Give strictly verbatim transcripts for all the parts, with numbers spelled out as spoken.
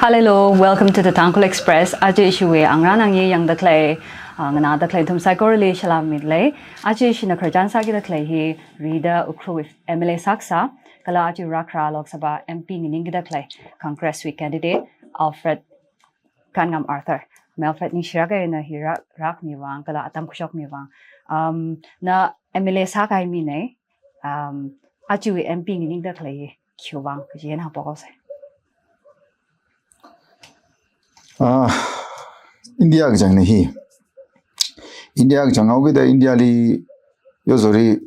Hello, welcome to the Tangkhul Express. Aja ishiwui angrān angyi yangda khalei, ah, nganāda khalei nathum saikorali salam midalei. Aja ishina khararchan sākida khalei hi Rida Ukhrul M L A sākasā, kala aja rākhara Lok Sabha M P nganingkida khalei Congress wui candidate Alfred Kanngam Arthur. Alfred, ningshiraka, ina hi rā-, rākhami vang, kala atam khuishokmi vang. Um, na M L A sākahai mina, um, ajawui M P nganingda khalei hi khiwui vang kaji eina hāngphok haosei. Ah, India kachangna hi. India kachang haokida India li yozorli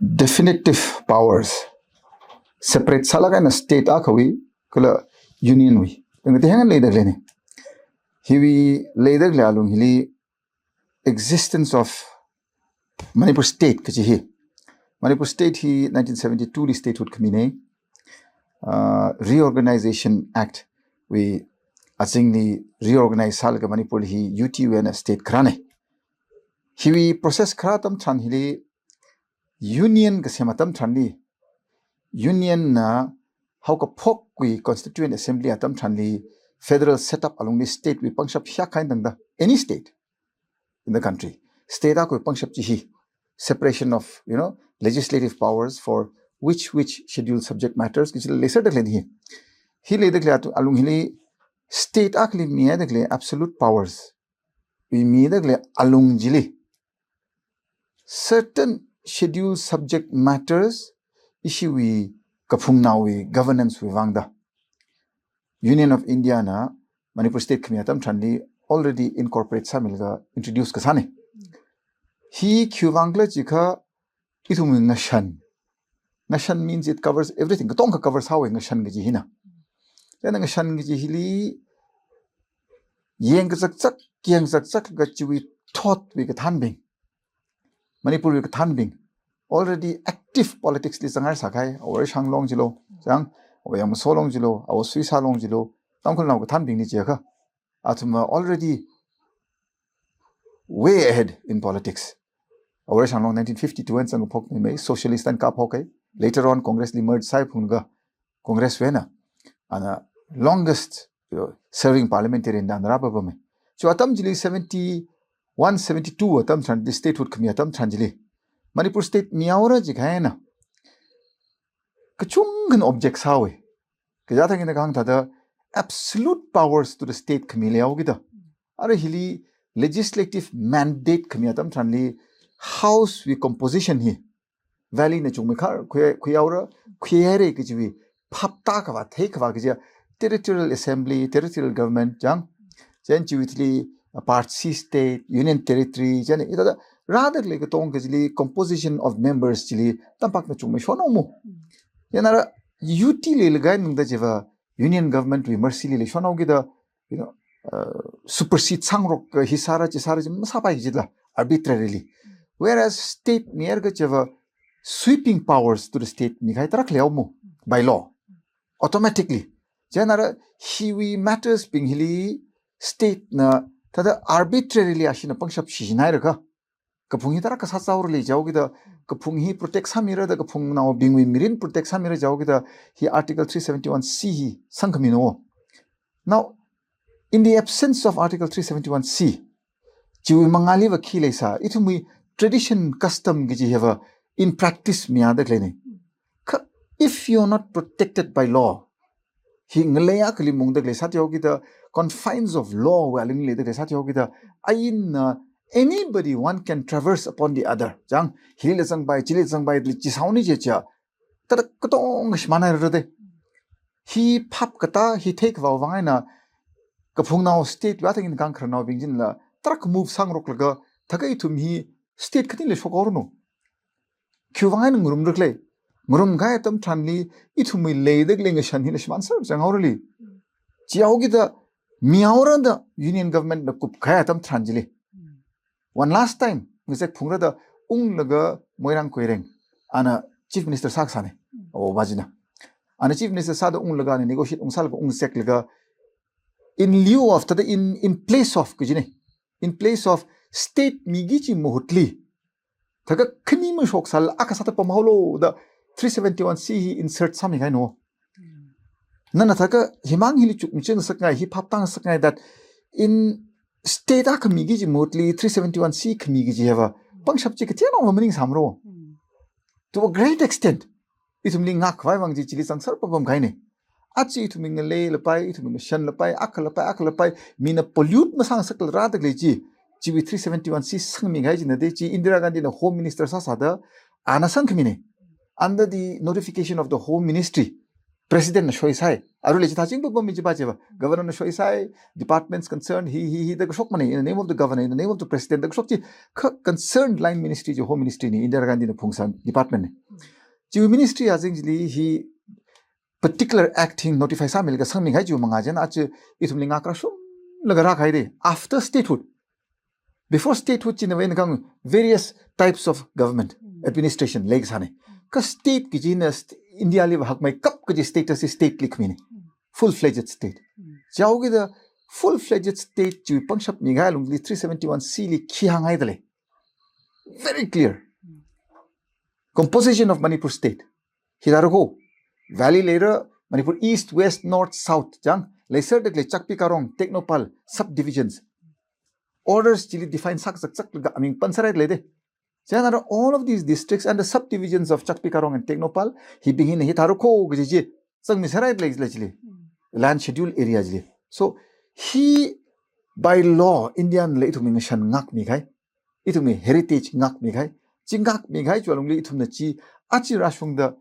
definitive powers separate sālaga eina state akhawui kala union wui, tangda tihang leida khaleina. Hiwui leida khalei alung hili existence of Manipur state kaji hi. Manipur state hi nineteen seventy-two li statehood khamina. Ah, Reorganization Act wui azingli reorganize sālaga Manipur hi U T wui eina state kharāna. Hiwui process kharā atam tharan hili union kasem atam tharanli, union na haokaphokwui Constituent Assembly atam tharanli, federal setup alungli state wui pangshap hiyākha eina tangda, any state in the country, state akhawui pangshap chi hi, separation of, you know, legislative powers for which, which scheduled subject matters, kaji leiserda khalei hi. Hi leida khalei atu-, alung hili state akhali mihaida khalei absolute powers wui mida khalei alung chili certain scheduled subject matters ishiwui kaphungnaowui governance wui vangda Union of India na Manipur state khami atam tharanli already incorporate sāmilaga introduce kasāna. Hi khiwui vang khala jiakha ithumwui ngashan. Ngashan means it covers everything. Katonga cover sāhaowa ngashan kaji hina. Chieina ngashan kaji hili yangkazakzak, yangkazakzak kajiwui thotwui kathānbing, Manipurwui kathānbing already active politics li zangngaisā kahai, Awo Reishang Long chilo, chang, Awo Yangmaso Long chilo, Awo Suisa Long chilo, Tangkhulnao kathānbingna jiakha athumva already way ahead in politics. Awo Reishang Long nineteen fifty-two eina zangkaphokmei, socialist eina kaphokhai. Later on, Congress li merge sāphunglaga, Congress wui eina ana longest, you know, serving parliamentarian da ana rāpapamei. Chi atam chili seventy-one, seventy-two atam tharan, statehood khami atam tharan chili Manipur state mihaora jiakha eina kachungkhana object sāhaowa. Kaja thang ina kahāng thāda absolute powers to the state khami leihaokida, ara hili legislative mandate khami atam tharanli House wui composition hi valley na chungmei khar khui, khuihaora, khuihaira kajiwui phap tākhavā, theikhavā kaji, territorial assembly, territorial government, chang, chieina chiwui thili, uh, part C state, union territory, chieina hithāda rāda khalei katonga kajili composition of members chili tampakna chungmei shonhaowa mo. Chieina ara U T li leikahai nungda chiva union government wui mercy li leishonhaokida, you know, uh, supersede sāngarok, uh, hi sāra chi sāra chi masāpai kajila, arbitrarily. Whereas state mihaira kajiva sweeping powers to the state mikahai tarākha leihaowa mo, by law, automatically. Chieina ara hiwui matters bing hili state na thāda arbitrarily ashina pangshap shichinhairakha, kaphung hi tarākha sāzaorali jihaokida, kaphung hi protect sāmira da, kaphungnaobingwui mirin protect sāmira jihaokida, hi Article three seventy-one C hi sangkhamina. Now, in the absence of Article three seventy-one C, chiwui mangāliva khi leisā, ithumwui tradition, custom kaji hiva in practice mihaida khaleina. Kha, if you're not protected by law, hi ngalei akhali mungda khalei sāthui haokida, confines of law wui alungli leida khalei sāthui haokida, ainna, anybody, one can traverse upon the other. Chang, hilila zangpai, chili zangpai, chi sāhaona jiakha, thāda katonga shimānhaira da. Hi phap katā, hi theikhavā vang eina kaphungnao state wui athang eina kangkharnaobing chila tarākha move sāngaroklaga, thākha ithum hi state khatinli shokhaoranu. Khiwui vang eina ngarumra khala? Ngarumkahai atam tharanli ithumwui leida khalei ngashan hila shimānser chang haorali. Chihaokida mihaora da union government na kupkahai atam tharan chili, one last time ngazek phungra da unglaga Moirang Koireng, ana chief minister sākasāna, Awo Bajina. Ana chief minister sāda unglaga, ana negotiate ungsālaga, ungzeklaga, in lieu of, thāda in, in place of kajina, in place of state miki kaji mahutli, thākha khani mashoksālala akha sāda pamhaolu da three seventy-one C hi insert sāmikahaina. Nana thākha himang hili chukmachingasakngai, hi phaptāngasakngai that in state akhami kaji mostly three seventy-one C khami kaji hiva, pangshap chi kathānao maning samro. To a great extent, ithumli ngakkhavai vang chi chili zangsar papam kahaina. Aja ithumli ngalei lapai, ithumli shan lapai, akha lapai, akha lapai, mina pollute masāngasaklala da khalei chi, chiwui three seventy-one C sangmi kahai china de, chi Indira Gandhi na Home Minister sāsāda, ana sangkhamina. Under the notification of the Home Ministry, President na shoisai. Aruila chithā chingpapam mi chipa chiva. Governor na shoisai, departments concerned, hi, hi, hi, da kashokmana, in the name of the governor, in the name of the president, da kashok chi, kha concerned line ministry chi Home Ministry na, Indira Gandhi na phungsā department na. Chiwui ministry azing chili hi particular act hi notify sāmilaga sangmi kahai chiwui mangā china aja ithumli ngakra shumlaga rākahai de. After statehood, before statehood china va ina kahāng various types of government, administration leikasāna. Kha state kajina st-, India liva hakmeikap kaji status hi state li khamina. Full-fledged state. Chaokida full-fledged state chiwui pangshap mikahai alungli three seventy-one C li khi hānghaida lei. Very clear. Composition of Manipur state. Hithāra ko, valley leira, Manipur East, West, North, South, chang, leisāda khalei Chakpi Karong, Tengnoupal, subdivisions. Orders chili define sākazakzaklaga aming pansārai lei de. Chieina all of these districts and the subdivisions of Chakpi Karong and Tengnoupal, hibing hina hithāra ko kaji chi, zangmi sārai lei, lei chili. Land schedule area chili. So, hi by law, India nala ithumli ngashan ngakmi kahai, ithumli heritage ngakmi kahai, chi ngakmi kahai chiwui alungli ithumna chi, aja rāshungda,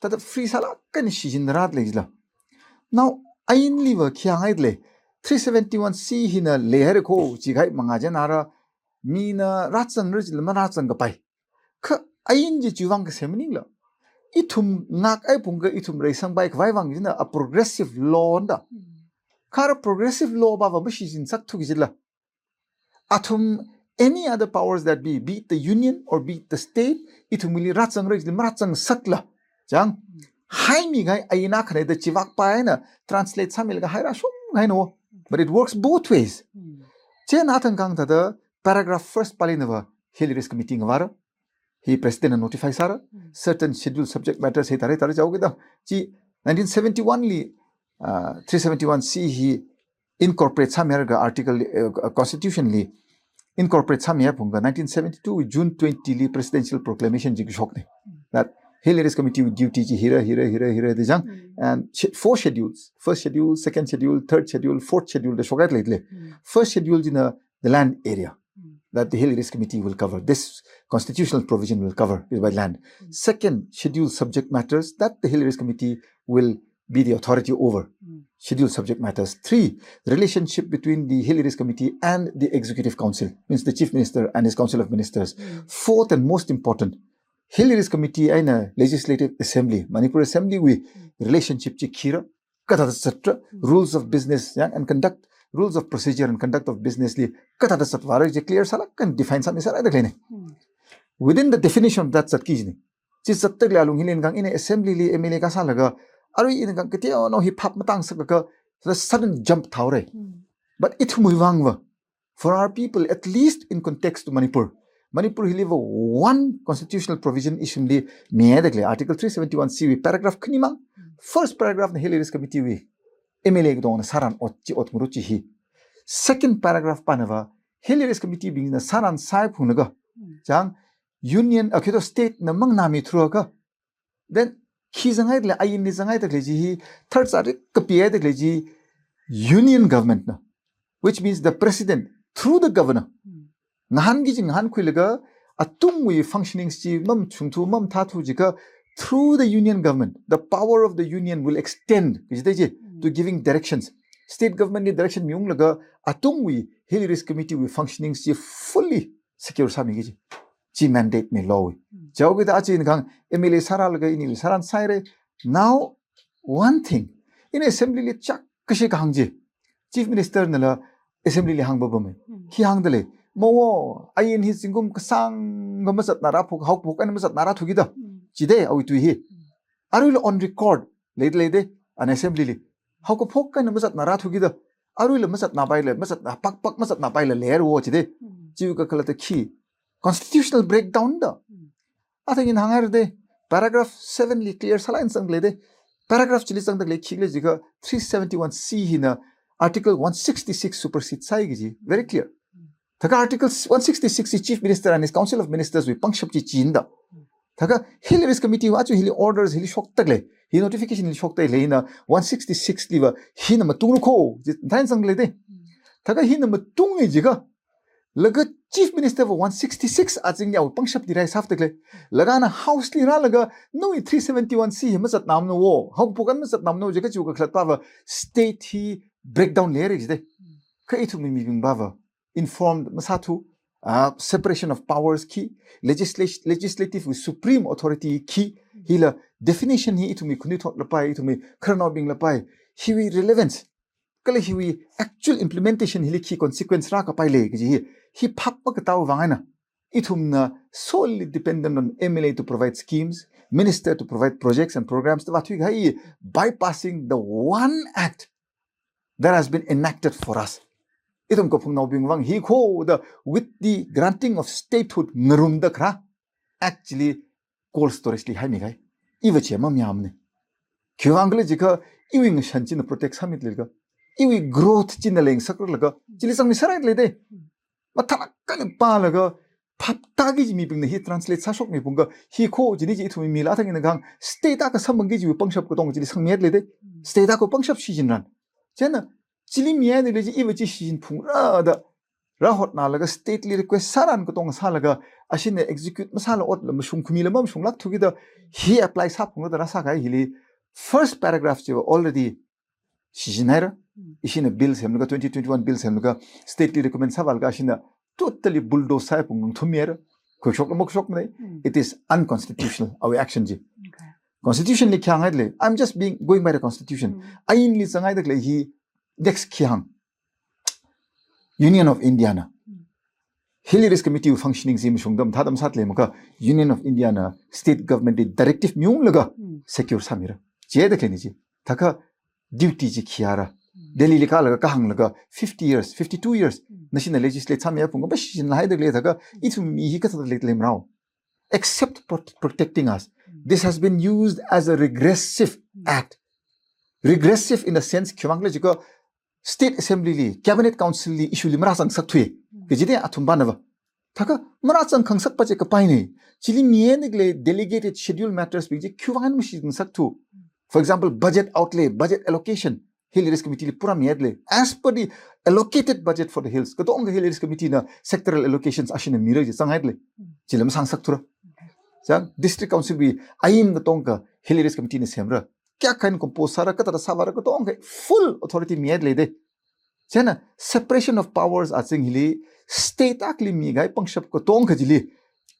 thāda free sālaga kani shichinda rāda lei chila. Now, ainliva khi hānghaida lei, three seventy-one C hina leihaira ko, chi kahai mangā china ara, mina rāzangra chila marāzangkapai. Kha ain chi chiwui vang kasem maningla. Ithum ngakhai phungka ithum reisangpai khavai vang china a progressive law na da. Kha ara progressive law pava mashichinsakthuki chila. Athum any other powers that be, be it the union or be it the state, ithumli rāzangra chili marāzangsakla. Chang, haimi kahai ain akhana da chivak pa eina translate sāmilaga haira shum kahaina. But it works both ways. Chieina athang kahāng thāda paragraph first pali nava Hill Areas Committee ngavāra. Hi President na notify sāra. Certain schedule subject matters hithāra hithāra chaokida. Chi nineteen seventy-one li, uh, three seventy-one C hi incorporate sāmihailaga article, uh, constitution li incorporate sāmihai phungka nineteen seventy-two June twenty li presidential proclamation chi kashokna. That Hill Areas Committee wui duty chi hira, hira, hira, hira da chang. And sch-, four schedules. First schedule, second schedule, third schedule, fourth schedule da shokhai lei lei. First schedule china the land area that the Hill Areas Committee will cover. This constitutional provision will cover is by land. Second schedule subject matters that the Hill Areas Committee will be the authority over. Schedule subject matters. Three, the relationship between the Hill Areas Committee and the Executive Council, means the Chief Minister and his Council of Ministers. Fourth and most important, Hill Areas Committee eina Legislative Assembly, Manipur Assembly wui relationship chi khira, kathāda zatra, rules of business, ya, and conduct, rules of procedure and conduct of business li kathāda zatvāra chi clear sālaga kani define sāmi sārai da khaleina. Within the definition of that zatki china. Chi zatda khalei alung hili ina kahāng ina assembly li M L A kasālaga, arui ina kahāng kateonao hi phap matāngasaklaga, the sudden jump thāhaora. But ithumwui vangva, for our people, at least in context to Manipur, Manipur hiliva one constitutional provision ishimli mihaida khalei Article three seventy-one C wui paragraph khani mang. First paragraph na Hill Areas Committee wui M L A katongna sāran ot chi ot ngarut chi hi. Second paragraph panava Hill Areas Committee bingna sāran sāhai phunglaga, chang, union, a, kito state na manganāmi through ka, then khi zanghaida lei, ainli zanghaida khalei chi hi, tharzarik kapihaida khalei chi union government na, which means the president through the governor. Ngahānki chi ngahānkhuilaga, atungwui functionings chi mamachungthu, mamathāthu jiakha, through the union government, the power of the union will extend, kaji da chi, to giving directions. State government li direction miunglaga, atungwui Hill Areas Committee wui functionings chi fully secure sāmiki chi. Chi mandate na law wui. Chaokida aja ina kahāng M L A sāralaga inili sāran sāhaira. Now, one thing, ina assembly li chak kashi kahāng chi, Chief Minister nala assembly li hāngpapama. Khi hāngda lei, mawo, ain hi zingkum kasāngkha mazatnara phok, haokaphok eina mazatnara thuki da. Chi da awui tui hi. Aruila on record leida lei da, ana assembly li. Haokaphok eina mazatnara thuki da. Aruila mazatnapaila, mazatna pakpak mazatnapaila leihaira wo chi da. Chiwui kakhalatva khi constitutional breakdown da. Athang ina hānghaira da, paragraph seven li clear sālāk eina zangda lei da. Paragraph chili zangda khalei khikhala jiakha three seventy-one C hina Article one sixty-six supersede sāi kaji. Very clear. Thākha Article one sixty-six hi Chief Minister and his Council of Ministers wui pangshap chi chinda. Thākha hili Risk Committee va aja hili orders hili shokda khalei, hi notification hili shokda khalei hina one sixty-six liva hina matungra kho, ji thān zangda khalei de. Thākha hina matungra jiakha, laga Chief Minister va one sixty-six azingli awui pangshap chi raise sāda khalei. Laga ana House li rālaga nawui three seventy-one C hi mazatnamana wo, haokaphok eina mazatnamana wo jiakha chiwui kakhalatva state hi breakdown leira jida. Kha ithumwui mibingva informed masāthu, ah, separation of powers khi, legislat-, legislative wui supreme authority khi, hila definition hi ithumwui khanuithot lapai, ithumwui khararnaobing lapai, hiwui relevance, kala hiwui actual implementation hili khi consequence rākapai lei kaji hi, hi phap makatā vang eina, ithumna solely dependent on M L A to provide schemes, minister to provide projects and programs, da vāthui kahai, bypassing the one act that has been enacted for us. Ithum kaphungnaobing vang hi kho da, with the granting of statehood ngarumda kharā, actually cold storage li haimi kahai. Iva chi mamayāmana. Khiwuivang khala jiakha, iwui ngashan china protect sāmi khala jiakha, iwui growth china lengsaklaga, chili zangmi sārai lei de. Mathālāk eina pālaga, phap tāki kaji mibingna hi translate sāshokmi phungkha, hi kho jini chi ithumwui mila thang ina kahāng, state akha samphangki kajiwui pangshap katonga chili sangmi lei de. State akha pangshap shichinran. Chieina, chili mihaida khalei chi iva chi shichin phungra da, rāhotnalaga state li request sāran katonga sālaga, ashina execute masāla otla mashung khami la mamashunglākthuki da, hi apply sāphungra da rāsā kahai hili, first paragraph chiva already shichinhaira. Ishina bill semlaga, twenty twenty-one bill semlaga, state li recommend sāvālaga ashina totally bulldoze sāya phung ngangthummihaira. Khuishokla makhishokmana. It is unconstitutional, awui action chi. Okay. Constitution li khi hānghai lei. I'm just being, going by the constitution. Ain li zanghaida khalei hi next khi hāng. Union of India na. Hili Risk Committee functioning chi mashungda mathāda masāda lei makha, Union of India na state government li directive miunglaga secure sāmira. Chida khaleina chi. Thākha duty chi khayāra. Delhi li kālaga kahānglaga fifty years, fifty-two years. Nashina legislate sāmiya phungkha mashichinla haida khalei thākha ithumwui mi hi kathāda leilei marao. Except pro-, protecting us. This has been used as a regressive act. Regressive in the sense, khiwuivang khala jiakha State Assembly li, Cabinet Council li, issue li marāzangsakthui. Kajida athum banava. Thākha marāzangkhangasakpa chi kapaina. Chili mihaida khalei delegated schedule matters bing chi khiwuivang mashichinsakthu. For example, budget outlay, budget allocation. Hili Risk Committee li pura mihaida lei. As per the allocated budget for the hills, katonga Hili Risk Committee na sectoral allocations ashina mira chi zanghaida lei. Chila masāngasakthura. Chang, District Council wui ain katonga Hili Risk Committee na semra. Kayākha eina compose sāra, kathāda sāvāra katonga full authority mihaida lei de. Chieina separation of powers azing hili state akhali mikahai pangshap katonga chili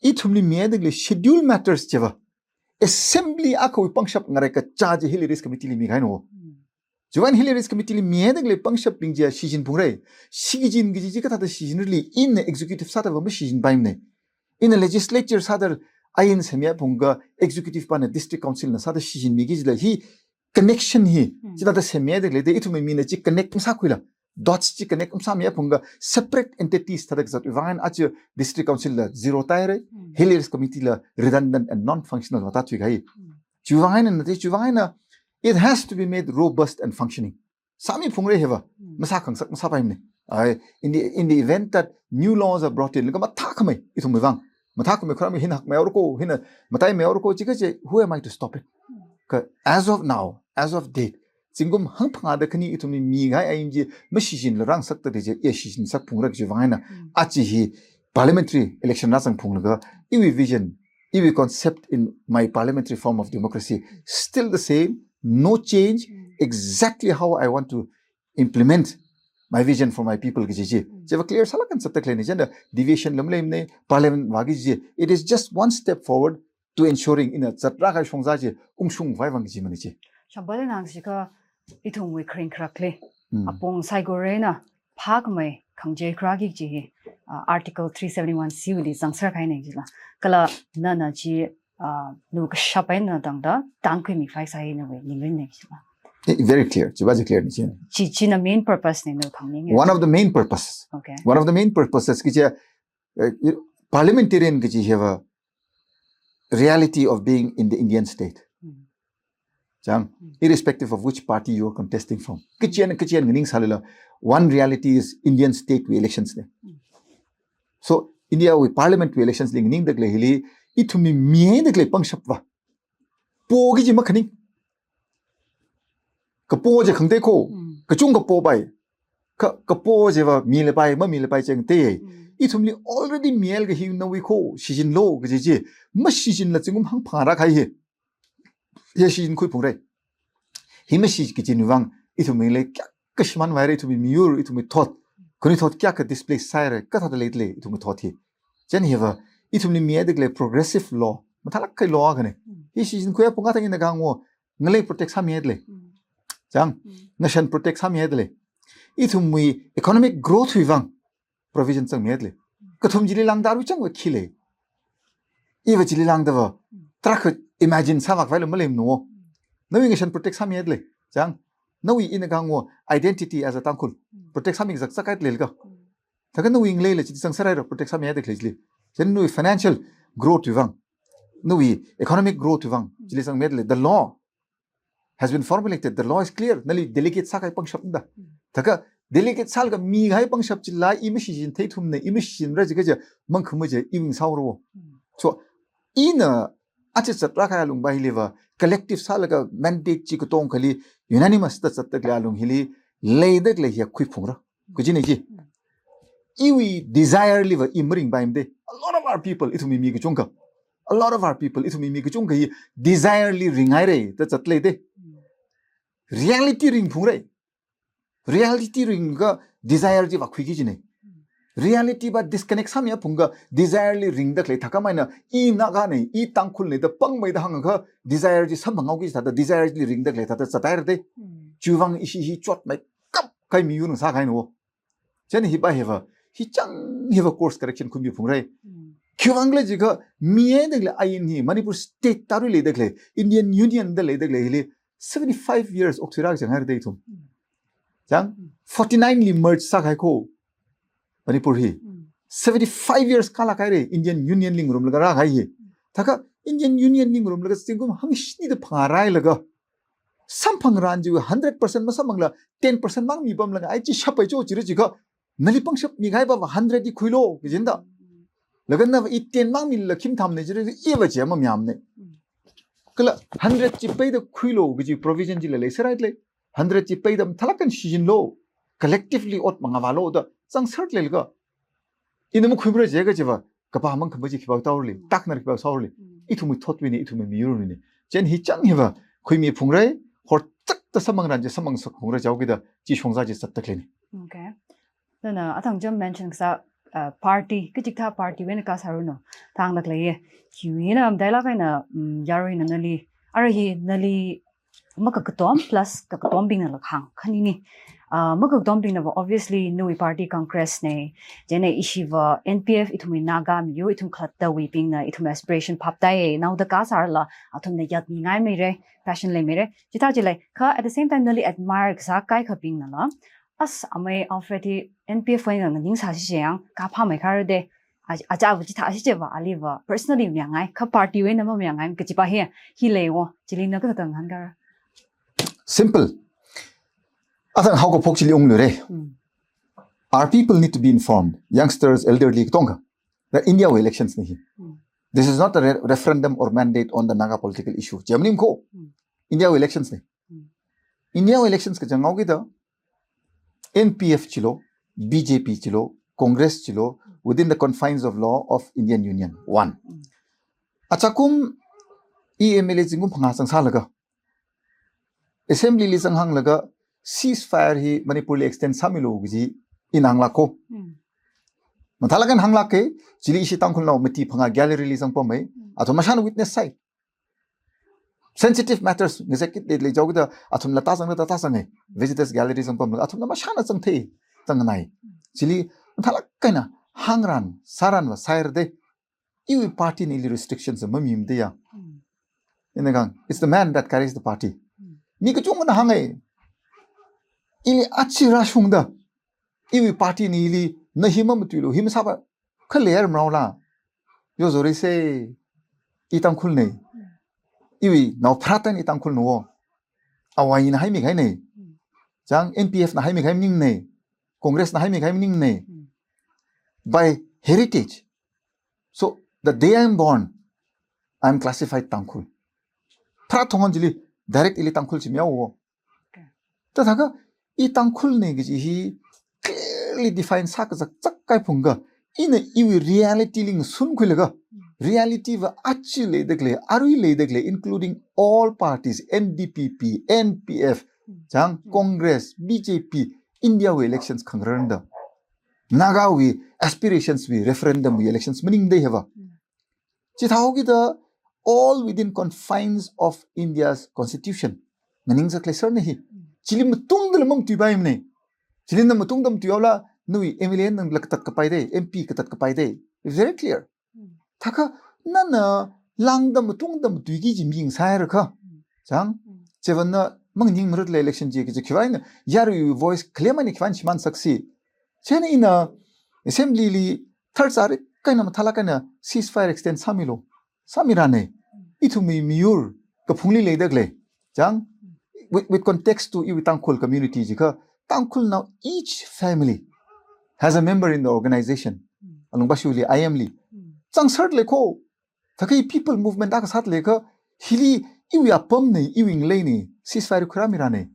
ithumli mihaida khalei schedule matters chiva Assembly akhawui pangshap ngarai kacha chi Hili Risk Committee li mikahaina. Chiwuivang Hili Risk Committee li mihaida khalei pangshapbing chi shichin phungra. Shichin kaji chi kathāda shichinra li, ina executive sādava mashichinpaimana. Ina legislature sāda ain semya phungkha executive pana District Council na sāda shichinmiki jila hi connection hi, chithāda semya da khalei de, ithumwui mina chi connect masākhuila. Dots chi connect masāmiya phungkha separate entities thāda kazatwui vang eina aja District Council la zero tāhaira, Hili Risk Committee la redundant and non-functional vātāthui kahai. Chiwuivang eina nate, chiwuivang eina, it has to be made robust and functioning. Sāmi phungra hiva, masākhangasak masāpaimana. Ai, in the, in the event that new laws are brought in, laga mathākhamei, ithumwui vang. Mathākhamei khuirāmi hina hakmeihaora ko, hina mataimeihaora ko, chi kaje, who am I to stop it? Kha, as of now, as of date, zingkum hangphangāda khani ithumli mikahai ain chi, mashichinla rāngasakta de chi, iya shichinsak phungra chiwuivang eina, aja hi parliamentary election rāzang phunglaga, iwui vision, iwui concept in my parliamentary form of democracy, still the same, no change, exactly how I want to implement my vision for my people kaji chi. Chiva clear sālāk eina zatda khaleina, chieina deviation lam leimana, parliament vāki kaji chi. It is just one step forward to ensuring ina zatrākahai shongza chi ungshungvai vang kaji mana chi. Shambala nang shikha ithumwui kharing kharakli. Apong saikora eina phākhamei khangachei kharāki kaji hi, ah, Article three seventy-one C li zangser kahaina jila. Kala nana chi, ah, nawui kashap eina tangda, tangkhuimi phai sai nawui ningrin na jila. Eh, very clear. Chiva chi clear na chi. Chi, china main purpose na nawui khangning. One of the main purposes. Okay. One of the main purposes kaji, eh, parliamentarian kaji hiva reality of being in the Indian state. Mm. Chang, irrespective of which party you are contesting from. Kachian, kachian nganingsālala, one reality is Indian state wui elections ne. So, India wui parliament wui elections li nganingda khalei hili, ithumwui mihaida khalei pangshap va. Po kaji makhaning. Kapo je khangatei ko, kachungkha popai. Ka, kapo je va milapai, mamilapai je khangatei. Ithumli already mihaida khalei hi nawui ko, shichinlu kaji chi. Mashichinla zingkum hangphangā rākahai hi. Hi shichinkhui phungra. Hi mashichin kajinwui vang, ithumli kayākha shimānvaira, ithumwui miyur, ithumwui thot. Khanuithot kayākha displace sāhaira, kathāda leidalei, ithumwui thot hi. Chieina hiva, ithumli mihaida khalei progressive law, mathālāk kahai law akhana. Hi shichinkhui apong athang ina kahāng wo, ngalei protect sāmihaidalei. Chang, ngashan protect sāmihaidalei. Ithumwui economic growth wui vang, provision zangmihaidalei. Kathum chili lāngda arui chang va khi lei. Iva chili lāngda va, tarākha imagine sāvākhavai la maleimana wo. Nawui ngashan protect sāmihaidalei. Chang, nawui ina kahāng wo, identity as a Tangkhul. Protect sāmi zakzak haidalei ka. Thākha nawui ngaleila chi zangserhaira protect sāmihaida khalei chili. Chieina nawui financial growth wui vang, nawui economic growth wui vang, chili zangmihaidalei. The law has been formulated. The law is clear. Nali delegate sākahai pangshap da. Thākha delegate sālaga mikahai pangshap chila i mashichin theithumna, i mashichinra jikaja mangkhama je iwui ngasāhaora wo. So, ina achi zatrākahai alung va hili va, collective sālaga mandate chi katongkhali, unanimous da zatda khalei alung hili, leida khalei hiya khuiphungra. Khuichina chi. Iwui desire li va i maringpaimada. A lot of our people, ithumwui mi kachungkha. A lot of our people, ithumwui mi kachungkha hi desire li ringhaira, da zatleida. Reality ringphungra. Reality ringakha desire chi vākhui kajina. Reality va disconnect sāmi aphungakha desire li ringda khalei thākhamei na, i Naga na, i Tangkhul na da pāngmeida hāngakha desire chi samphanghaoki thāda desire li ringda khalei thāda zathaira da. Chiwui vang ishi hi chotmeikap kahai miyur ngasākahaina wo. Chieina hi va hiva, hi chang hiva course correction khuimiphungra. Khiwuivang khala jiakha mihaida khalei ain hi Manipur state tarui leida khalei, Indian Union da leida khalei hili seventy-five years okthuirākazang haira da ithum. Chang, forty-nine li merge sākahai ko Manipur hi. Seventy-five years kālāk haira Indian Union li ngarumlaga rākahai hi. Thākha Indian Union li ngarumlaga zingkum hangshini da phangā rāhailaga, samphangrān chi hundred percent masamphangla ten percent mang mipamlaga ai chi shapai cho jira jiakha, nali pangshap mikahai va hundred hi khuilu kajina da. Laga na i ten mang mila khim thamna jira, i va chi mamayāmana. Kala hundred chi peida khuilu kaji provision chila leiserhaidalei. Hundred chi peida mathālāk eina shichinlu. Collectively ot mangavālu da zangserhaidalei ka. Ina makhuimara jiakha chi va, kapā mangkhama chi khipā tāhaorali, tāknar khipā sāhaorali. Ithumwui thotwuina, ithumwui miyurwuina. Chieina hi chang hiva khuimiphungra, horzakta samphangrān chi samphangsak phungra jihaokida, chi shongza chi zatda khaleina. Okay. Nana athang cham mention kasā, uh, party, kachikathā partywui eina kasā ranu. Thangda khalei ye. Khiwui eina matailāk eina, mm, yaruina nali, ara hi nali makakatom plus kakatombingna lakhang khanini. Ah, makakatombingna va obviously nawui party Congress na. Chieina ishi va N P F ithumwui Naga miyur ithum khalattawuibingna ithum aspiration phaptāya, naoda kasārala athumna yatmingai meira, passion leimeira. Chithā chilei, kha at the same time nali admire kasā kaikhabingnala, as amei Alfred hi N P F wui eina nganingsāsi chiyang, kaphāmeikharade, a, achāva chithāsi chiva, aliva personally mayangngai, kha partywui eina mayangngai, kajipa hi, hi lei wo, chili na kathāda ngahānkara. Simple. Athang haokaphok chili ungluira. Our people need to be informed. Youngsters, elderly, katongkha. The India wui elections na hi. This is not a re-, referendum or mandate on the Naga political issue. Chi maning ko. India wui elections na. India wui elections kazanghaokida, N P F chilo, B J P chilo, Congress chilo, within the confines of law of Indian Union. One. Achakum i M L A zingkum phangā zangsālaga, Assembly li zanghānglaga, ceasefire hi Manipur li extend sāmilu kaji ina hānglāka. Mathālāk eina hānglāka, chili ishi Tangkhulnao mati phangā gallery li zangpamma, athum mashāna witness sāi. Sensitive matters, ngazek kit lei jihaokida, athumla tāzang, tāzanga. Visitors gallery zangpamla, athumla mashāna zangthei, zangnganai. Chili, mathālāk eina, hāngrān, sārān va sāhaira da. Iwui party na ili restrictions mamimada ya. Ina kahāng, it's the man that carries the party. Mi kachungana hānga. Ili achi rāshungda. Iwui party na ili, na hi mamatuilu, hi masāpa, khalei ar mraola. Yo zori se, i Tangkhulna. Iwui nao pharatan i Tangkhulna wo. Awui eina haimi kahaina. Chang N P F na haimi kahai maningne. Congress na haimi kahai maningne. By heritage. So the day I'm born, I'm classified Tangkhul. Pharāthong eina chili direct ili Tangkhul chi miyaowo. Thāthākha i Tangkhulne kaji hi clearly define sākazak zak kahai phungkha, ina iwui reality li ngasunkhuilaga, reality va achi leida khalei, arui leida khalei, including all parties, N D P P, N P F, chang Congress, B J P, India wui elections khangarān da, Naga wui aspirations wui referendum wui elections maningda haiva. Chithāhaokida, all within confines of India's constitution. Nganing zak khalei sārna hi. Chili matungda la mamatuipaimane. Chili na matungda matuihaola, nawui M L A na la katat kapai dei, M P katat kapai dei. It's very clear. Thākha nana lāngda matungda matuiki kaji mi ngasāhaira kha. Chang, chiwuivang na manganing marat lei election chi kaji khiwui eina, yaruiwui voice claim eina khiwui eina shimān saksi. Chieina ina assembly li thar sāri kahaina mathālāk eina ceasefire extend sāmilu. Sāmirane. Ithumwui miyur kaphungli leida khalei. Chang, with, with context to iwui Tangkhul community jiakha, Tangkhulnao each family has a member in the organization. Alungpashu li, I M li. Chang sālei kho. Thākha i people movement akha sālei kha, hili iwui apamne, iwui ngaleine, ceasefire khuirāmirane.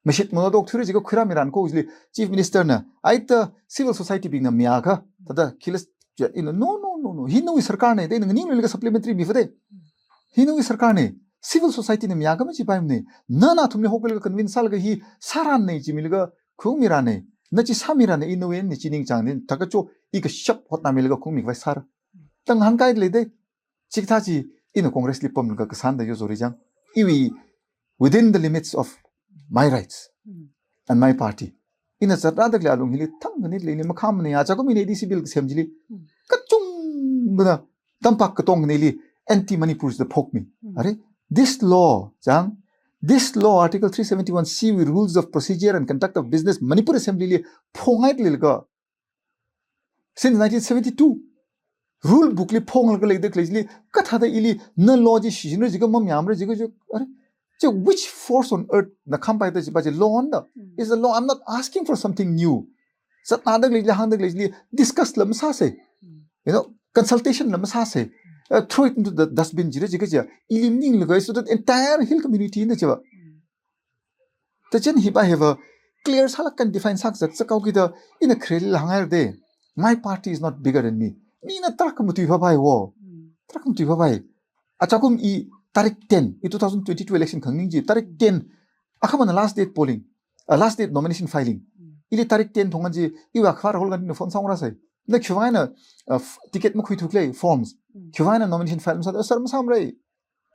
Mashit manadok thuira jiakha khuirāmiran kho jili Chief Minister na, aita civil society bingna miakha, thāda khila, ina, no, no, no, no. Hi nawui sarkarne, da ina nganingluilaga supplementary mifade. Hi nawui sarkarne, civil society na miakha machipaimane. Nana athumli hokhuilaga convince sālaga hi sāranne jimilaga khungmirane. Na chi sāmirane, i nawui eina chi ningchāngni, thākha cho, i kashap hotnāmilaga khungmi khavai sāra. Tang hāngkahai leidei. Chikathā chi ina Congress li pamlaga kasān da yozori chang. Iwui within the limits of my rights and my party. Ina zatrāda khalei alung hili thang khanit leili makhammane, achakum ina A D C bill kasem chili. Kachungkhana tampak katong khanili anti-Manipur da phokmi. Are, this law, chang, this law, Article three seventy-one C wui rules of procedure and conduct of business Manipur Assembly li phongngaileilakha, since nineteen seventy-two, rule book li phonglaga leida khalei chili, kathāda ili na law chi shichinra jiakha mamayāmra jiakha chi, are, chi which force on earth na khampaida chiva chi law na? Is a law. I'm not asking for something new. Zatrāda khalei chili, hāngda khalei chili, discuss la masāsei. You know, consultation la masāsei. Uh, throw it into the dustbin jira jiakha chi, ili maninglaga, so that entire hill community na chiva. Thāda chieina hiva hiva clear sālāk eina define sākazak zakhaokida, ina khareli la hānghaira dei. My party is not bigger than me. Mina tarākha matuipapai wo. Tarākha matuipapai. Achakum i tarik ten, i two thousand twenty-two election khanganing chi, tarik ten, akhamana last date polling, uh, last date nomination filing. Ili tarik ten thong eina chi, iwui akhava Rahul Gandhi na phone sāngarāsei. Na khiwuivang eina, uh, f-, ticket makhuithu khalei forms. Khiwuivang eina nomination file masā, sir, masāmarei.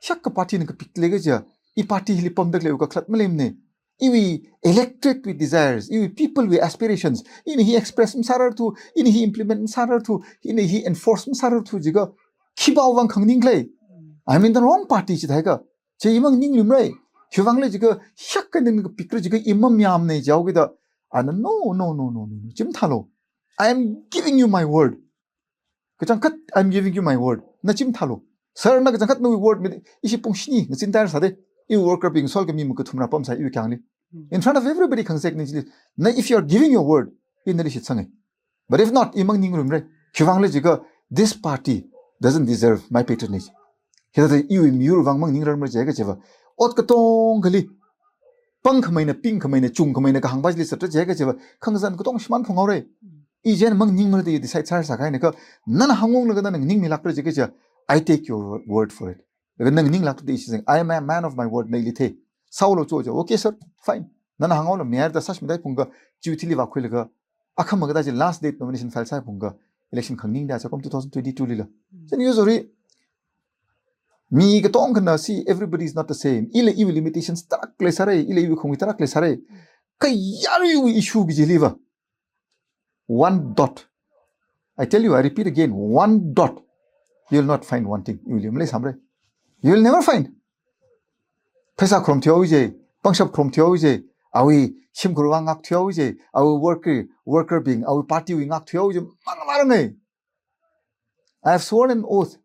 Shakka party na kapik leiakha chi, i party hili pamda khaleiwui kakhalat maleimane. Iwui electorate wui desires, iwui people wui aspirations, ina hi express masārarthu, ina hi implement masārarthu, ina hi enforce masārarthu jiakha, khipāwui vang khanganing khalei? I'm in the wrong party chithākha. Chi i manganinglui marei. Khiwuivang lei jiakha, shakka na kapikra jiakha i mamayāmane jihaokida. Ana, no, no, no, no, no, no. Chi mathālu. I am giving you my word. Kachangkhat, I'm giving you my word. Na chi mathālu. Sir, na kachangkhat nawui word mi, ishi pung shini, na chin tire sāde. Iwui worker bing sol khami makathumna pamsai iwui kayāngli. In front of everybody khangasekne chili. Na, if you are giving your word, ina nali shitsanga. But if not, i manganinglui marei. Khiwuivang lei jiakha, this party doesn't deserve my patronage. Hithāda iwui miyur vang manganingrarmara jiakha chiva. Ot katongkhali pangkhameina, pingkhameina, chungkhameina kahāngva chili satra jiakha chiva, khangazan katong shimān phunghaorei. I chieina manganingmara da i decide sāra sākahaina kha, nana hāngunglaga nana nganingmilākra jiakha chi, I take your word for it. Laga nana nganinglākra da i shitsanga, I am a man of my word, na ili thei. Sālu cho cho, okay sir, fine. Nana hānghaola mihaira da sāshimida phungkha, chiwui thili vākhuilaga, akhama kathā chi last date nomination file sāi phungkha, election khanganing da achakum two thousand twenty-two lila. Chieina yozori, mi katongkhana, see, everybody is not the same. Ila iwui limitations tarākha leisārei, ila iwui khungwui tarākha leisārei. Kha yaruiwui issue kajiliva, one dot. I tell you, I repeat again, one dot. You will not find one thing. Iwuili maleisāmarei. You will never find. Pheisā kharum thuihaowa ji, pangshap kharum thuihaowa ji, awui shimkhur vang ngak thuihaowa ji, awui worker, worker bing, awui party wui ngak thuihaowa ji, mang mang ngai. I have sworn an oath.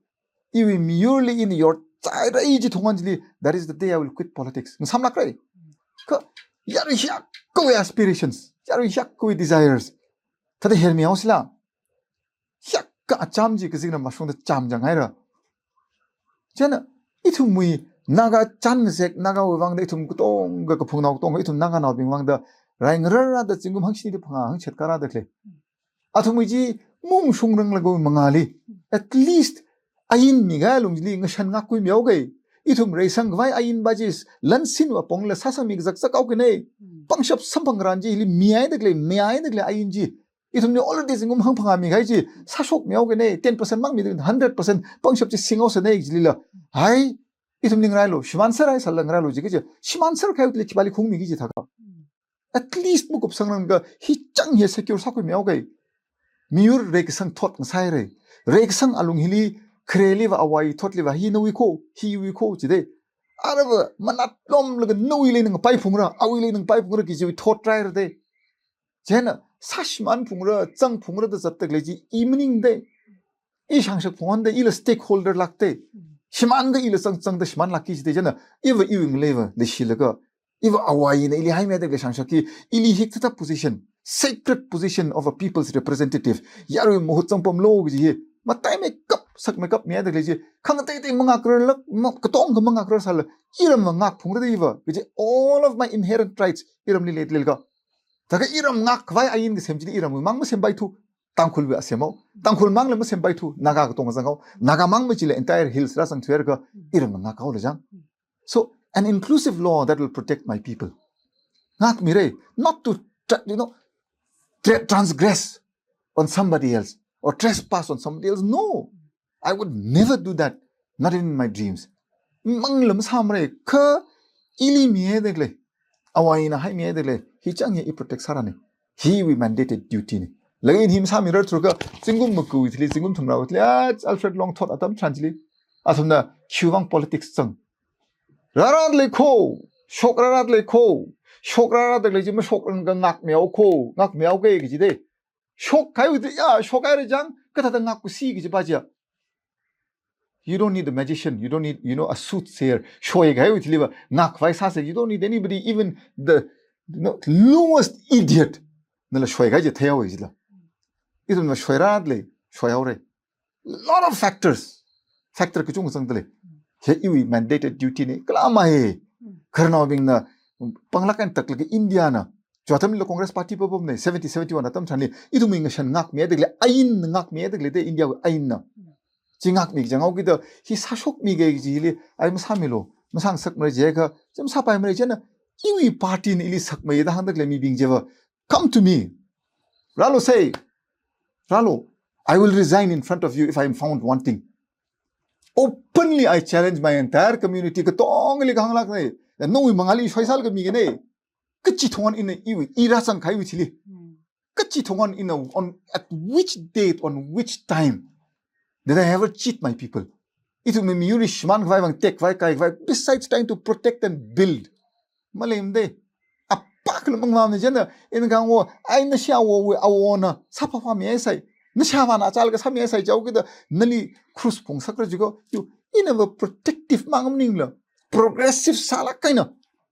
Iwui miyurli ina yor taira chi thongan chili, that is the day I will quit politics. Ngasāmlākra. Kha, yaruihak kawui aspirations, yaruihak kawui desires. Thāda hermi haosila. Hiyākha achām chi kazingna mashungda chām chang haira. Chieina, ithumwui Naga chān ngazek, Nagawui vangda ithum katonga kaphungnao katonga, ithum Naganaobing vangda, rai ngararda zingkum hangshini da phangā hangchet kharāda khalei. Athumwui chi mung shungrang laga mangāli, at least ain mikahai alungli ngashan ngakkhui mihaoga. Ithum reisang khavai ain va chi, lansin va pongla sāsang mi kazak zak haoga nei. Pangshap samphang ran chili mihaida khalei, mihaida khalei ain chi. Ithumli already zingkum hangphangā mikahai chi, sāshok mihaoga nei, ten percent mang mida hundred percent pangshap chi singhaosa nei chilila. Hai, ithum ning railu, shimānser haisāla ngarailu chi kachi, shimānser kahai utli khipāli khungmi kachi thākha. At least makup sangrang kha, hi chang hi secure sākhui mihaoga. Miyur reikasang thot ngasāhaira. Reikasang alung hili, khareli va awai thotli va, hi nawui kho, hi iwui kho, chida. Ara va, manatlom laga nawuili nang paiphungra, awuili nang paiphungra kajiwui thot raira da. Chieina, sāshimān phungra, zang phungra da zatda khalei chi, i maningda. I shangshak phungonda, ila stakeholder lākda. Shimānda ila zang, zangda shimānlākki chida chieina, iva iwui ngalei va leishilaga, iva awaina ili haimihaida khalei shangshakki, ili hikathā position, sacred position of a people's representative. Yarui mahut zangpamlu kaji hi, mataimeikap, sakmeikap mihaida khalei chi, khangateitei mangakrar lāk, ma-, katonga mangakrar sāla, iram va ngak phungra da iva, kaji all of my inherent rights, iramli leilakha. Thākha iram ngak khavai ain kasem chili iramwui mang masempaithu, Tangkhulwui asem hao, Tangkhul mangla masempaithu, Naga katonga zang hao, Naga mang machila entire hills rāzang thuihaira kha, iram ngak haola chang. So, an inclusive law that will protect my people. Ngak mira, not to, tra-, you know, tra-, transgress on somebody else or trespass on somebody else. No, I would never do that, not even in my dreams. Mangla masāmara, kha ili mihaida khalei, awaina haimihaida khalei, hi chang hi i protect sārani. Hi iwui mandated duty ni. Laga ina hi masāmirar thurkha, zingkum maku thili, zingkum thumrā thili, ah, Alfred Long thot atam tharan chili, athumna khiwui vang politics zang. Rāra lei kho, shokrara lei kho, shokrara lei chi mashokrang kha ngak mihao kho, ngak mihaoga kaji da. Shok kahai utli, ya, shok haira chang, kathāda ngak kusi kaji pa chi. You don't need a magician, you don't need, you know, a soothsayer. Shoi kahai utli va, ngak khavai sāsa, you don't need anybody, even the, you know, lowest idiot. Nala shoi kahai chi theihaowa chila. Ithumna shoira lei, shoihaora. Lot of factors. Factor kachungkha zangda lei. Hi iwui mandated duty ni, kala mahe. Khararnaobingna, panglāk eina taklaga India na, chi atamla Congress Party papam nei, seventy, seventy-one atam tharan li, ithumwui ngashan ngak mihaida khalei, ain ngak mihaida khalei da India wui ain na. Chi ngak mi chang haokida, hi sāshok miga chili, ai masāmilu, masāngasakmara jiakha, chi masāpaimara chieina, iwui party na ili sakmei da hāngda khalei mibing chiva, come to me. Rālu sei, rālu, I will resign in front of you if I am found wanting. Openly, I challenge my entire community, katongali kahānglāk nei. Nawui mangāli shoisālaga miga nei. Kachi thongan ina iwui, i rāzang kahaiwui thili. Kachi thongan ina on, at which date, on which time did I ever cheat my people? Ithumwui miyurli shimān khavai vang tek khavai kai khavai, besides trying to protect and build. Maleimada. Apakla mangmamna chieina, ina kahāng wo, ai nashāwowui awona, sāphāphā mihaisai. Nashāvāna achālaga sāmihaisai jihaokida, nali cross phongsakra jiko, yu, ina va protective mang maningla, progressive sālāk eina,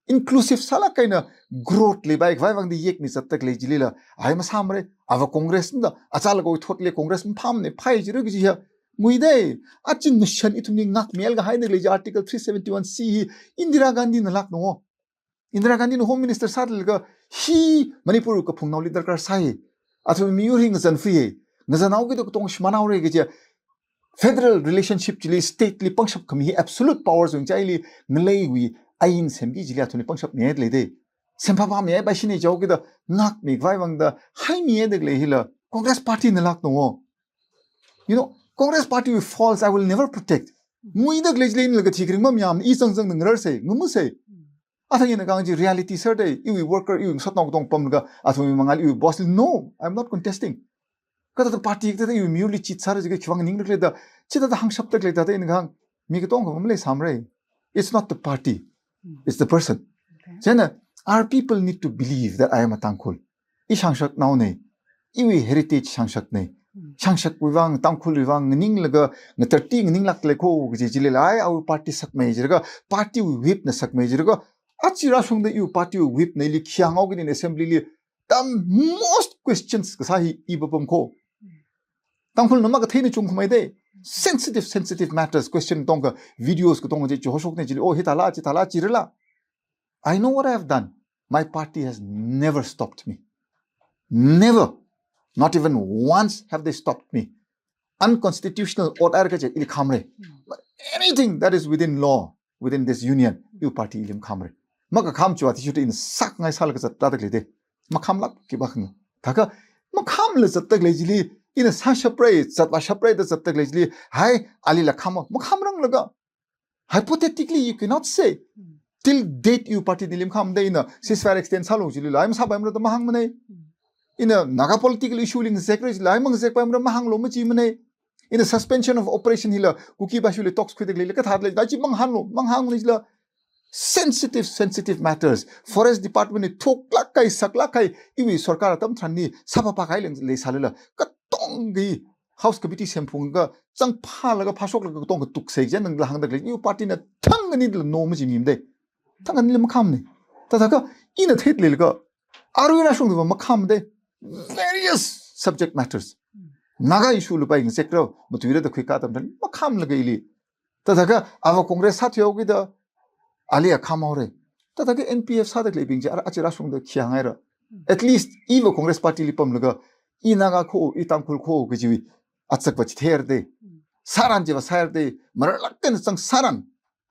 inclusive sālāk eina, growth leipai khavai vangda yekmi zatda khalei chilila, ai masāmara, ava Congress na da, achālaga thotli Congress maphāmana, phai jira kaji ya, nguida, achi ngashan ithumli ngak mihai kahaida khalei chi Article three seventy-one C hi Indira Gandhi na lākna wo. Indira Gandhi na Home Minister sālaga hi Manipur kaphungnaoli darkar sāi. Athum miyur hi ngazan fui. Ngazan haokida katong shimān haora kaji. Federal relationship chili state li pangshap khami hi absolute powers wui ngachaili ngaleiwui ain semki chili athumli pangshap mihaida lei da. Semphāphā mihaipai shini jihaokida ngakmi khavai vangda haimihaida khalei hila Congress Party na lākna wo. You know, Congress Party wui faults I will never protect. Nguida khalei chili ina laga thikharing mamiyam, i zangzang na ngarar sei, ngumu sei. Athang ina kahāng chi reality sāra da, iwui worker, iwui ngasotnao katong pamlaga, athumwui mangāli iwui boss li, no, I'm not contesting. Kathāda party, kathāda iwui miyurli cheat sāra jiakha khiwui vang ningda khalei da, chithāda hāngshapda khalei da, da ina kahāng, mi katongkha mamaleisāmara. It's not the party, it's the person. Okay. Chieina, our people need to believe that I am a Tangkhul. I shangshaknao nei, iwui heritage shangshak nei, Shangshak wui vang, Tangkhul wui vang, nganinglaga, ngatarti nganinglak lei kho, kaji chili lei, awui party sakmei jilaga, party wui whip na sakmei jilaga, aja rāshungda iwui party wui whip na ili khi hānghao kajina assembly li, the most questions kasā hi i papam kho. Tangkhulna makatheina chungkhamei dei. Sensitive, sensitive matters, question tongkha, videos katongkha chi, chi hoshok ne chili, oh, hithāla, chithāla, chirala. I know what I have done. My party has never stopped me. Never. Not even once have they stopped me. Unconstitutional ot haira kaje ili khamra. But anything that is within law, within this union, iwui party ili makhamra. Makakham chiwui athishurda ina sākhangai sālaga zatda leidei. Makhamlak khipākhana. Thākha, makhamla zatda lei chili, ina sāshapra, zatvāshapra da zatda lei chili, hai, alila khama, makhamranglaga. Hypothetically, you cannot say. Till date, iwui party na ili makhamda, ina ceasefire extend sālu chili, lai masāpaimara da mahāngmanei. Ina Naga political issue li ngazekra chili, lai mangazekpaimara mahānglu majimanei. Ina suspension of operation hila, Kuki Baishu li talks khuida lei, kathā lei, da chi mahānglu, mahāngmanei chila. Sensitive, sensitive matters. Forest Department na thuklak kahai, saklak kahai, iwui sarkar atam tharan ni, sāpapa kahai leng leisālala. Katongkha House Committee semphunga, zangphālaga phāshoklaga katongkha tuksei jen nangla hāngda lei, iwui party na thangkhanila no majimimdei. Thangkhanila makhamnei. Thāthākha, ina theida leilaga, arui rāshungda va makhamdei. Various subject matters. Naga issue lupai ngazekra, matuira da khuika atam tharan, makhamlaga ili. Thāthākha, ava Congress sāthuihaokida, ali akham haora. Thāthākha N P F sāda leibing chi, ara, aja rāshungda khi hānghaira. At least, iva Congress party li pamlaga, i Naga kho, i Tangkhul kho, kajiwui, atsakva chitheiradei. Sāran chiva sāradei, maralak eina zangsāran,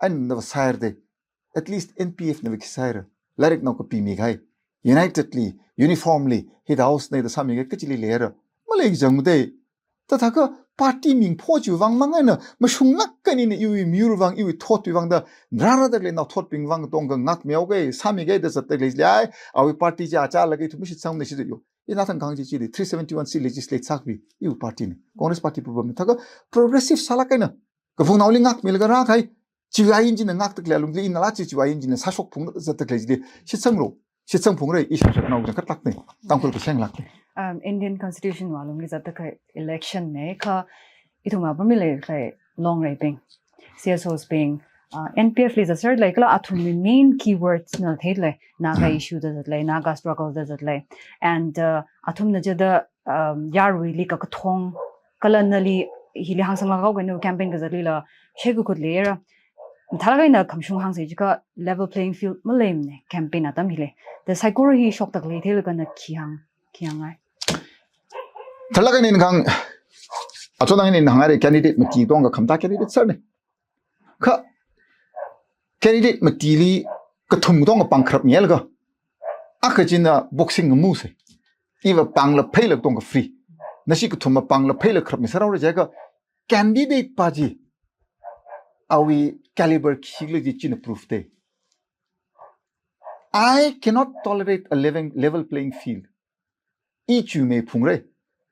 ainava sāradei. At least N P F nava khi sāhaira. Lairiknao kapimikahai. Unitedly, uniformly, hithā house na da sāmikahai kachili leira. Maleijangmadei. Thāthākha party mingpho chiwui vang mang eina, mashunglak eina iwui miyur vang, iwui thotwui vang da, rārada leinao thotbing vang tongkha ngakmihaokahai, sāmikahai da zatda lei chili, ai, awui party chi achālaga ithum mashitsangmana shida yo. Ina thang kang chi chili, three seventy-one C legislate sākapi, iwui party na. Congress party papamna. Thākha progressive sālak eina, kaphungnaoli ngakmilaga rākahai, chiwui ain china ngakda lei alungli, inala chi chiwui ain china sāshok phungda zatda lei chili, shitsanglu, shitsang phungra, i shangshaknao kachangkhatlaknei, Tangkhul kashenglaknei. Um, Indian Constitution wui alungli zatda kahai election na, kha ithum apam li leikahai Longreibing, C S Os bing, uh, N P F li zatser lei kala athumwui main keywords na theida lei, Naga issue da zat lei, Naga struggle da zat lei. And, uh, athumna jida, um, yaruili kakathong, kala nali hili hāngsanglak haokahai na campaign kazatlila, shei kakhut leira. Mathālak eina khamashung hāngsa chiakha level playing field maleimana campaign atam hili. Da saikora hi shokda lei theilaga na khi hāng, khi hāngngai. Tharlak eina ina kahāng, achonang eina hānghaira candidate mati tongkha khamataiya candidate sārnei. Kha candidate matili kathum tongkha pāng kharapmilaga, akha china boxing ngamusei. Iva pāngla pheila tongkha free. Nashi kathumva pāngla pheila kharapmi sāhaora jiakha candidate pa chi, awui caliber khikhala chi china proof dei. I cannot tolerate a level, level playing field. I chuimei phungra.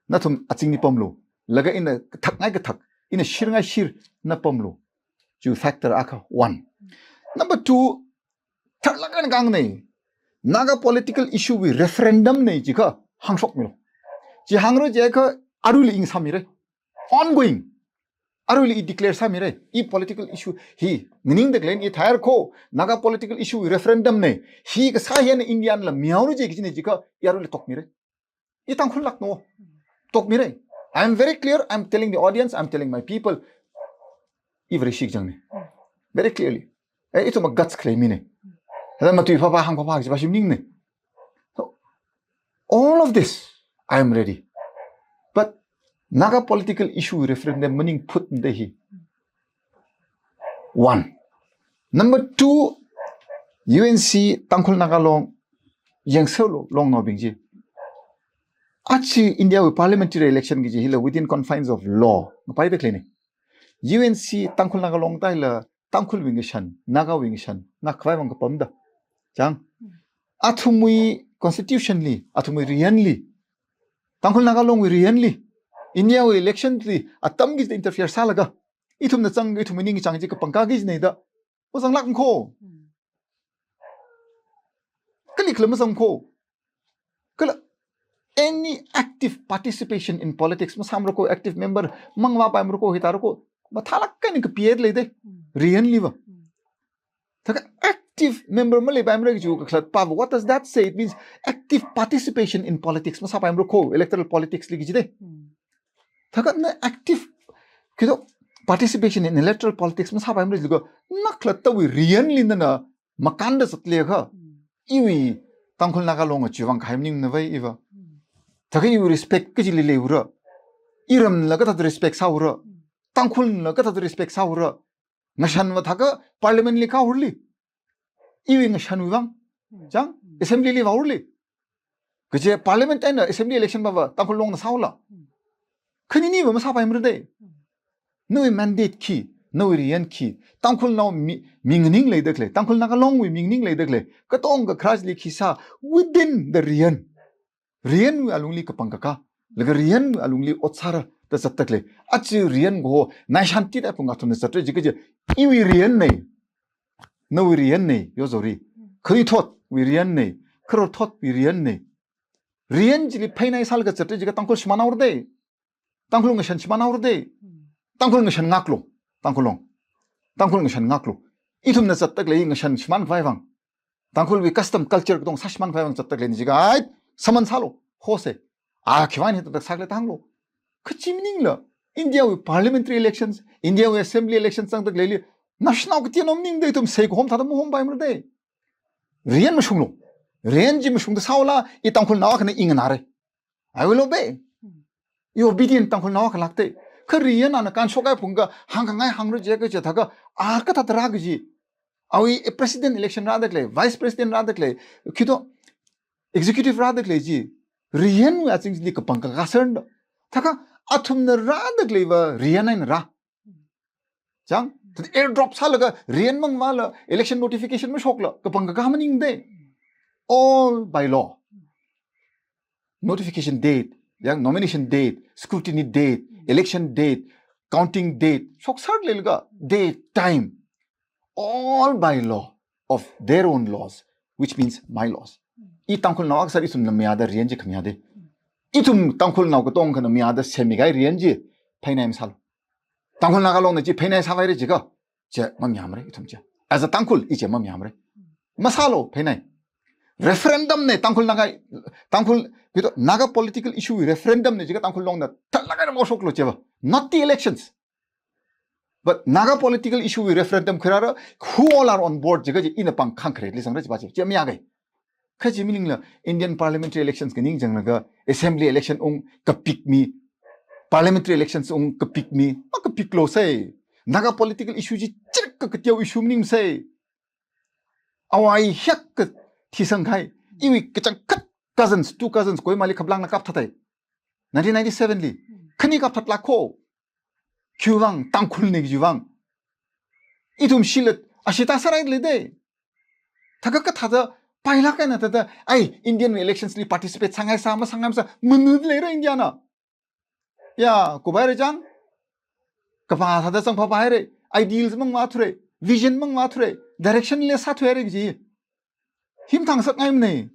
Nathum azingli pamlu. Laga ina kathakngai kathak, ina shirngai shir na pamlu. Chi factor akha, one. Number two, tharlak eina kahāngnei. Naga political issue wui referendum na jiakha hāngshokmilu. Chi hāngra jiakha aruili i ngasāmira. Ongoing. Aruili i declare sāmira. I political issue hi nganingda lei, i thāhaira kho, Naga political issue wui referendum na. Hi kasā hi eina India nala mihaora je kajina jiakha, i aruili tokmira. I Tangkhullakna. Tokmira. I am very clear, I am telling the audience, I am telling my people. I Vareshi kachangna. Very clearly. Eh, ithum guts khalei mina. Hithāda matui phapha, hāng phapha, kaji pa shim maningna. So, all of this, I am ready. But Naga political issue referendum maningphutda hi. One. Number two, U N C Tangkhul Naga Long, yangserlu, longnaobing chi. Aja India wui parliamentary election kaji hila within confines of law ngapaida khaleina. U N C Tangkhul Naga Long taila Tangkhulwui ngashan, Nagawui ngashan, ngakhavai vang kapamda. Chang. Athumwui constitution li, athumwui riyanli, Tangkhul Naga Longwui riyanli, India wui election li, atam kachida interfere sālaga, ithumna zang, ithumwui ningchāng chi kapangkā kajina da. Mazanglak kho. Kalikla mazang kho. Kala any active participation in politics masāmara ko, active member mangvāpaimara ko, hithāra ko, mathālāk eina kapiet leida, riyanliva. Thākha active member maleipaimara kaji kakhalatpava, what does that say? It means active participation in politics masāpaimara ko, electoral politicsli kajida. Thākha na active, khi to, participation in electoral politics masāpaimara jilaga, na khalattawui riyanli nana makānda zatleiakha, iwui Tangkhul Naga Long chiwui vang kahai maningnavai iva. Thākha iwui respect kajili leiura. Iramla kathāda respect sāura. Tangkhulnala kathāda respect sāura. Ngashanva thākha parliamentli kahorli, iwui ngashanwui vang, chang, assemblyli vāhorli. Kaje parliament eina assembly election pava Tangkhul Longna sāhaola. Khaniniva masāpaimarada. Nawui mandate khi, nawui riyan khi, Tangkhulnao mi, mi nganing leida khalei, Tangkhul Naga Longwui mi nganing leida khalei, katonga kharāli khi sā within the riyan. Riyanwui alungli kapangkakā, laga riyanwui alungli ot sāra da zatda khalei. Aja riyan kaho, naishanti da phunga thumna zatra jikaja, iwui riyanna, nawui riyanna, yozorli. Khanuithotwui riyanna, khararthotwui riyanna. Riyan chili pheinai sālaga zatra jikha Tangkhul shimānhaorada. Tangkhul ngashan shimānhaorada. Tangkhul ngashan ngaklu. Tangkhul Long. Tangkhul ngashan ngaklu. Ithumna zatda khalei ngashan shimānkhavai vang, Tangkhulwui custom culture katonga sāshimānkhavai vang zatda khaleina jikha, ai, sāman sālu, hosa. A, khiwuivang hithāda sākhala da hānglu. Kha chi maningla, Indiawui parliamentary elections, Indiawui assembly elections zangda khaleili, naoshinao kateonao maningda ithum seikahom thāda mahomvāpaimarada. Riyan mashunglu. Riyan chi mashungda sāhaola, i Tangkhulnao akhana i nganāra. I will obey. I obedient Tangkhulnao akha lākda. Kha riyan ana kānshokhai phunga hāngkhangai hāngra jikaja thākha, a kathāda rā kaji. Awui president election rāda khalei, vice president rāda khalei, khi to executive rāda khalei chi, riyanwui azingli kapangkakā sārada. Thākha athumna rāda khaleiva riyan eina rā. Chang, airdrop sālaga riyan mangvāla election notification mashokla, kapangkakā maningda. All by law. Notification date, yang, nomination date, scrutiny date, election date, counting date, shoksārleilaga, date, time, all by law of their own laws, which means my laws. I Tangkhulnao akha sāda ithumna mayāda riyan chi khamayāda. Ithum Tangkhulnao katonga khana mayāda semikahai riyan chi pheinai masālu. Tangkhul Naga Longna chi pheinai sāvaira jikha, chi mamayāmara ithum chi. As a Tangkhul, i chi mamayāmara. Masālu pheinai. Referendum na Tangkhul Naga, Tangkhul, khi to, Naga political issue referendum na jikha Tangkhul Longna thālāk eina mashoklu chiva. Not the elections. But Naga political issue referendum khuirāra, who all are on board jikha chi ina pāng khangkharetli zangra chiva chi, chi mayākahai. Kha chi maningla Indian parliamentary elections kha ningchānglaga assembly election ung kapik mi, parliamentary elections ung kapik mi, makapiklu sai. Naga political issue chi chirka kateo issue maningsa. Awui hek kathisangkahai, iwui kachangkhat cousins, two cousins, Kohimali khaplangla kapthathai. Nineteen ninety-seven li. Khani kapthatlāka. Khiwuivang, Tangkhulna khiwuivang. Ithum shila ashee tāsārai leida. Thākha kathāda pailāk eina thāda, ai, Indian elections li participate sāngaisā, masāngaisā, manut leira Indiana. Ya, kubai re chang, kapā thāda zangphapaira, ideals mangvāthura, vision mangvāthura, direction le sāthuira kaji. Himthang sakngaimana.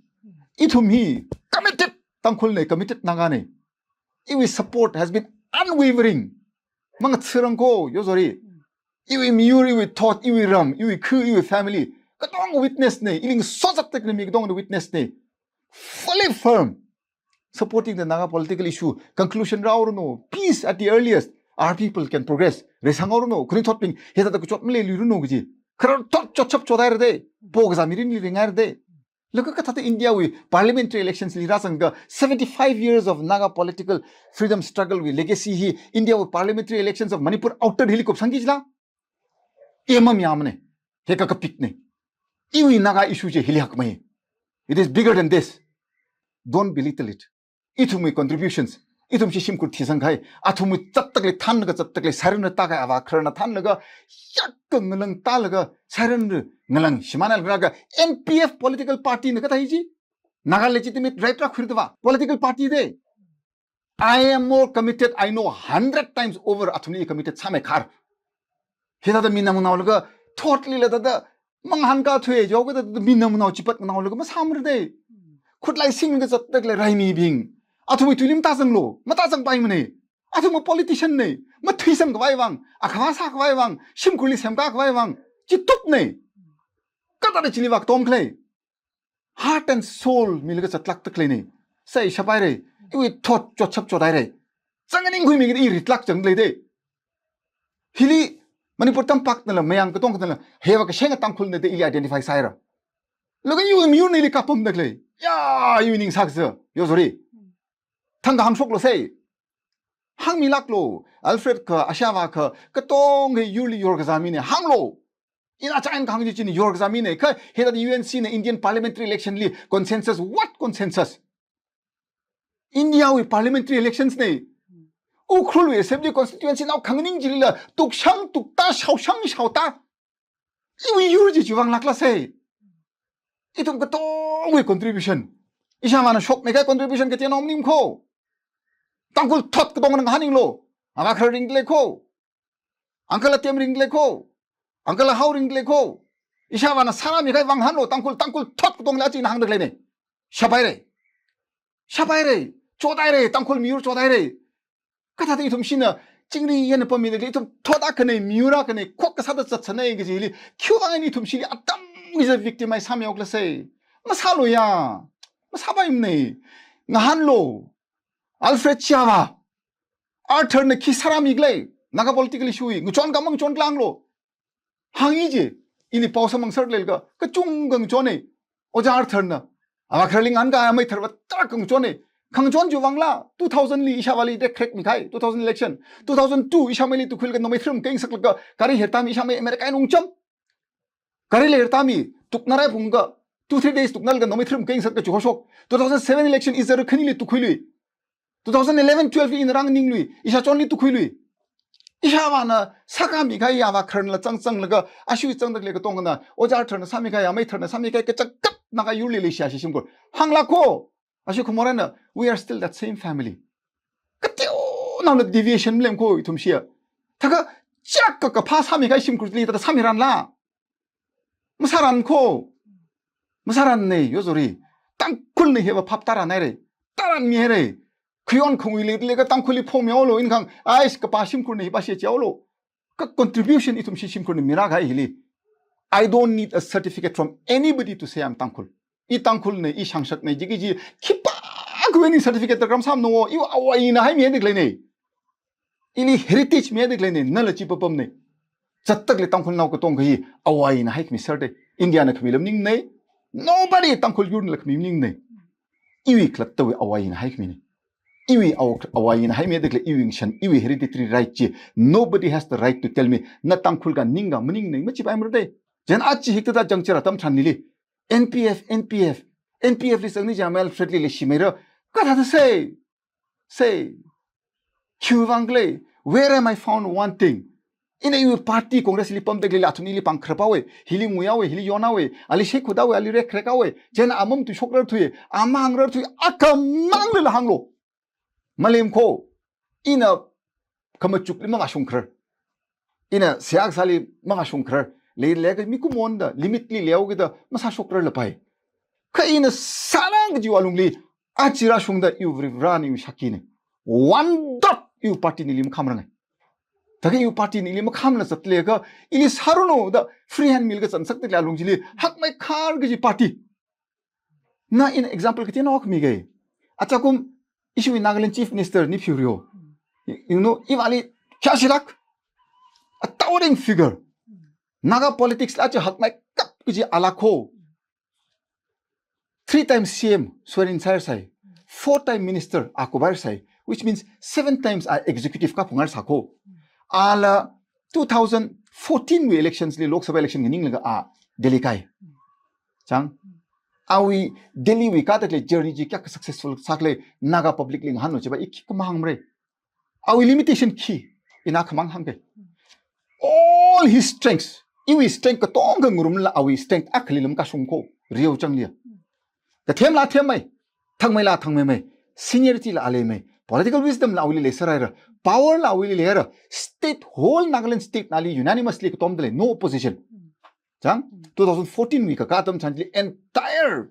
Ithum hi committed Tangkhulna, committed Nagana. Iwui support has been unwavering. Mangatharang ko, yozorli. Iwui miyur, iwui thot, iwui ram, iwui khu, iwui family. Katonga witness na, ili ngasosakda khalei mi katonga witness na. Fully firm. Supporting the Naga political issue. Conclusion rāhaoranu. Peace at the earliest. Our people can progress. Reisanghaoranu. Khanuithotbing hithāda kachot maleiluiranu kaji. Khararthot chotchap chothairada. Pokazā mirinli ringairada. Laga kathāda Indiawui parliamentary elections li rāzangakha seventy-five years of Naga political freedom struggle wui legacy hi Indiawui parliamentary elections of Manipur outer hili kupsangki jila? I mamayāmana. Heka kapikna. Iwui Naga issue chi hili hakmei. It is bigger than this. Don't belittle it. Ithumwui contributions, ithum chi shimkhur thisangkahai, athumwui zatda khalei thanlaga zatda khalei sārinra tākahai avā khararna thanlaga, yakka ngalang tālaga sārinra ngalang shimānlaga N P F political party na kathā chi, Naga legitimate right rākhuida va, political party da. I am more committed, I know, hundred times over athumli committed sāmeikhar. Hithāda minam naolaga, thotlila thāda, mangahānkā thuya jiakha thāda minam nao chipat naolaga masāmarada. Khutlai singda zatda khalei raimibing, Athumwui tuili matāzanglu, matāzangpaimana. Athum politician na, mathuisangkhavai vang, akhava sākhavai vang, shimkhurli semkākhavai vang, chithukna. Kathāda chili vākatom khala? Heart and soul milaga zatlākta khaleina. Sai shaphaira, iwui thot chotshap chothaira. Zangnganing khuimikida i ritlāk zangda leida. Hili Manipur tampaknala, Mayang katongnala, heva kashenga Tangkhulna da ili identify sāhaira. Laga iwui miyurna ili kapamda khalei. Ya, iwui ning sākazā, yo sorry. Thangkha hāngshoklu sai. Hāngmilāklu, Alfred kha, Ashava kha, katonga yurli yorkazā mina, hānglu. Ina chān kahāng chi china yorkazā mina, kha hithāda U N C na Indian parliamentary election li consensus, what consensus? India wui parliamentary elections na. Ukhrul wui assembly constituency nao khanganing chilila, tukshang tukta, shaoshang shaota. Iwui yur chi chiwui vang lākla sai. Ithum katongwui contribution. Ishavana shokmi kahai contribution kateonao maningkho. Tangkhul thot katongna ngahānninglu. Avākharar ringda leikho. Uncle Atem ringda leikho. Uncle Ahao ringda leikho. Ishavana sārāmi kahai vang hānglu, Tangkhul, Tangkhul thot katongla chi ina hāngda khaleina. Shaphaira. Shaphaira. Chothaira. Tangkhul miyur chothaira. Kathāda ithumshina chingri yangna pammida khalei, ithum thot akhana, miyur akhana, khok kasāda zatsāna kajili, khiwui vang eina ithumshili atam kazā victimize sāmihaokhala sai. Masālu ya. Masāpaimana. Ngahānlu. Alfred Ashava, Arthur na khi sārāmi khala, Naga political issue wui, ngachon kha mangachon khala hānglu. Hāngi chi, ili pao samphang sāda leilakha, kachungkha ngachonna. Ojā Arthur na, avākhararli ngahānkahai amei tharva tarākha ngachonna. Khangachon chiwui vangla, two thousand li Ishavali rekkharekmi kahai, two thousand election. Two thousand two Ishameili tukhuilaga nomei tharum keingasaklaga, gari hertami Ishamei America eina ungcham. Gari leitami, tuknarai phungkha, two, three days tuknalaga nomei tharum keingasakka chihorshok. Two thousand seven election izar khanili tukhuilui. Two thousand eleven twelve li ina rānganinglui, ishāchonli tukhuilui. Ishavana sākāmi kahai avākhararla zangzanglaga, ashiwui zangda khalei katongna, Ojā Arthur na sāmi kahai, amei tharna sāmi kahai, kachangkhat Naga yurli leishiya ashi shimkhur. Hānglākho, ashi khamorana, we are still that same family. Kateonaola deviation maleimakho ithumshiya. Thākha chak kakaphā sāmi kahai shimkhurli thāda sāmiranla. Masārankho. Masārana, yo sorry. Tangkhulna heva phap tāranhaira. Tāranmihaira. Khayon khangui leilakha Tangkhulli phongmihaolu, ina kahāng, ais kapā shimkhurna hi pāshe chihaolu. Kha contribution ithumshi shimkhurna mirākahai hili. I don't need a certificate from anybody to say I'm Tangkhul. I Tangkhulna, i shangshakna, jiki ji, khipākhawui eina certificate darkar masāmana, iwui āwo āyina haimida khaleina. Ili heritage mida khaleina, nala chi papamna. Zatda khalei Tangkhulnao katongkha hi āwo āyina haikhami serde. India na khami lam maningna. Nobody, Tangkhul yurna la khami maningna. Iwui khalattawui āwo āyina haikhamina. Iwui āwo, āwo āyina haimida khalei iwui ngashan, iwui hereditary right chi. Nobody has the right to tell me, na Tangkhul ka maningka maningna, machipaimara de. Chieina aja hikathā zangchara atam tharan hili, N P F, N P F, N P F li zangni, Jamatia Alfred li leishimeira. Kathāda sai, sai, khiwui vang khala, where am I found wanting? Ina iwui party Congress li pamda khalei athumli pāngkharap haowa, hili nguihaowa, hili yonhaowa, ali shaikhut haowa, ali rekkharek haowa, chieina amam tu shokrar thuiya, amang rar thuiya, akhamang lila hānglu. Maleimakho, ina khamachukli mavāshungkharar. Ina seihā kasāli mavāshungkharar. Leilakha mikumonda, limit li leihaokida, masāshokrarlapai. Kha ina sānang kajiwui alungli, aja rāshungda iwui Varivarana iwui shakina. One dot iwui party na ili makhamranga. Thākha iwui party na ili makhamla zatlakha, ili sāranu da free hand milaga zangsakda khalei alung chili, hakmeikhar kaji party. Na ina example kateonao akha miga. Achakum ishiwui Nagaland Chief Minister Neiphiu Rio. You, you know, ivali kya shilak? A towering figure. Naga politics la aja hakmeikap kaji alakho. Three times C M swear in sāhaisai. Four time minister a kubai sai. Which means seven times a executive kaphungar sākho. Ala two thousand fourteen wui elections li Lok Sabha election nganinglaga a Delhi kai. Chang. Awui Delhi wui katak le journey chi kayākha successful sākhala Naga public li ngahānlu chiva i khikha mahāngmara. Awui limitation khi, ina khamang hāngke. All his strengths, iwui strength katonga ngarumla awui strength akhali lam kashungkho, Rio changlia. Kathemla themmei, thangmeila thangmeimei, seniority la aleimei, political wisdom la awuili leisāhaira, power la awuili leihaira, state, whole Nagaland state nali unanimously katomda lei, no opposition. Chang, two thousand fourteen wui kakā atam tharan chili entire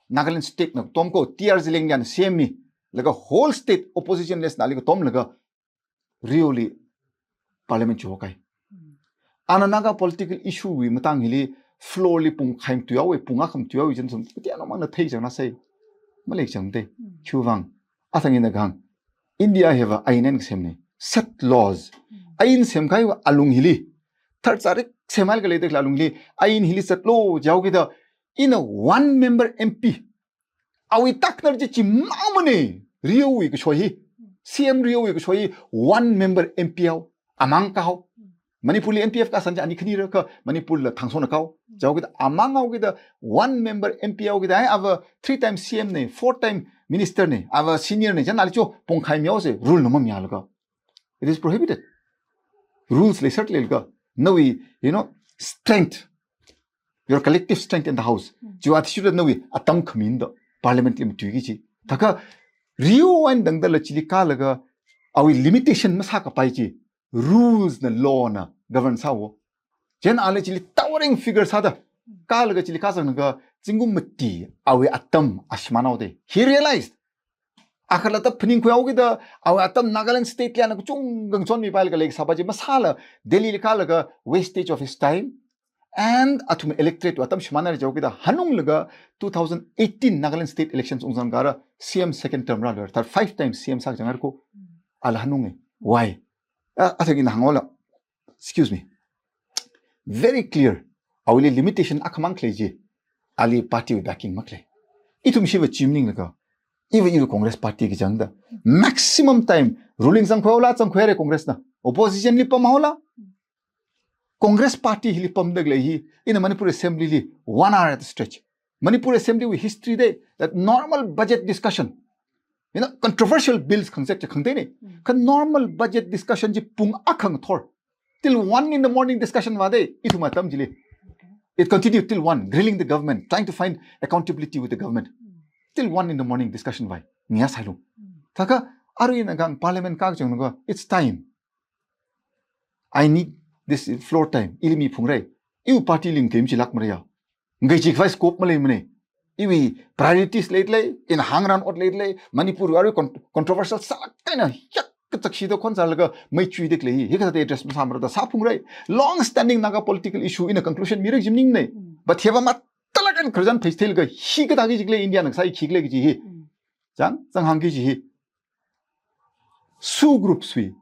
Nagaland state na katomkho, T R Zelianglian C M mi. laga whole state opposition list nali katomlaga Rio li parliament chihokai. Ana Naga political issue wui matang hili floor li pung khaim tuihaowa, pung akham tuihaowa jen sum, katia no mangna thei chang na sai. Malei chang te. Khiwuivang. Athang ina kahāng. India hiva ain eina semne. Set laws. Ain semkahaiva alung hili. Thar charik semhailakha leidakhalei alung hili. Ain hili set law jihaokida. Ina one member M P. Awui taknar chi chimangmane. Riowui kashoi hi. C M Riowui kashoi hi one member M P hao. Amang kahao. Manipur li N P F kasang chi ani khani raka Manipur la thangson akao. Jihaokida amang haokida one member M P haokida ai ava three time C M ne, four time minister ne, ava senior ne, jan ali cho pung khaimihaosa rule na mamihaolakha. It is prohibited. Rules lei sāda leilakha. Nawui, you know, strength. Your collective strength in the house. Chiwui athishurda nawui atam khamin da parliament li matuiki chi. Thakha Rio eina tangdala chili kalaga awui limitation masākapai chi. Rules na law na govern sāhaowa. Jen ali chili towering figure sāda. Kalaga chili kazanglaga zingkum mati awui atam ashimānhaoda. He realized. Akhala ta phaningkhui haokida awui atam Nagaland state li ana kachungkha ngachonmipailakha leisāpa chi masāla Delhi li kalaga wastage of his time and athum electorate wui atam shimānhaira jihaokida hanunglaga two thousand eighteen Nagaland state elections ungzang kara C M second term rāluira. Thar five times C M sākazang haira ko. Ala hanunge. Why? A, athang ina hānghaola. Excuse me. Very clear. Awuili limitation akhamang khalei chi. Ali party wui backing makhalei. Ithum shiva chi maninglaga. Iva iru Congress party kachangda. Maximum time ruling zangkhuihaola zangkhuihaira Congress na. Opposition li pamhaola. Congress party hili pamdakhalei hi. Ina Manipur Assembly li one hour at a stretch. Manipur Assembly wui history da that normal budget discussion. You know, controversial bills khangazek chi khangtei ne. Kha normal budget discussion chi pung akha ngathor. Till one in the morning discussion vāda, ithum atam chili. It continued till one, grilling the government, trying to find accountability with the government. Till one in the morning discussion vāi. Ngiya sailu. Thakha, arui ina kahāng parliament kachanglaga, it's time. I need this floor time. Ili miphungra. Iwui party li ngakei machilākmara ya. Ngakei chi khavai scope maleimane. Iwui priorities leidalei, ina hāngran ot leidalei, Manipur arui con-, controversial sālāk eina, yak kachakshi da khon sālaga, mei chuidakhalei, hikathāda address masāmara da sāphungra. Long standing Naga political issue ina conclusion mira chi maningmane. But hiva matalāk eina khararchan phei theilaga, hikathā ki jikle India na kasā khikle kaji hi. Chang, chang hāngki kaji hi. SoO groups wui.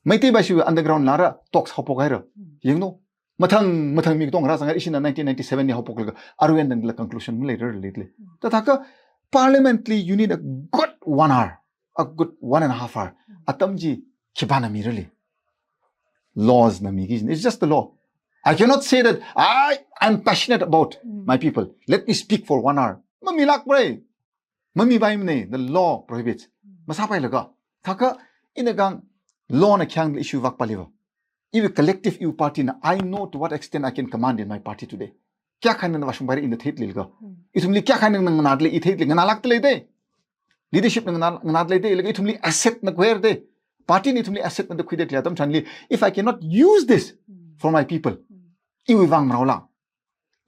Meitei Bashi wui underground la rā talks haophok haira. Yanglu. Mathang, mathang mi katonga rāzang haira ishina nineteen ninety-seven li haophoklaga. Arui eina tangdala conclusion maleirarlei. Thāthākha parliament li you need a good one hour. A good one and a half hour. Atam chi khipāna mirarlei. Laws na miki. It's just the law. I cannot say that I am passionate about my people. Let me speak for one hour. Mamilākmara. Mamipaimane, the law prohibits. Masāpailaga. Thākha, ina kahāng law na khayang issue vākpaliva. Iwui collective iwui party na, I know to what extent I can command in my party today. Kayākha eina vāshungpaira ina theilakha. Ithumli kayākha eina nganālei, i theilei, nganālākdalei da. Leadership na nganā, nganālei da, laga ithumli asset na khuira da. Party na ithumli asset na da khuidakhalei atam tharanli. If I cannot use this for my people, iwui vang maraola.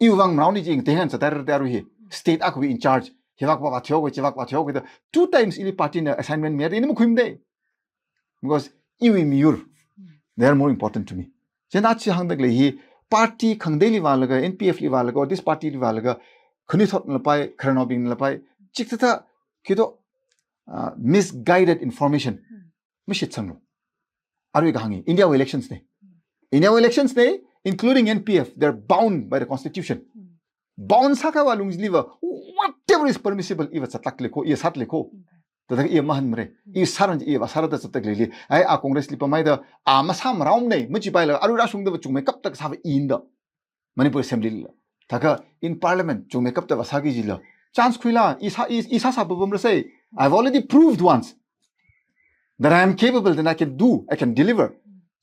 Iwui vang maraoni chi ing tengan sa dar dar hi. State akhawui in charge. Hivākva vāthihaowa, chivākva vāthihaowa da. Two times ili party na assignment mira, ina makhuimada. Because iwui miyur, they are more important to me. Chieina chi hāngdakhalei hi, party khangateili vālaga, N P F li vālaga, or this party li vālaga, khanuithotna lapai, khararnaobingna lapai, chikathā, khi to, uh, misguided information. Mashitsanglu. Arui kahāng hi, India wui elections ne. India wui elections ne, including N P F, they're bound by the constitution. Bound sākahaiwui alungliva, whatever is permissible, iva zatlāklei ko, i zatlei ko. Thāda i mahānmara. I sāran i vāsāra da zatlāklei li. Ai a Congress li pamhaida, a masāmaraomane, machipaila, arui rāshungda va chungmeikapta kasāva ina da. Manipur Assembly la. Thākha in Parliament, chungmeikapta vāsāki jila. Chance khuila, i sā, i, i sāsā papamrasai. I've already proved once that I am capable, then I can do, I can deliver.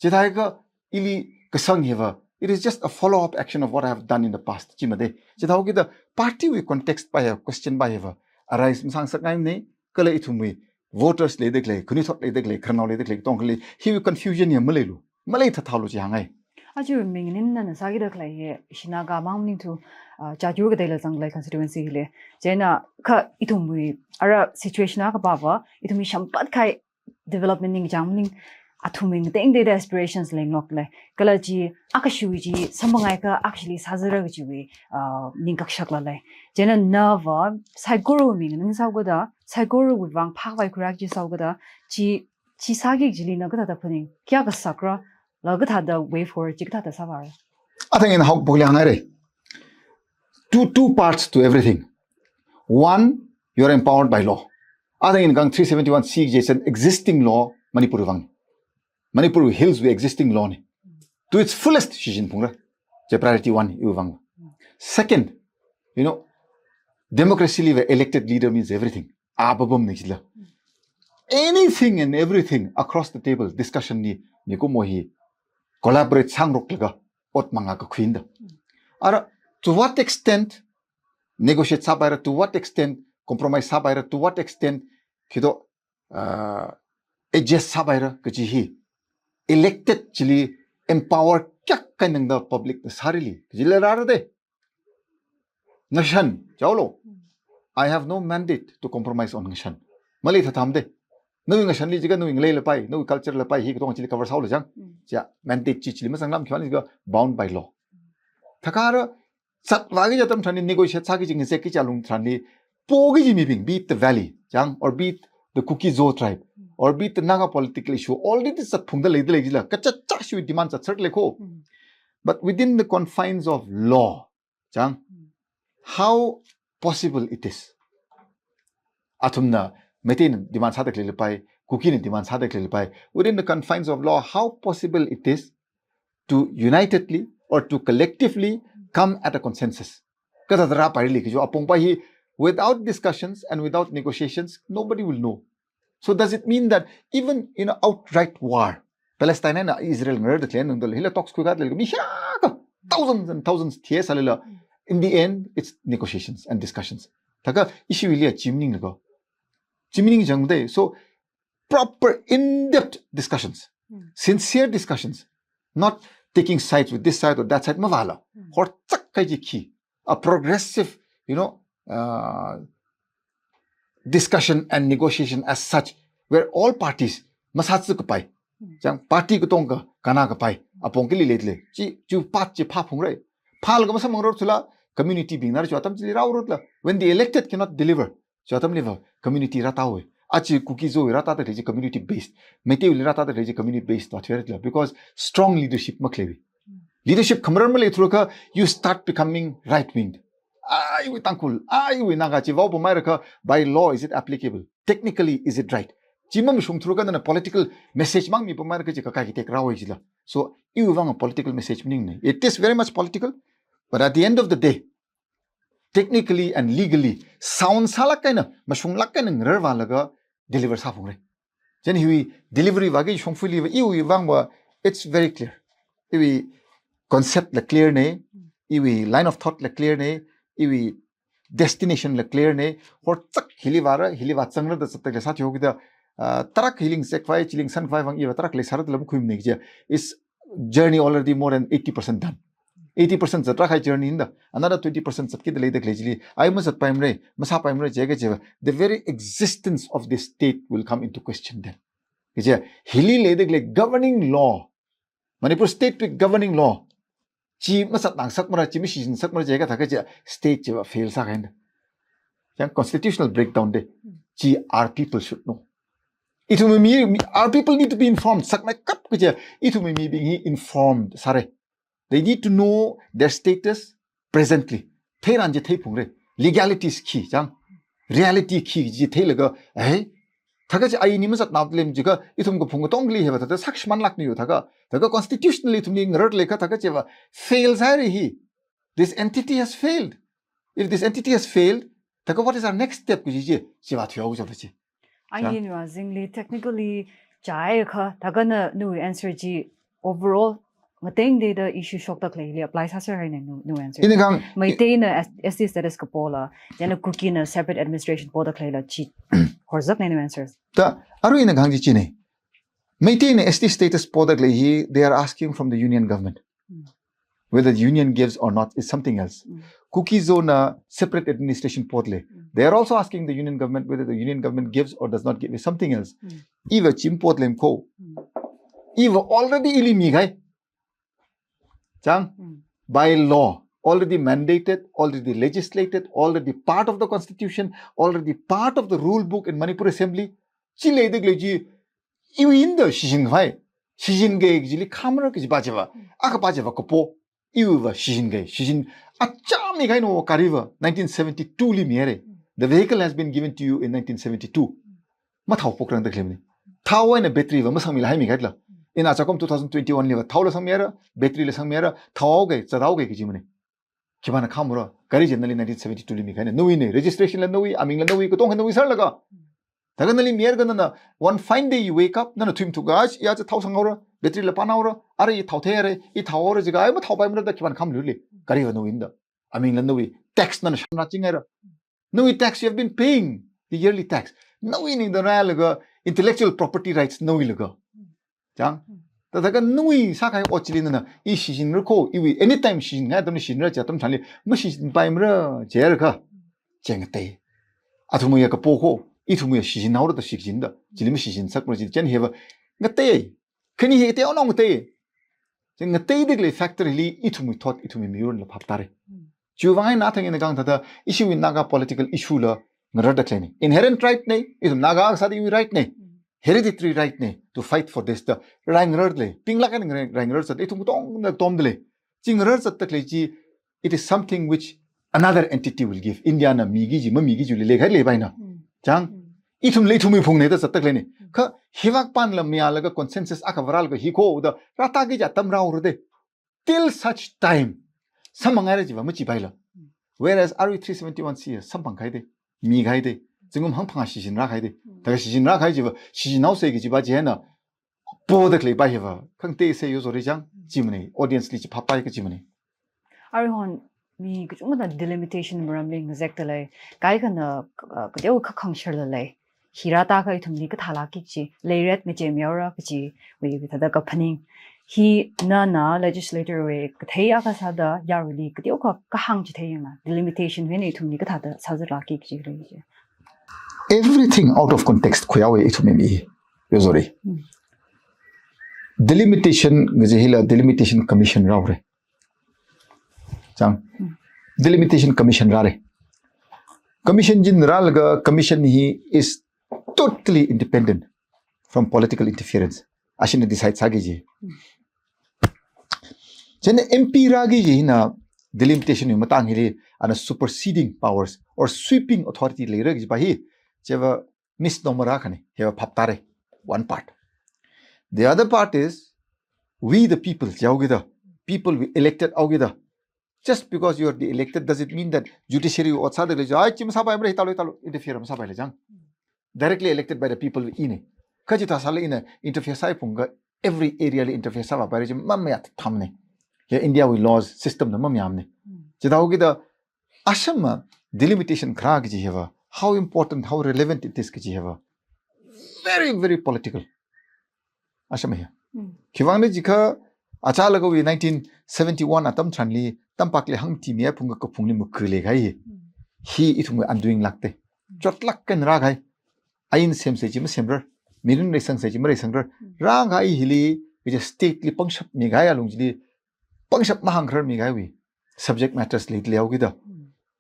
Chithākha ili kasang hiva. It is just a follow-up action of what I have done in the past. Chimade. Chithākida party wui context pa ya question pa hiva. Arise masāngasakngaimane, kala ithumwui voters leidakhalei, khanuithot leidakhalei, khararnao leidakhalei, tongkhalei, hiwui confusion ya maleilu. Maleithathaolu chi hāngngai. Aja mingnin nana sākida khalei hi, ishi Naga mang maningthu, ah, Chayur kateila zanglei constituency hili. Chieina kha ithumwui, ara situation akha pava, ithumwui shamphat kahai development ningchāng maning, athumwui ngatengteida aspirations leinglok lei. Kala chi, akha shui chi, samphangakha, akha shili sāzara kajiwui, ah, ningkakshak la lei. Chieina nava, saikora mingnin sāhaokada, saikorawui vang phākhavai khuirā kaji sāhaokada, chi, chi sāki kajili na kathāda phaning, kayākha sākra, la kathāda way forward chi kathāda sāvāra. I think in how Bogli hāngngaira. Two, two parts to everything. One, you are empowered by law. I think in kang three seventy-one C J is an existing law, Manipur vang. Manipur Hills wui existing law ni. To its fullest shichin phungra. Chi priority one iwui vang. Second, you know, democracy li elected leader means everything. Apapam ni chila. Anything and everything across the table, discussion ni, mikumo hi collaborate sāngaroklaga, ot mangā kakhuida. Ara, to what extent negotiate sāpaira, to what extent compromise sāpaira, to what extent khi to, uh, adjust sāpaira kaji hi elected chili empower kayākha eina tangda public na sārili kajila rāra de. Ngashan, chaolo. I have no mandate to compromise on ngashan. Maleithathamde. Nawui ngashanli jiakha nawui ngalei lapai, nawui culture lapai, hi katonga chili cover sāhaola chang. Mm. Chiya, mandate chi chili mazanglam, khiwuivang jiakha bound by law. Thakha ara, zatvāki kaji atam tharanli, negotiate sāki kaji, ngazekki kaji alung tharanli, poki kaji mibing, be it the valley, chang, or be it the Kuki-Zo tribe, or be it the Naga political issue, already zatphungda leida lei jila, kachichā shui demand zatser lei ko. Mm. But within the confines of law, chang, Mm. how possible it is? Athumna, Meiteina demand sāda khalei lapai, Kukina demand sāda khalei lapai, within the confines of law, how possible it is to unitedly or to collectively come at a consensus? Kathāda rāpaili kaji apong pa hi, without discussions and without negotiations, nobody will know. So does it mean that even in an outright war, Palestine eina Israel ngararda khalei eina tangda hila talks khuikahai lei, mi kayākha, thousands and thousands thihaisālala, in the end, it's negotiations and discussions. Thakha issue hili chi maningla ko. Chi maning changde. So proper in-depth discussions, Hmm. sincere discussions, not taking sides with this side or that side, mavāla. Hmm. Horzak kaji khi, a progressive, you know, uh, discussion and negotiation as such, where all parties masātsu kapai. Hmm. Chang party katonga kannā kapai. Apong kali leile. Chi, chi path chi phāphungra. Phālaga masamphang rot thula, community bingna chi atam chili rao rotla. When the elected cannot deliver, chi atamliva community rātāhaowa. Aja Kuki-Zo rātāda khalei chi community based. Meitei li rātāda khalei chi community based, what, because strong leadership makhaleiwui. Leadership khamarar maleithuakha, you start becoming right-winged. Ai, iwui Tangkhul, ai, iwui Naga chi vaopamhairakha, by law, is it applicable? Technically, is it right? Chi mamashungthuakha nana political message mang mipamhairakha chi kakai katek rāhaowa jila. So, iwui vang a political message maningna. It is very much political, but at the end of the day, technically and legally sound sālāk eina, mashunglāk eina ngararvālaga deliver sāphungra. Chieina hiwui delivery vāki shongfali va iwui vang va, it's very clear. Iwui concept la clear na, iwui line of thought la clear na, iwui destination la clear na, horzak hili vāra, hili vāzangra da zatda khalei sāthuakida, ah, tarākha hili ngazekkhavai, chili ngasankhavai vang iva tarākha leisāra da lam khuimana kaji. Is journey already more than eighty percent done. Eighty percent zatrākahai journey na da, another twenty percent zatkida leida khalei chili, ai mazatpaimara, masāpaimara jiakha chiva, the very existence of this state will come into question then. Kaja, hili leida khalei governing law, Manipur state wui governing law, chi masātngasakmara, chi mashichinsakmara jiakha thākha chi state chiva fail sākahaina. Yang constitutional breakdown de, chi our people should know. Ithumwui mi, mi, our people need to be informed. Sakmeikap kaja, ithumwui mibing hi informed sāra. They need to know their status presently. Theiran chi theiphungra. Legalities khi chang, reality khi chi theilaga, eh, thākha chi aini mazatnao lem jiakha, ithum kaphung katongli hiva thāda sāshimānlākna yo thākha, thākha constitutionally ithumli ngararlaga thākha chiva fail sāhaira hi. This entity has failed. If this entity has failed, thākha what is our next step kaji chi, chiva thuihaowa jala chi. Ai, chang, ina zingli technically jiakha, thākha na nawui answer chi overall, ngatengteida issue shokda khaleili apply sāserhaina nu, nawui answer. Ina kahāng, Meiteina S-, S T status kapola, then Kukina separate administration poda khaleila chi, horzakna nawui answer. Ta, arui ina kahāng chi china. Meiteina S T status poda khalei hi, they are asking from the union government. Whether the union gives or not is something else. Kuki Zo na separate administration pot lei. They are also asking the union government whether the union government gives or does not give is something else. Iva chim pot lem ko. Iva already ili mikahai. Chang, by law, already mandated, already legislated, already part of the constitution, already part of the rule book in Manipur Assembly. Chi leida khalei chi, iwui eina shichin khavai. Shichin kahai kajili khamara kaji pa chiva. Akha pa chiva kapo. Iwuiva shichin kahai. Shichin achā mikahai no gari va nineteen seventy-two li mihaira. The vehicle has been given to you in nineteen seventy-two. Mathao pokrang da khalei mani. Thao eina battery va masangmila haimi kahaila. Ina achakum two thousand twenty-one li va thao la sangmihaira, battery la sangmihaira, thao kahai, zatao kahai kaji mani. Khipāna khamara, gari chi nali nineteen seventy-two li mikahaina. Nawuina, registration la nawui, aming la nawui, katonga nawui sālaga. Thākha nali mihairaka nana, one fine day you wake up, nana thuimathuk kachi, ya chi thao sanghaora, battery la panhaora, ara i thao theihaira, i thaohaora jiakha, ai mathao paimara da khipāna khamlu lei. Gari va nawui eina da. Aming la nawui, tax nana shanra chinghaira. Nawui tax you have been paying, the yearly tax. Nawui ningda rālaga intellectual property rights nawui laga. Chang. Thākha nawui sākahai ot chili nana, i shichinra ko, iwui anytime shichin ngai atamli shichinra chi atam thanli, mashichin paimara jiakha. Chi ngatei. Athumwui ya kapo ko, ithumwui ya shichinhaora da shichin da. Chili mashichin sakmara chi chen hiva. Ngatei. Khani hi ngatei ono ngatei. Chi ngateida khalei factor hili ithumwui thot, ithumwui miyur la phap tare. Chiwuivang eina thang ina kahāng thāda, ishiwui Naga political issue la ngarar da khalei ni. Inherent right nei, ithum Naga sāda iwui right nei. Hereditary right nei, to fight for this da. Rai ngarar lei, pinglāk eina ngarai, rai ngarar sāda, ithum katongna tomda lei. Chi ngarar zatda khalei chi, it is something which another entity will give. India na miki kaji, mamiki kaji lei, leikahai leipaina. Chang, ithum lei ithumwui phung nei da zatda khalei ni. Kha, hivak pan la miya laga consensus akha vāra laga hi ko da, rātaki kaji atam rāhaora de. Till such time, samphang haira chiva machipaila. Whereas arui three seventy-one C A samphang kahai de, mikahai de, zingkum hangphang shichinra kahai de. Thākha shichinra kahai chiva, shichinhaosa kaji pa chieina, poda khalei pa hiva, khangatei se yo zori chang, chi mani, audience li chi phap pai kaji mani. Aruihon, mi kachungkhana delimitation maramli ngazekda lei, kaikhana, uh, kateo kakhang sharla lei. Hi rātaka ithumli kathālākki kaji, leiret ngacheimihaora kajiwui thāda kaphaning. Hi nana legislator wui kathei akha sāda yaruili kateokha kahāng chithei yangla. Delimitation wui eina ithumli kathāda sāzātlākki kaji lei chi. Everything out of context khuihaowa ithumwui mi. Yo zori. Delimitation kaji hila delimitation commission rāhaora. Chang. Delimitation commission rāra. Commission chi rālaga commission hi is totally independent from political interference. Ashina decide sāki kaji. Chieina M P rāki kaji hina delimitation wui matang hili ana superseding powers or sweeping authority leira kaji pa hi. Chiva misnomer akhana, hiva phap tare, one part. The other part is, we the people, jihaokida, people we elected haokida. Just because you are the elected, does it mean that judiciary ot sāda khalei chi, ai, chi masāpaimara, hi tālu, tālu, interfere masāpaila chang. Directly elected by the people we ina. Kha chithā sāla ina interfere sāi phungkha every area li interfere sāvāpaira chi mamayā thamna. Hi India wui laws system na mamayāmana. Chithāhaokida, ashama delimitation kharā kaji hiva, how important, how relevant it is kaji hiva, very, very political. Ashama hi. Khiwuivang jiakha, achālakha wui nineteen seventy-one atam tharanli, tampakli hāngtimi phungkha kaphungli mukhu leikahai hi. Hi ithumwui undoing lākte. Chotlāk eina rākahai. Ain semsa chi masemrar. Mirin reisangsa chi mareisangra. Rākahai hili, kaja state li pangshap mikahai alung chili, pangshap mahāngkharar mikahaiwui subject matters leili haokida.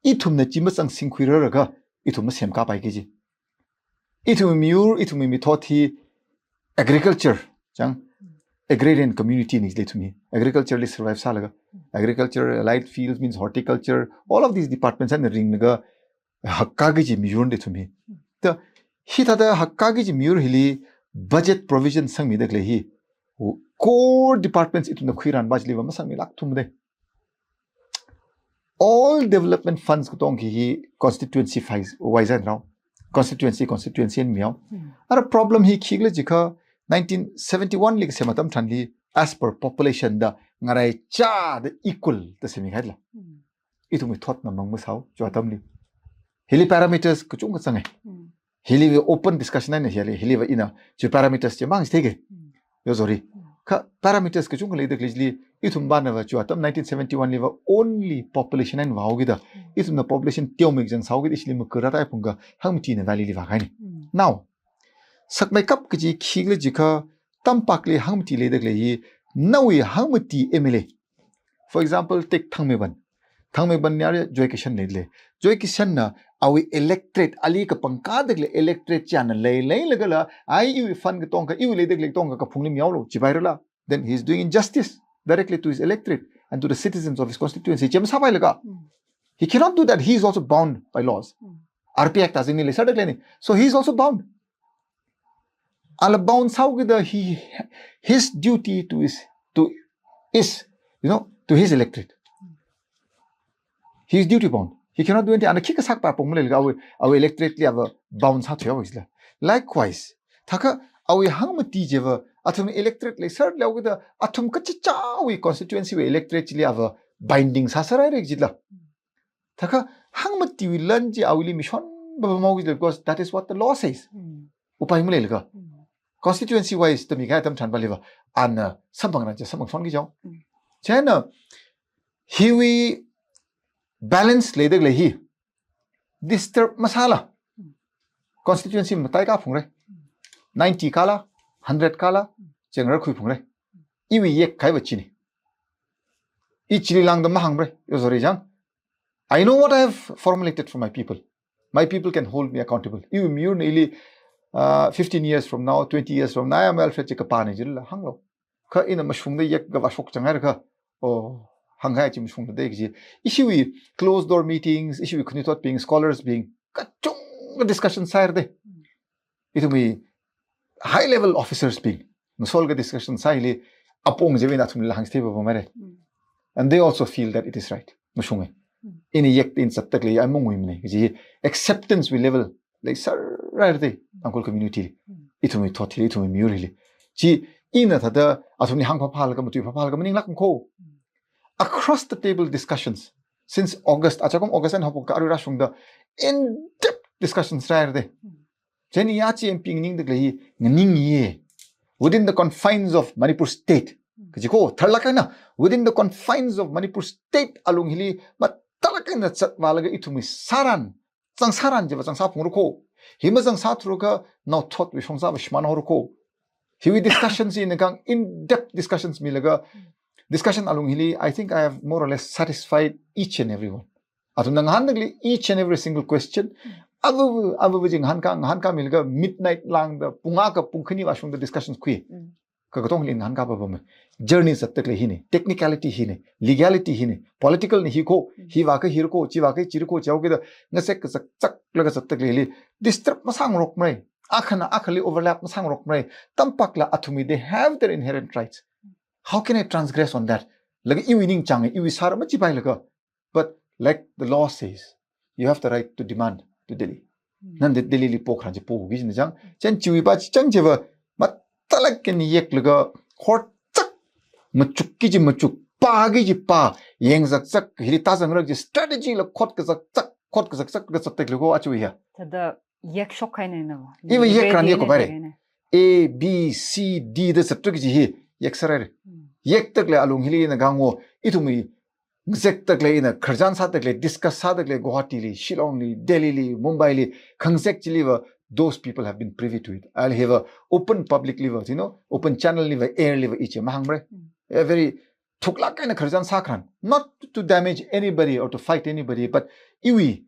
Ithumna chi mazangsingkhuirarlaga, ithum masemkapai kaji. Ithumwui miyur, ithumwui mithot hi agriculture, chang, agrarian community ni le ithum hi. Agriculture li survive sālaga. Agriculture, allied fields means horticulture, all of these departments eina ringlaga hakkā kaji miyur de ithum hi. Ta, hithāda hakkā kaji miyur hili budget provision sangmida khalei hi. Core departments ithumna khuiran pa chiliva masangmilāk thumde. All development funds katonga hi constituency wise, wise eina rao. Constituency, constituency eina mihao. Ara problem hi khikhala jiakha nineteen seventy-one li kasem atam tharanli as per population da ngaraichāda equal da semmihaila. Ithumwui thotna mang masāo, chi atamli. Hili parameters kachungkha zange. Hili open discussion eina hili, hiliva ina, chi parameters chi mang theike. Yo zori. Kha parameters kachungkha leida khalei chili, ithum vāna va chiwui atam nineteen seventy-one liva only population eina vāhaokida, ithumna population teomeikha zangsāhaokida, ishili makarā tai phungkha hangmatina valley li vākahaina. Mm. Now, sakmeikap kaji khikhala jiakha, tampakli hangmati leida khalei hi, nawui hangmati M L A. For example, take Thangmeiban. Thangmeiban niya re Joy Kishan leidalei. Joy Kishan na awui electorate, ali kapangkada khalei electorate china leileilagala, ai iwui fund katongkha, iwui leida khalei katongkha kaphungli mihaolu, chipairala, then he is doing injustice directly to his electorate and to the citizens of his constituency. Chi masāpailaga. Mm. He cannot do that. He is also bound by laws. Mm. R P Act azingli leisāda khaleina. So he is also bound. Ala bound sāhaokida he, his duty to his, to, is, you know, to his electorate. He is duty bound. He cannot do anything. Ana khikha sākapā apong maleilaga awui, awui electorate li ava bound sāthuihaowa jila. Likewise, thākha awui hangmati chiva, athum electorate leisālahaokida, athum kachichāwui constituency wui electorate chili ava binding sāsārai re jila. Thākha hangmatiwui lan chi awuili mishon pamamao jila, because that is what the law says. Mm. Upai maleilaga. Mm. Constituency wise tami kahai atam tharan paliva, ana samphangran chi samphangshonki jao. Mm. Chieina, hiwui balance leida khalei hi disturb masāla. Mm. Constituency mataikha phungrai. Mm. Ninety kāla, hundred kāla, Mm. chengrar khuiphungrai. Iwui yekkahaiva china. I chili lāngda mahāngrai, yo sorry jang. I know what I have formulated for my people. My people can hold me accountable. Iwui miyurna ili, uh, fifteen years from now, twenty years from now, I am welfare chi kapāna jila hānglo. Kha ina mashungda yek kavā shokchang haira kha, oh, hānghai chi mashungda dei kaji. Ishiwui closed door meetings, ishiwui khanuithotbing, scholars bing, kachungkha discussion sāhaira dei. Ithumwui high level officers bing, ngasolka discussion sāhili, apong chiwui eina athumlila hāngchithei pamamhaira. Mm. And they also feel that it is right. Mashunga. Mm. Ina yek eina zatda khalei, ai mungui mana. Kaji acceptance wui level leisārai re dei, Tangkhul community li. Mm. Ithumwui thot hili, ithumwui miyur hili. Chi ina thāda athumli hāngphaphālaga, matuiphaphālaga maninglākmana kho. Mm. Across the table discussions. Since August, achakum August eina haophoklaga arui rāshungda in-depth discussions rārai re dei. Mm. Chieina ya chi M P nganingda khalei hi nganingiya. Within the confines of Manipur State. Kaji kho, tharlāk eina, within the confines of Manipur State alung hili, mathālāk eina zatvālaga ithumwui sāran, zangsāran chiva zangsāphungra kho. Hi mazangsāthurakha, naothotwui shongzāva shimānhaora kho. Hiwui discussion chi ina kahāng in-depth discussions milaga, discussion alung hili, I think I have more or less satisfied each and everyone. Athumna ngahānda khalei each and every single question. Mm. Ava, ava, ava chi ngahānkā, ngahānkā milaga midnight lāngda, pung akha, pung khani vāshungda discussions khui. Mm. Kha katongli ngahānkā pamamma. Journey zatda khalei hina, technicality hina, legality hina, political na hi kho, Mm. hi vākha hi ra kho, chi vākha chi ra kho, chihaokida, ngazek kazakzaklaga zatda khalei hili, disturb masāngarokmara. Akhana akhali overlap masāngarokmara. Tampakla athumwui, they have their inherent rights. How can I transgress on that? Laga iwui ningchāng, iwui sāra machipailaga. But like the law says, you have the right to demand to Delhi. Mm. Nana Delhi li pokharan chi poki kajina chang. Chieina chiwui pa chi chang chiva, mathālāk eina yeklaga, khorchak, machukki chi machuk, pāki chi pā, yangzakzak, hili tāzangrak chi strategy la khot kazakzak, khot kazakzak, kazakzak khalei kho achiwui ya. Thāda yekshok kahaina va. Iva yekran yek ko bai re. A, B, C, D da zatrak chi hi, yeksārai re. Mm. Yekda khalei alung hili ina kahāng o, ithumwui ngazekda khalei, ina khararchan sāda khalei, discuss sāda khalei, Guwahati li, Shillong li, Delhi li, Mumbai li, khangazek chiliva, those people have been privy to it. I'll have a open public liva, you know, open channel liva, air liva, ichi mahāngmara. Mm. A very thuklāk eina khararchan sākharan. Not to damage anybody or to fight anybody, but iwui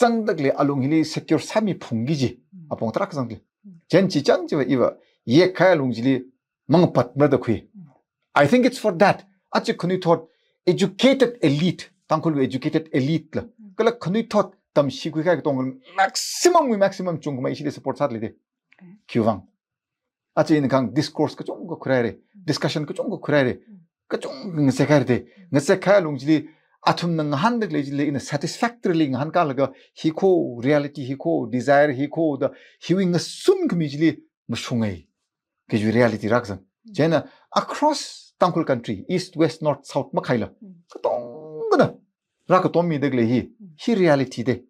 zangda khalei alung hili secure sāmiphungki kaji. Mm. Apong tarākha zangda khalei. Mm. Chieina chi chang chiva iva, yekkahai alung chili mangapatmara da khui. Mm. I think it's for that. Aja khanuithot educated elite, Tangkhulwui educated elite la. Mm. Kala khanuithot tamshi khuikahai katong maximum wui maximum chungkhamei ishili support sāda lei dei. Okay. Khiwuivang. Aja ina kahāng discourse kachungkha khuirai re, discussion kachungkha khuirai re, kachungkha ngazekhai re. Ngazekhai alung chili, athumna ngahānda khalei chili ina satisfactorily ngahānkālaga, hi kho, reality hi kho, desire hi kho da, hiwui ngasunkhami chili mashungai. Kaji reality rākazang. Chieina across Tangkhul country, east, west, north, south makhaila, katonga da rākatommida khalei hi, hi reality dei.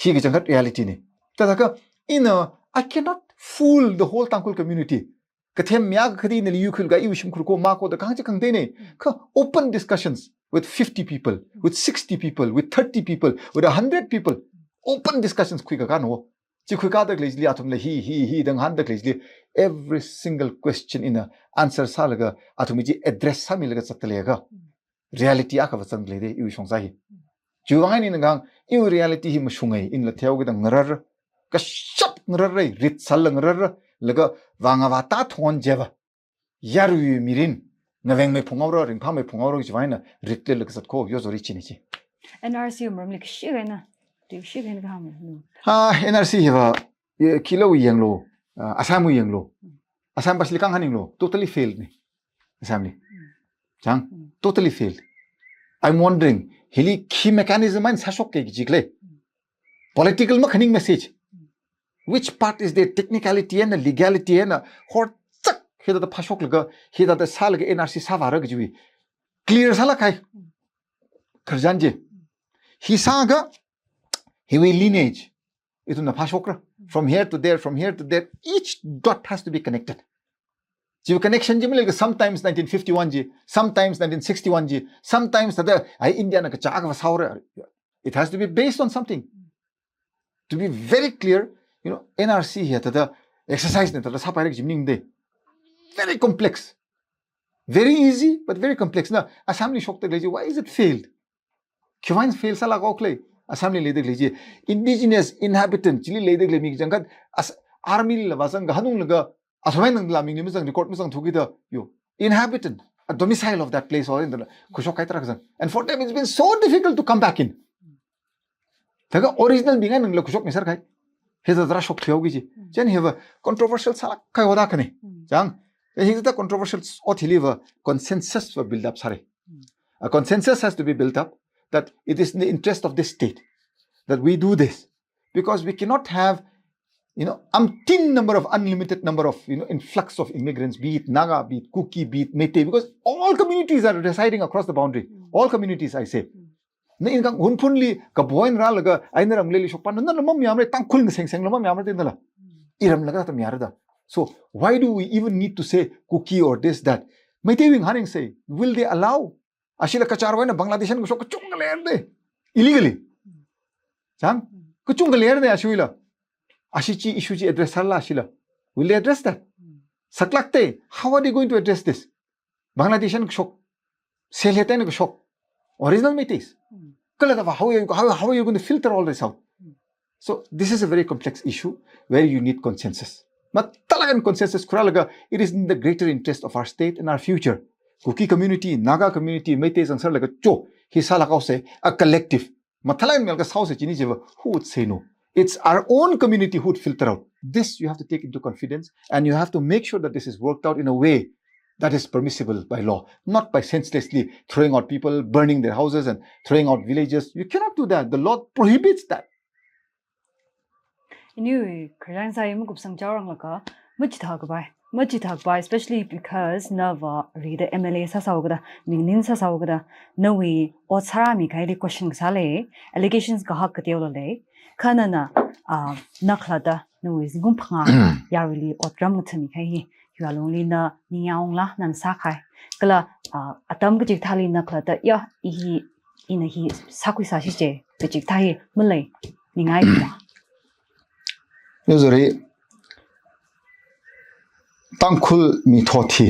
Hi kachangkhat reality na. Thāda kha, ina, I cannot fool the whole Tangkhul community. Kathem mi akha khateina li yuikhuilaga iwui shimkhur ko mako da kahāng chi khangateina. Kha open discussions with fifty people, with sixty people, with thirty people, with a hundred people. Open discussions khuikakāna. Chi khuikāda khaleili athumla hi, hi, hi da ngahānda khaleili every single question ina answer sālaga athumwui chi address sāmilaga zatda leiakha reality akhava zangda lei da iwui shongza hi. Chiwui vang eina ina kahāng, iwui reality hi mashungai, inala theihaoki da ngararra. Kashap ngararra, ritsāla ngararra, laga vānga vāta thon jeva. Yaruiwui mirin, ngavengmei phunghaora, ringphāmei phunghaora chiwui vang eina ritli laga zat ko, yo zori chini chi. N R C wui maramli kashi kahaina, tui kashi kahaina kahāng no. Ha, N R C hiva, e, khilowui yanglu, ah, Assam wui yanglu. Assam pashli kahāng ninglu, totally failed na. Assam li. Chang, totally failed. I'm wondering, hili khi mechanism eina sāshokki kaji khalei. Political makhaning message. Which part is there? Technicality eina legality eina horzak hithāda phāshoklaga, hithāda sālaga N R C sāvāra kajiwui clear sālāk kahai. Khararchan chi. Hi sāakha, hiwui lineage ithumna phāshokra. From here to there, from here to there, each dot has to be connected. Chiwui connection chi maleikha sometimes nineteen fifty-one chi, sometimes nineteen sixty-one chi, sometimes thāda, ai India na kacha akhava sāhaora. It has to be based on something. To be very clear, you know, N R C hi thāda exercise na thāda sāpaira kaji maningmana. Very complex. Very easy, but very complex. Na, Assam li shokda khalei chi, why is it failed? Khiwui vang fail sālāk haokhala? Assam li leida khalei chi, indigenous inhabitant chili leida khalei mi kachangkhat, as army lila vāzang kahāng nunglaga, asomai nang la mingli mazang, record mazangthuki da, yo, inhabitant, a domicile of that place or in the, khuishok kahai tarā kazang. And for them, it's been so difficult to come back in. Thākha original mi ngai nangla khuishokmiser kahai. Hithāda rāshok thuihaoki chi. Chieina hiva controversial sālāk kahai hoda khani. Chang, hithāda controversial ot hiliva consensus va build up sāra. A consensus has to be built up that it is in the interest of this state that we do this. Because we cannot have, you know, umpteen number of, unlimited number of, you know, influx of immigrants, be it Naga, be it Kuki, be it Meitei, because all communities are residing across the boundary. All communities, I say. Na ina kahāng Hunphunli kaboina rālaga, ai naram leili shokpa, nala mamayāmara, Tangkhul ngaseng sengla mamayāmara da nala. Iramla kathāda mayāra da. So, why do we even need to say Kuki or this, that? Meiteiwui ngahān eina sei, will they allow? Ashila Kachar wui eina Bangladesh eina kashok kachungkha leira da. Illegally. Chang? Kachungkha leira da ashiwuila. Ashi chi issue chi address sālala ashila. Will they address that? Saklāk da. How are they going to address this? Bangladesh eina kashok, Sylhet eina kashok, original Meiteis. Kala thāva, how are you, how, how are you going to filter all this out? So this is a very complex issue where you need consensus. Mathālāk eina consensus khuirālaga, it is in the greater interest of our state and our future. Kuki community, Naga community, Meitei zangserlaga cho, hi sālāk haosa, a collective. Mathālāk eina milaga sāhaosa chini chiva, who would say no? It's our own community who would filter out. This you have to take into confidence, and you have to make sure that this is worked out in a way that is permissible by law, not by senselessly throwing out people, burning their houses and throwing out villages. You cannot do that. The law prohibits that. Anyway, khararchan sāi makupsang chaorang laga, machithā kapai. Machithā kapai, especially because nava rida M L A sāsāhaokada, mingning sāsāhaokada, nawui ot sārāmi kahaili question kasā lei, allegations kahak kateola lei, kha nana, ah, na khalatta, nawui zingkum phangā yaruili otram ngathami kahai hi, hiwui alungli na ningyāng ungla nana sākahai. Kala, ah, atam kachikathāli na khalatta, ya, i hi, ina hi sākhuisāshi je, kachikathā hi malei, ningai kuma. Usually, Tangkhul mithot hi,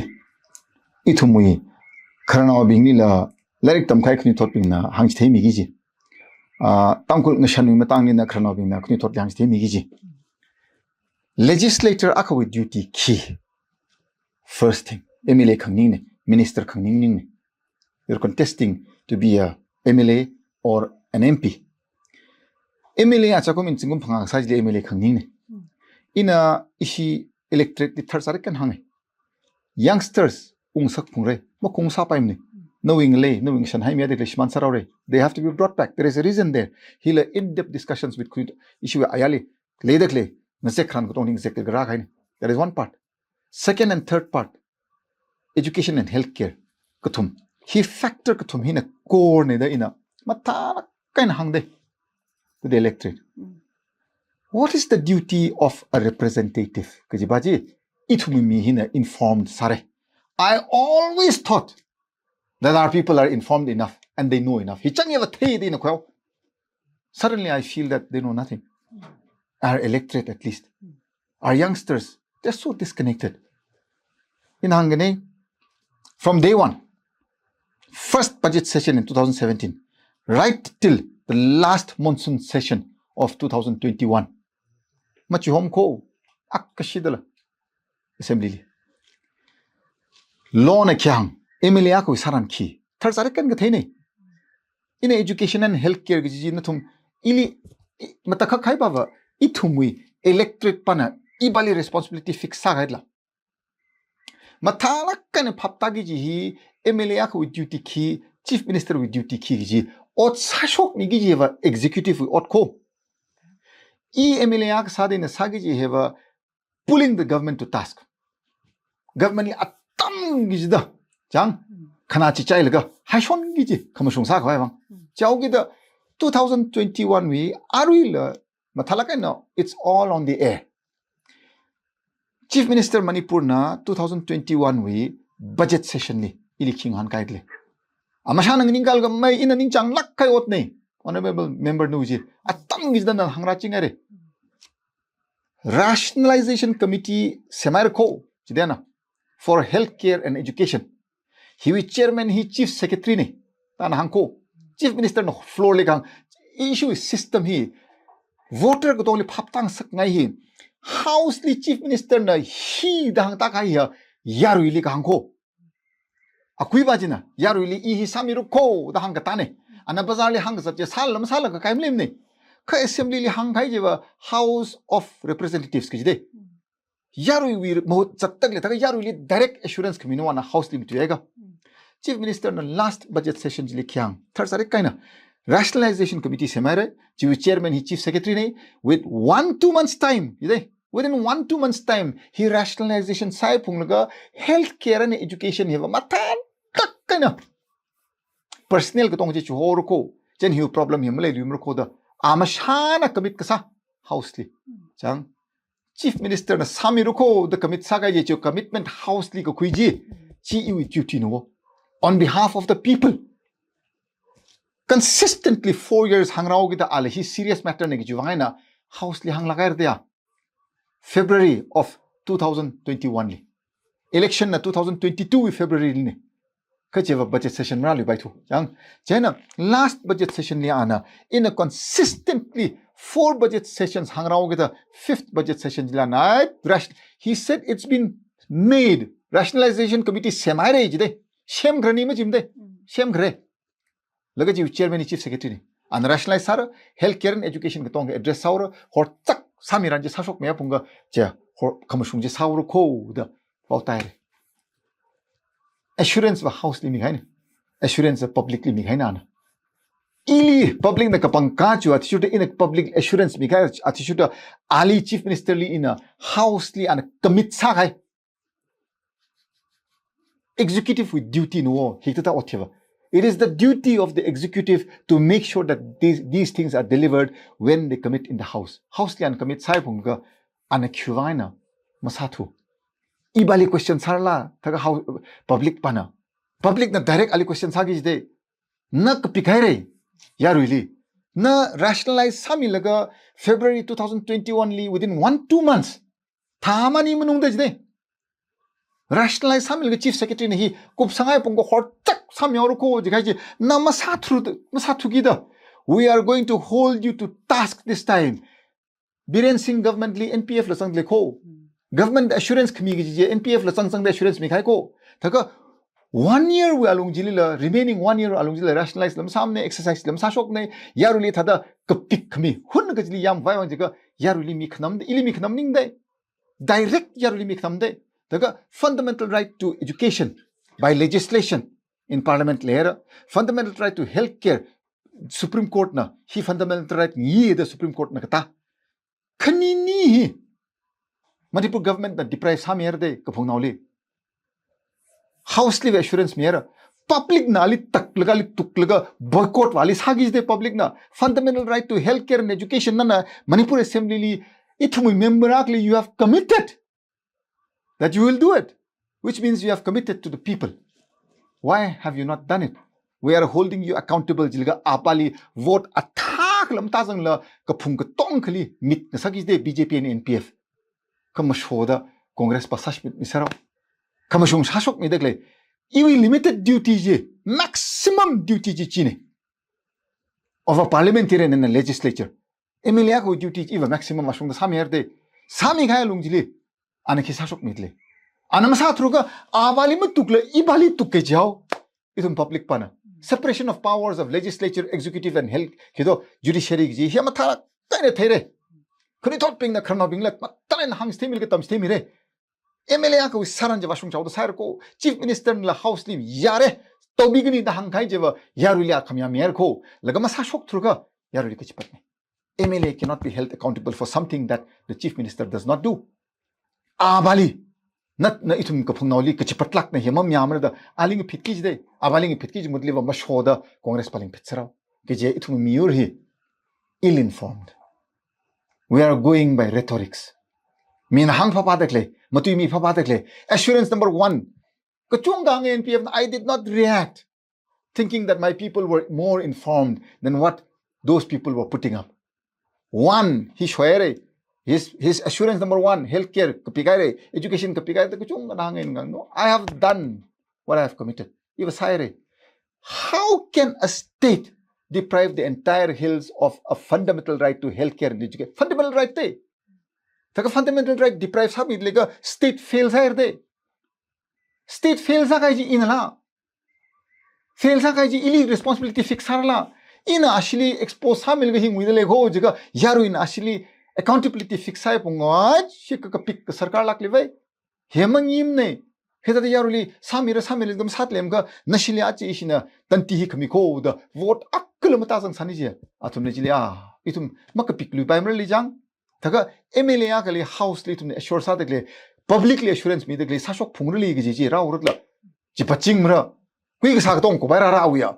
ithumwui khararnaobinglila lairik tamkahai khanuithotbingna hāngchitheimi kaji chi. Ah, Tangkhul ngashanwui matangli na khararnaobingna khanuithotli hāngchitheimi kaji chi. Legislator akhawui duty khi. First thing, M L A khanganingna, minister khanganingna. You're contesting to be a M L A or an M P. M L A achakum ina zingkum phangā kasā chili M L A khanganingna. Ina ishi electorate li tharsāra kan hānga. Youngsters ungsak phungra, makung sāpaimana. Nawui ngalei, nawui ngashan haimiya da khalei shimān sāra haora. They have to be brought back. There is a reason there. Hila in-depth discussions with khanuithot, ishiwui ayarli leida khalei, ngazek kharan katongli ngazek khalei rākahaina. That is one part. Second and third part, education and healthcare kathum. Hi factor kathum hina core na da ina mathālāk eina hāngda to the electorate. What is the duty of a representative? Kajipa chi, ithumwui mi hina informed sāra. I always thought that our people are informed enough and they know enough. Hi chang yava thei dina khao. Suddenly, I feel that they know nothing. Our electorate, at least. Our youngsters, they're so disconnected. Ina hāngkhanei, from day one, first budget session in two thousand seventeen, right till the last monsoon session of two thousand twenty-one. Machihom ko, akkashidala assembly li. Law na khi hāng, M L A akhawui sāran khi. Tharzari kan katheinei. Ina education and healthcare kaji chi nathum ili, i, matakhak hai bava, ithumwui electorate pana ibali responsibility fix sāhaila. Mathālāk eina phaptāki kaji hi M L A akhawui duty khi, Chief Minister wui duty khi kaji. Ot sāshokmi kaji hiva executive wui ot ko. I M L A akha sāda ina sāki kaji hiva pulling the government to task. Government li atam kachida, chang, khana chichailaga haishon kaji khamashung sākhavai vang. Chaokida two thousand twenty-one wui aruila mathālāk eina, it's all on the air. Chief Minister Manipur na two thousand twenty-one wui budget session li ili khi ngahānkaidalei. Amashana nganingkālaga mai, ina ningchānglāk kahai otnei. Honorable member nu chi, atam kachida nana hāngrāchingaira. Rationalization committee semhaira ko, chidena, for healthcare and education. Hiwui chairman hi chief secretary nei, da nana hāng ko. Chief Minister na floor li kahāng, issue system hi, voter katongli phaptāngasakngai hi, House li Chief Minister na hi da hāngtākahai hi, yaruili kahāng ko. Akhuiva china, yaruili i hi sāmiru ko da hāngkatānei. Ana bazar li hāngkazat chi sāla masāla kakai maleimanei. Kha assembly li hāngkahai chiva House of Representatives kachidei. Yaruiwui mahut zatdalei, thākha yaruili direct assurance khami nana House li matuihaika. Chief Minister na last budget session chili khi hāng, tharzari kaina, rationalization committee semhaira, chiwui chairman hi chief secretary nei, with one two months time, chidei. Within one two months time, hi rationalization sāphunglaga healthcare and education hiva mathālāk eina personnel katong chi chuhora ko, chieina hiwui problem hi maleiluimara ko da amashana commit kasā House li. Chang, Chief Minister na sāmiru ko da commit sākahai chi, commitment House li kakhui chi, chi iwui duty na wo. On behalf of the people. Consistently four years hāngrāhaokida ala hi serious matter nei kajiwui vang eina House li hānglāk haira da. February of two thousand twenty-one li. Election na two thousand twenty-two wui February li nei. Kha chiva budget session marāluipaithu. Chang, chieina last budget session li ana, ina consistently four budget sessions hāngrāhaokida fifth budget session chila na, rash-, he said it's been made. Rationalization committee semhaira chidei. Semkharāni majimdei. Semkhara. Laga chiwui chairman hi chief secretary nei. Ana rationalize sāra, healthcare and education katong address sāhaora, horchak sāmiran chi sāshokmi apong kaja, hor khamashung chi sāhaora ko da pao tāhaira. Assurance va House li mikahainei. Assurance va public li mikahaina na. Ili public na kapangkā chi athishurda ina public assurance mikahai athishurda ali Chief Minister li ina House li ana commit sākahai. Executive wui duty na wo, hikathā ot hiva. It is the duty of the executive to make sure that these, these things are delivered when they commit in the House. House li ana commit sāphunglaga ana khiwui vang eina masāthu. Ibali question sārala, thākha House, public pana. Public na direct ali question sāki chidei. Na kapikhaira, yaruili. Na rationalize sāmilaga February two thousand twenty-one li within one, two months. Thā mani manungda chidei. Rationalize sāmilaga chief secretary na hi kupsanghai apong kahor tak sāmihaora ko jikahai chi, na masāthu, masāthukida. We are going to hold you to task this time. Biren Singh government li N P F la zangdalei ko. Government assurance khami kaji chi N P F la zangzangda assurance mikahai ko. Thākha one year wui alung chilila, remaining one year alung chilila rationalize la masāmanei, exercise la masāshokmanei, yaruili thāda kapik khami. Hun kachili yāmvai vang jiakha, yaruili mikhanamdei, ili mikhanam ningdei. Direct yaruili mikhanamdei. Thākha fundamental right to education by legislation in parliament leira. Fundamental right to healthcare, Supreme Court na, hi fundamental right ngi da Supreme Court na katā. Khanini hi Manipur government na deprive sāmihaira dei kaphungnaoli. House li va assurance mihaira. Public na ali taklaga, ali tuklaga, boycott vali sāki chidei public na. Fundamental right to healthcare and education na na Manipur Assembly li ithumwui member akhali you have committed. that you will do it, which means you have committed to the people. Why have you not done it? We are holding you accountable jilaga apali vote athā khalam tazangla kaphung katong khali mit ngasakki de B J P and N P F. Khamashoda Congress pa sāshokmi sāra. Khamashung sāshokmida khalei. Iwui limited duty chi, maximum duty chi chine. Of a parliamentarian and a legislature. M L A akhawui duty chi iva maximum ashungda sāmihaira de. Sāmikahai alung chili ana khi sāshokmida lei? Ana masāthuruka apali matukla ipali tukkei jihaowa. Ithum public pana. Separation of powers of legislature, executive and health, khi to judiciary kaji hi mathālāk eina theira. Khanuithotbingna khararnaobingla mathālāk eina hāngchitheimila katamchitheimira. M L A akhawui sāran chi vāshungchaoda sāhaira ko. Chief Minister la House li yare, taobingani da hāngkahai chiva yaruili akhamya mihaira ko. Laga masāshokthuruka yaruili kachipatna. M L A cannot be held accountable for something that the Chief Minister does not do. Apali, nat na ithum kaphungnaoli kachipatlākna hi mamayāmara da, ali ngaphitki jide, apali ngaphitki ji mutliva mashoda Congress pali ngaphit sāra. Kaje ithum miyur hi ill-informed. We are going by rhetorics. Mina hāng phāphāda khalei, matuimi phāphāda khalei. Assurance number one. Kachungkha N P F na, I did not react thinking that my people were more informed than what those people were putting up. One, hi shoire. His, his assurance number one, healthcare kapikhaire, education kapikhaire, kachungkha nganāngai ngang no. I have done what I have committed. Iva sāhaire. How can a state deprive the entire hills of a fundamental right to healthcare and education? Fundamental right te. Taka fundamental right deprive sāmilaga state fail sāhaira de. State fail sākahai chi inala. Fail sākahai chi ili responsibility fix sārala. Ina ashili expose sāmilaga hi nguida lei ko jiakha yaruina ashili accountability fix sāhai apong, ai, shi ka kapik ka sarkar lākli vai. Hi mangimne. Hithāda yaruli sāmira sāmira dam sātlemkha nashili achi ishina tanti hi khami ko da vote akhala matazang sāni je. Athumna chili a, ithum makapikluipaimarali jang. Taka M L A akhali House li ithumna assure sāda khalei, public li assurance mida khalei, sāshok phungrali kaji chi rāhaorala. Chi pachingmara. Kui kasā katong khuipai rāra uya.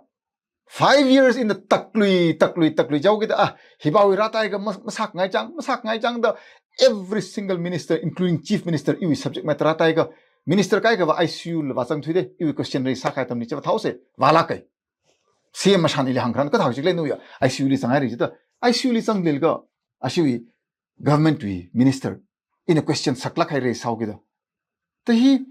Five years eina taklui, taklui, taklui jihaokida, ah, hipāwui rātaiakha mas-, masākhangai chang, masākhangai chang da every single minister, including chief minister, iwui subject matter rātaiakha, minister kaikhava I C U la vāzangthuide, iwui question raise sākahai atamli chiva thaose, vālāke. C M mashan ili hāngkharan kathā chi khalei nuya, I C U li zanghaire jida, I C U li zangleilakha, ashiwui government wui minister ina question saklāk haire sāhaokida. Ta hi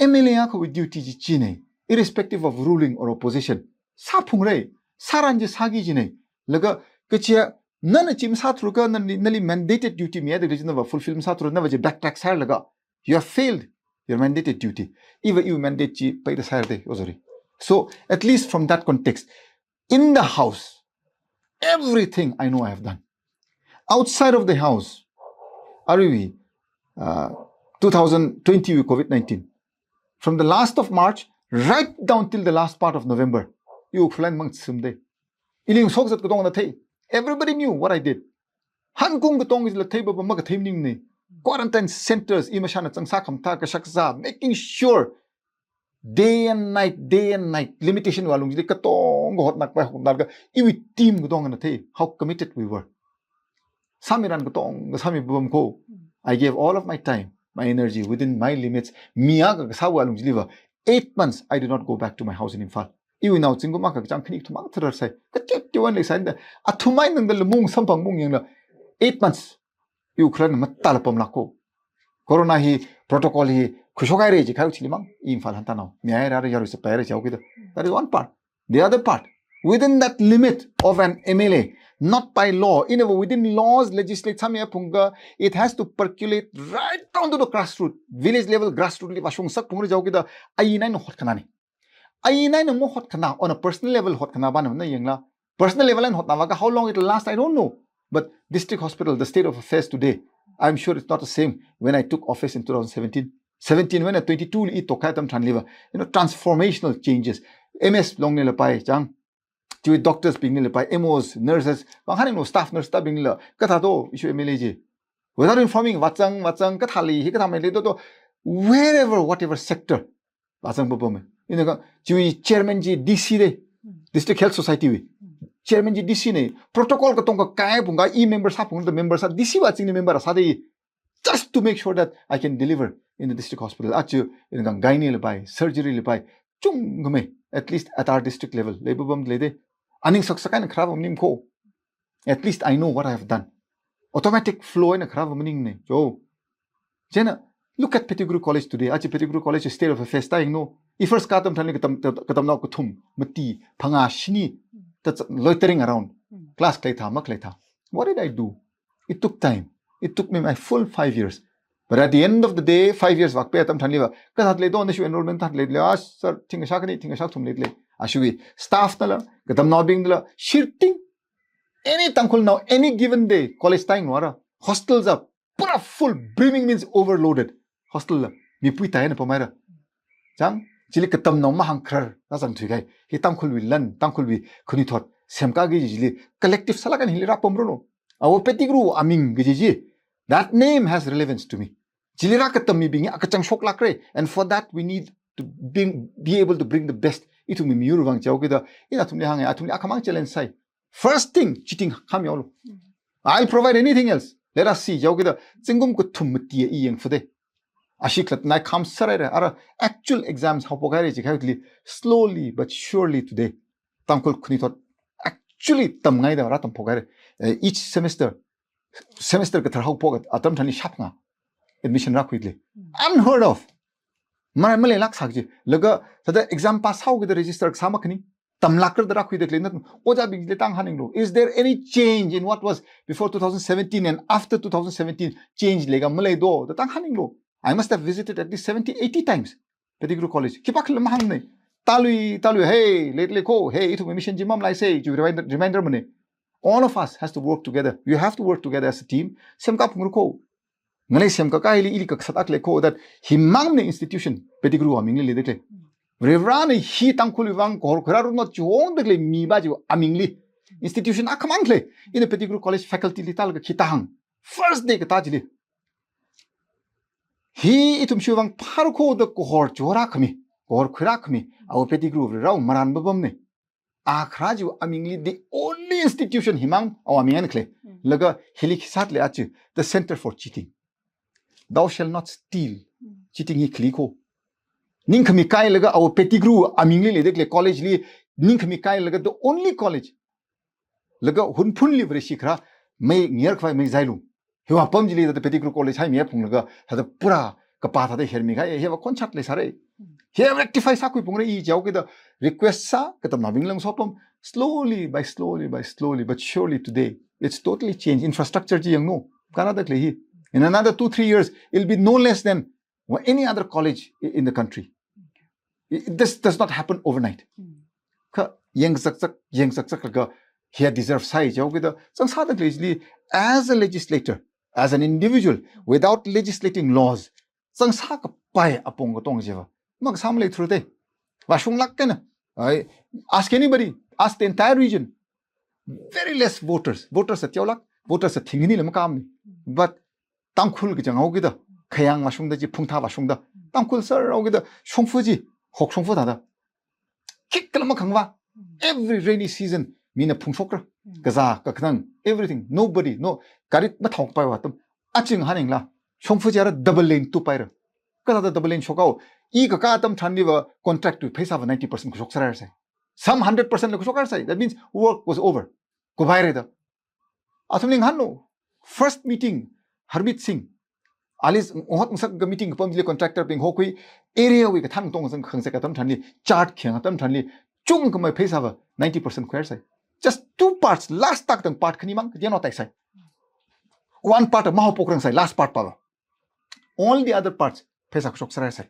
M L A akhawui duty chi chine, irrespective of ruling or opposition. Sāphungra, sāran chi sāki jine. Laga kachia nana chi masāthuruka nali, nali mandated duty mida khalei chi nava fulfill masāthuruka nava chi backtrack sālaga, you have failed your mandated duty. Iva iwui mandate chi paida sāhaira de, oh, sorry. So, at least from that context, in the House, everything I know I have done. Outside of the House, aruiwui, uh, two thousand twenty wui COVID nineteen, from the last of March right down till the last part of November, iwui khurlan mang sumde. Ili ngasokzat katongna thei. Everybody knew what I did. Hankung katong ila thei baba makathei maningne. Quarantine centers, i mashana changsā khamathā kashakzā, making sure day and night, day and night, limitation wui alung chili katongkha hotnakpai, hotnakka, iwui team katongna thei how committed we were. Sāmiran katongkha sāmi bam ko. I gave all of my time, my energy within my limits. Mi akha kasāwui alung chiliva eight months I did not go back to my house in Imphal. Iwui nao zingkum akha kachāng khani kathum mang tharar sai. Kateo teowan leisai da. Athumwui nangda lamung samphang mung yangla eight months iwui khurlan matāla pamlāk ko. Corona hi protocol hi khuishok haire jiakha chili mang Imphal hantā nao. Mi ai rāra yarui sapaira jihaokida. That is one part. The other part, within that limit of an M L A, not by law, in a within laws legislate sāmi aphungka, it has to percolate right down to the grassroots, village level grassroots li vāshungsak phungra jihaokida, aina eina hotkhanane. Aina eina mahotkhanā, on a personal level hotkhana bana na yangla. Personal level eina hotnavākha how long it will last, I don't know. But district hospital, the state of affairs today, I'm sure it's not the same when I took office in two thousand seventeen. Seventeen when I twenty-two li i tokkahai atam tharanliva, you know, transformational changes. M S longnila pai chang, chiwui doctors bingnila pai, M Os, nurses, bang haninglo staff nurse tābingla, kathā to, ishiwui M L A chi. Without informing, vāzang, vāzang, kathāli, hi kathāmeili to, to, wherever, whatever sector, vāzang baba me. Ina kha, chiwui chairman chi D C de, District Health Society wui. Chairman chi D C ne, protocol katongkha kai phungkha, i member sāphungda member sā, D C wui azingli member sāde, just to make sure that I can deliver in the district hospital. Aja ina kang gynae li pai, surgery li pai, chungkhamei, at least at our district level, leipapam leida. Aning saksak eina kharā pam maningko. At least I know what I have done. Automatic flow eina kharā pam maningne. Jo. Chieina, look at Pettigrew College today. Aja Pettigrew College state of affairs ta yanglu. I first kā atam tharanli katam, katamnao kathum, mati, phangā, shini, that's loitering around. Class khalei thā, makhalei thā. What did I do? It took time. It took me my full five years. But at the end of the day, five years vākpe atam tharanliva, kathā leida, nashu enrollment thā leida, ah, sir, thing kashak khani, thing kashak thum leida. Ashiwui staff nala, katamnaobing nala, shirting, any Tangkhulnao, any given day, college ta yanglu ara, hostel za pura full, brimming means overloaded. Hostel la mipui tāhaina pamhaira. Chang, chili katamnao mahāngkharar, na zang thuikahai. Hi Tangkhulwui lan, Tangkhulwui khanuithot semkā kaji chili collective sālāk eina hili rāpamranu. Ava Pettigrew aming kaji chi, that name has relevance to me. Chili rākatam mibing hi akachang shoklākra. And for that, we need to bring, be able to bring the best. Ithumwui miyur vang jihaokida, ina athumli hānga, athumli akhamang challenge sāi. First thing, cheating khamihaolu. I'll provide anything else. Let us see, jihaokida, zingkum kathum mati i yangphada. Ashi khalatta nai kham sāhaira, ara actual exams haophok haira jikahai thili, slowly but surely today, Tangkhul khanuithot actually tamngaida rātamphok haira. Eh, each semester, semester kathar haophok atam tharanli shāphangā admission rākhuida lei. Unheard of. Mara maleilāk sā kaji. Laga, thāda exam pass haokida register kasā makhaning. Tamlākra da rākhuida lei, na ojābingli tāng hāngninglu. Is there any change in what was before two thousand seventeen and after two thousand seventeen? Change leiga maleido, da tāng hāngninglu. I must have visited at least seventy, eighty times Pettigrew College. Khipākhala mahāngne. Tālui, tālui, hey, late lei ko, hey, ithum admission chi mamalaisei, chi reminder, reminder mane. All of us has to work together. You have to work together as a team. Semkā phungra ko. Ngalei semkā kahai hili ili kakasat akha lei ko, that himangna institution, Pettigrew amingli leida lei. Varivarana hi Tangkhulwui vang kahor khuirā rutnao chihongda khalei mi va chi amingli institution akhamang lei. Ina Pettigrew College faculty li tālaga khi tāhāng. First day katā chili, hi ithum shiwui vang phāra ko da kahor chihorā khami, kahor khuirā khami, ava Pettigrew Varivarāwui marān papamne. Akharā chiwui amingli the only institution himang ava aming eina khalei. Laga hili khi sāda lei aja, the center for cheating. Thou shall not steal. Cheating hi khali ko. Ningkhami kailaga ava Pettigrew amingli leida khalei college li, ningkhami kailaga the only college. Laga Hunphunli Vareshi kharā mei ngayar khavai mei zailung. Hiwui apam chili thāda Pettigrew College haimi phunglaga, thāda pura kapā thāda hermi kahai, hiva khonshat leisāra. Hi rectify sākhui phungra i jihaokida request sā, katamnaobing lang sopam, slowly by slowly by slowly, but surely today, it's totally changed. Infrastructure chi yanglu, khanāda khalei hi. In another two, three years, it'll be no less than or any other college i-, in the country. I-, this does not happen overnight. Kha yangzakzak, yangzakzak laga hiya deserve sāi jihaokida, zangsāda khalei chili, as a legislator, as an individual, without legislating laws, zangsā kapai apong katong chiva makasā maleithura de. Vāshunglāk eina. I ask anybody, ask the entire region. Very less voters. Voters a teolāk, voters a thingni lam kamni. But Tangkhul kachang haokida, khayang vāshungda chi, phungthā vāshungda. Tangkhul sar haokida, shongfa chi, hok shongfa thāda. Khikhala makhangva. Every rainy season, mina phungshokra. Kazā, kakhanang, everything, nobody, no, gari mathao paiwa tam. Aching hāngningla, shongfa chi ara double lane tupaira. Kathāda double lane shokhao, i kakā atam tharanliva contract wui pheisāva ninety percent khuishok sāra sai. Some hundred percent la khuishok sāra sai. That means work was over. Kubai re da. Athumli ngahānlu. First meeting, Harmeet Singh. Ali ngot ngasak ka meeting kapam chili contractor bing hokhui, area wui kathān tong zang khang zek atam tharanli, chart khayang atam tharanli, chungkhamei pheisāva ninety percent khuihaira sai. Just two parts, last tak tang part khanimang, kadiano tai sai. One part mahaophokrang sai, last part pava. All the other parts, pheisā khuishok sāra sai.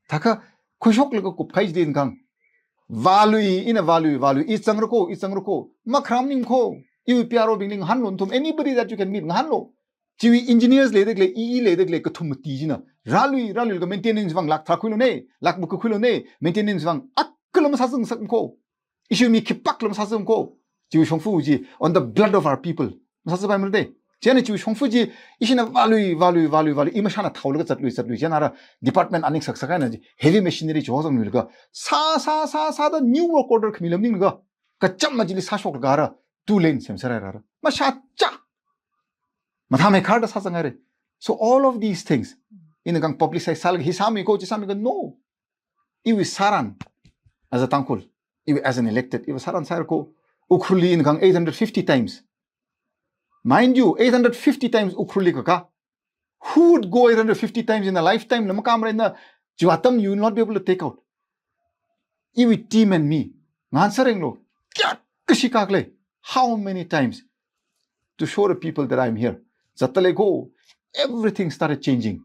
Thākha, khuishoklaga kupkahai chili ngahān. Vālui, ina vālui, vālui, i zangra ko, i zangra ko. Makharam maningko. Iwui P R O bingli ngahānlu nathum, anybody that you can meet, ngahānlu. Chiwui engineers leida khalei, E E leida khalei, kathum mati china. Rālui, rālui laga maintenance vang lak tharā khuilu ne, lak maka khuilu ne, maintenance vang akhala masāzang sak ko. Ishi mi khipākhala masāzang ko. Chiwui shongfa chi, on the blood of our people. Masāzang paimara de. Chieina chiwui shongfa chi, ishina vālui, vālui, vālui, vālui, i mashana thaolaga zatlui, zatlui, chieina ara department aning saksak eina chi, heavy machinery chi hozangluilaga, sā, sā, sā, sāda new work order khami lam maninglaga, kacham ma chili sāshoklaga ara, two lane semsāra ra. Mashācha. Mathāmeikharda sāzanghaira. So all of these things, Ina kahāng publicize sālaga hi sāmi ko, chi sāmi ko, no. Iwui sāran as a Tangkhul, iwui as an elected, iwui sāran sāra ko. Ukhrulli ina kahāng eight hundred fifty times. Mind you, eight hundred fifty times Ukhrulli kakā. Who would go eight hundred fifty times in a lifetime? Na makamra na, chiwui atam you will not be able to take out. Iwui team and me. Ngahān sārenglu. Kayākha shikakle. How many times? To show the people that I'm here. Zatdalei ko, everything started changing.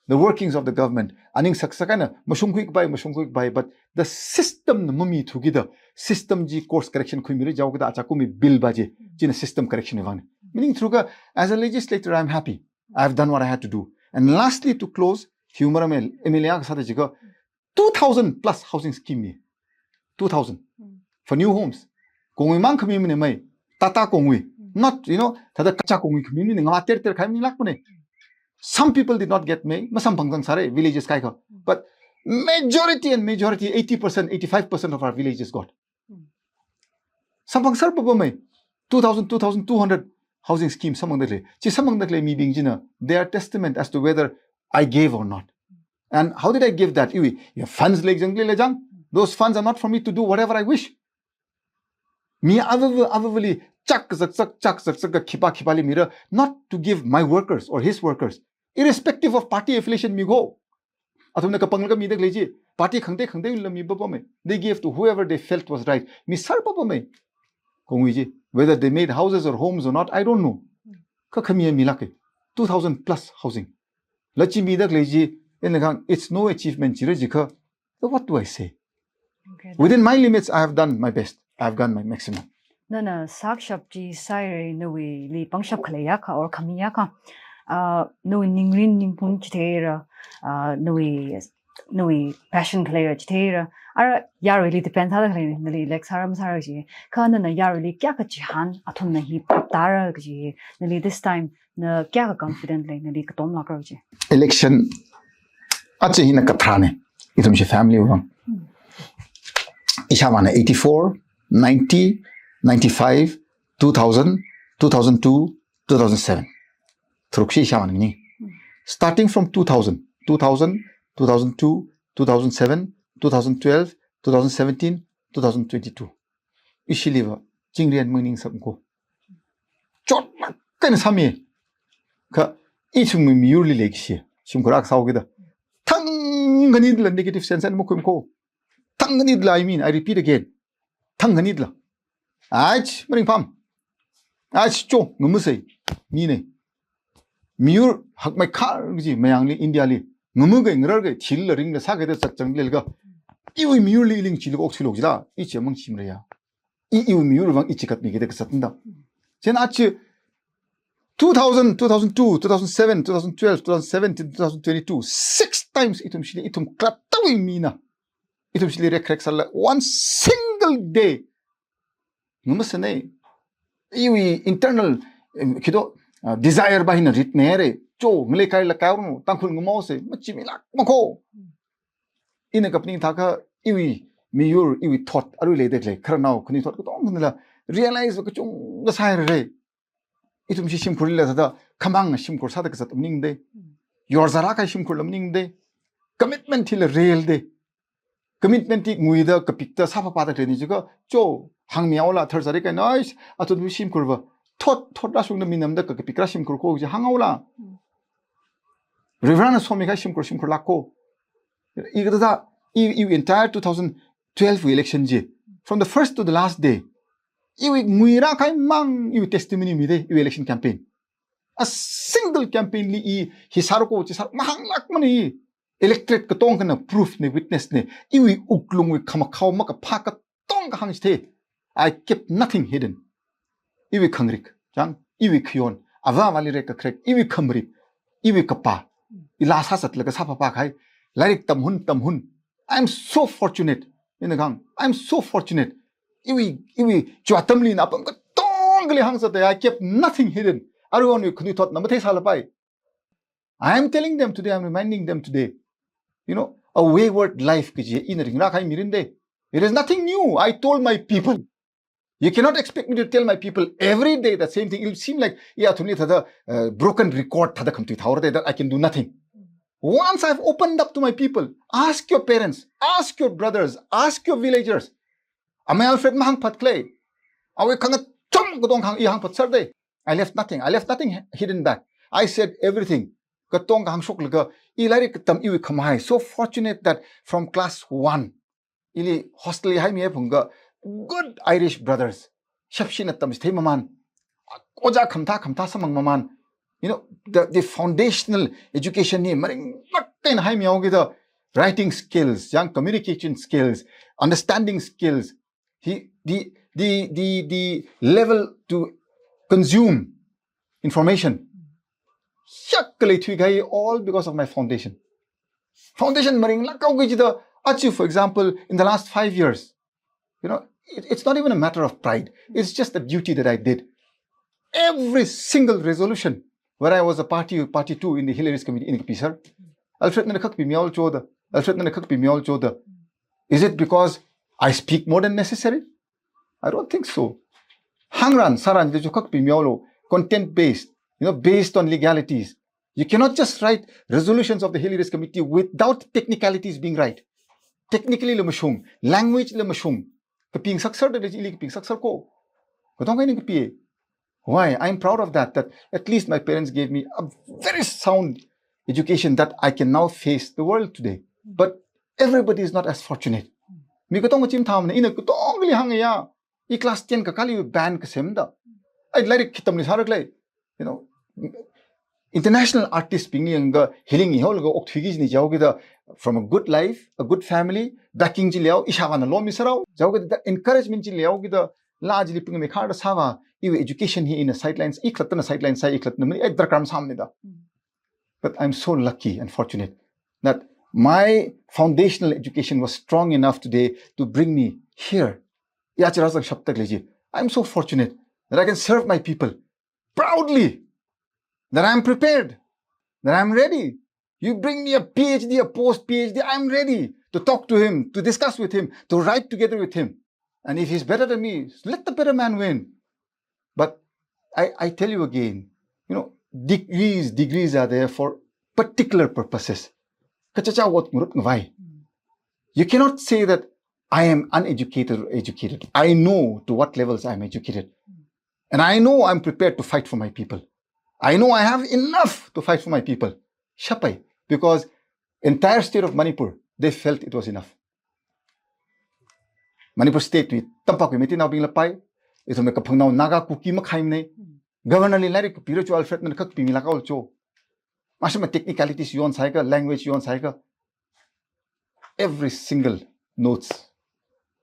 The workings of the government. Aning saksak eina, mashungkhui kapai, mashungkhui kapai, but the system na mamithu kida, system chi course correction khuimira jihaokida, achakum mi bill va chi, china system correction wui vang. Meaning through ka, as a legislator, I'm happy. I've done what I had to do. And lastly, to close, humor me, M L A kasāda jiakha, two thousand plus housing scheme mi. Two thousand. Mm. For new homes. Kongwui mang khami mine mai. Tata kongwui. Mm. Not, you know, thāda kacha kongwui khami mine, ngala ter ter khai mi lak mane. Some people did not get me, masamphang zang sāre, villages kaikha. Mm. But majority and majority, eighty percent, eighty-five percent of our villages got. Mm. Samphang sāra papa mai. Two thousand, two thousand two hundred housing scheme samphangda khalei. Chi samphangda khalei mibing china, they are testament as to whether I gave or not. And how did I give that? Iwui, ya funds lei jang, lei jang. Those funds are not for me to do whatever I wish. Mi avava, avavali, chak zak zak, chak zak zak ka khipā khipāli mira, not to give my workers or his workers, irrespective of party affiliation mi ko. Athumna kapanglaga mida khalei chi, party khangatei khangatei la mi papa mai. They gave to whoever they felt was right. Mi sāra papa mai. Kongwui chi, whether they made houses or homes or not, I don't know. Kha khami mi lak e. Two thousand plus housing. La chi mida khalei chi, ina kahāng, it's no achievement jira jiakha. So what do I say? Okay, within my limits, I have done my best. I have done my maximum. Nana sakshap chi sāhaira, nawuili pangshap khalei akha or khami akha. Ah, nawui ningrin ningphun chitheira, ah, nawui, nawui passion khaleira chitheira. Ara yaruili depend sāda khalei, nali elect sāra masāra chi. Kha nana yaruili kayākha chihān, athumna hi phaptāra kaji, nali this time na kayākha confident lei, nali katom lakra chi. Election, achi hina katharāne, ithum chi family wui vang. Hmm. Ishāvāna eighty-four, ninety, ninety-five, two thousand, two thousand two, two thousand seven. Tharuk shi ishāvāna ni. Hmm. Starting from two thousand, two thousand, two thousand two, two thousand seven, two thousand twelve, two thousand seventeen, two thousand twenty-two. Ishiliva, chingrian mangning sap ko. Chotlaga eina sāmi. Kha, ithum miyurli lei kashi, shimkhur akha sāhaokida. Thang khanila negative sense eina makhuimi ko. Thang khanila, I mean, I repeat again. Thang khanila. Ach, maringpham. Ach, cho, ngamasei. Mine. Miyur hakmeikhar kaji, mayangli, India li. Ngama kai, ngarar kai, thil la ring la sā kai da zat chang lelga. Iwui miyurli iling chili kok thilok jila. Ichi mang shimra ya. I, iwui miyur vang ichi katmi kida kazatna da. Chieina achi two thousand, two thousand two, two thousand seven, two thousand twelve, two thousand seventeen, two thousand twenty-two, six times ithum shili, ithum klat tawui mina. Ithum shili rekrek sālala one single day. Ngamasane. Iwui internal, em, khido, ah, desire va hina ritne re. Cho, ngalei kaila kairung, Tangkhul ngamaose, machimilak mako. Ina kaphaning thākha iwui miyur, iwui thot, arui leida khalei, khararnao khani thot katonga la realize kachungkha sāhaira re. Ithum shi shimkhurli la sāda, khamang shimkhur sāda kazat maningde. Yorzara kai shimkhurla maningde. Commitment hila real de. Commitment hi nguida kapikta sāpapāda khalei ni jiakha, cho, hāngmihaola, tharzari kai nais, athum shimkhurva. Thot, thot rāshungda minamda ka, kapikra shimkhur ko chi hānghaola. Reverend Somi kai shimkhur, shimkhur lak ko. I kathāda, i, i entire two thousand twelve election chi. From the first to the last day. Iwui nguira kaimang iwui testimony mide, iwui election campaign. A single campaign li i hi sāra ko, chi sāra mahānglak mani. Electorate katonga khana proof ne, witness ne. Iwui wuklungwui khamakhao makaphā katonga hāngchithei. I kept nothing hidden. Iwui khangarik, chang, iwui khayon, ava avāli rek kakharek, iwui khamarip, iwui kapā, ila sāsatlaga sāpapā kahai, lairik tamhun, tamhun. I'm so fortunate. Ina kahāng, I'm so fortunate. Iwui, iwui, chiwui atamli ina apam katongali hāngsat, I kept nothing hidden. Aruihonwui khanuithotna matheisālapai. I am telling them today, I'm reminding them today. You know, a wayward life kaji ina ringra kahai mirin de. It is nothing new. I told my people. You cannot expect me to tell my people every day the same thing. It'll seem like, yeah, athumli thāda, uh, broken record thāda khamtui thaora de, that I can do nothing. Once I've opened up to my people, ask your parents, ask your brothers, ask your villagers. Amei Alfred mahāngphat khalei. Awui khangacham katong kahāng i hāngphat sāra dei. I left nothing. I left nothing hidden back. I said everything. Katong kahāng shoklaga, i lairik katam iwui khamahai. So fortunate that from class one, ili hostel li haimi phungga, good Irish brothers, shapshina tamchithei mamān, ojā khamathā khamathā samphang mamān. You know, the, the foundational education hi maringlāk eina haimihaokida, writing skills, yang communication skills, understanding skills, hi, the, the, the, the level to consume information, shak khalei thuikahai, all because of my foundation. Foundation maringlāk haoki jida, achi, for example, in the last five years, you know, it, it's not even a matter of pride. It's just a duty that I did. Every single resolution where I was a party, party to in the Hill Areas Committee, ina kapi sāra. Alfred nana khak pimihaolu choda. Alfred nana khak pimihaolu choda. Is it because I speak more than necessary? I don't think so. Hāngran sāran de chu khak pimihaolu, content based, you know, based on legalities. You cannot just write resolutions of the Hill Areas Committee without technicalities being right. Technically la mashung, language la mashung. Kaping saksar da le ili kaping saksar ko. Katong kahaina kapi. Why? I'm proud of that, that at least my parents gave me a very sound education that I can now face the world today. But everybody is not as fortunate. Mi katong kachim tham na, ina katongli hānga ya, i class ten kakāli band kasem da. Ai lairik khitamli sāra khalei. You know, international artist bingli yangga healing ihaolaga okthuiki jina jihaokida, from a good life, a good family, backing chi leihao, ishāvāna lomi sārao jihaokida, that encouragement chi leihaokida, laa chili ping mekharda sāva, iwui education hi ina sidelines, i khalattana sidelines sāi, i khalattana mani, ai darkar masāmana da. But I'm so lucky and fortunate that my foundational education was strong enough today to bring me here. Ya chira zang shaptak leji. I'm so fortunate that I can serve my people proudly, that I'm prepared, that I'm ready. You bring me a P H D, a post P H D, I'm ready to talk to him, to discuss with him, to write together with him. And if he's better than me, let the better man win. But I, I tell you again, you know, degrees, degrees are there for particular purposes. Kachichā ot ngarut ngavai. You cannot say that I am uneducated or educated. I know to what levels I'm educated. And I know I'm prepared to fight for my people. I know I have enough to fight for my people. Shapai, because entire state of Manipur, they felt it was enough. Manipur state wui, tampakli Meiteinaobing la pai, ithumwui kaphangnao Naga Kuki makhaimana. Governor li lairik kapira chu Alfred nana khak pimilāk haolu cho. Mashima technicalities yon sāhaika, language yon sāhaika. Every single notes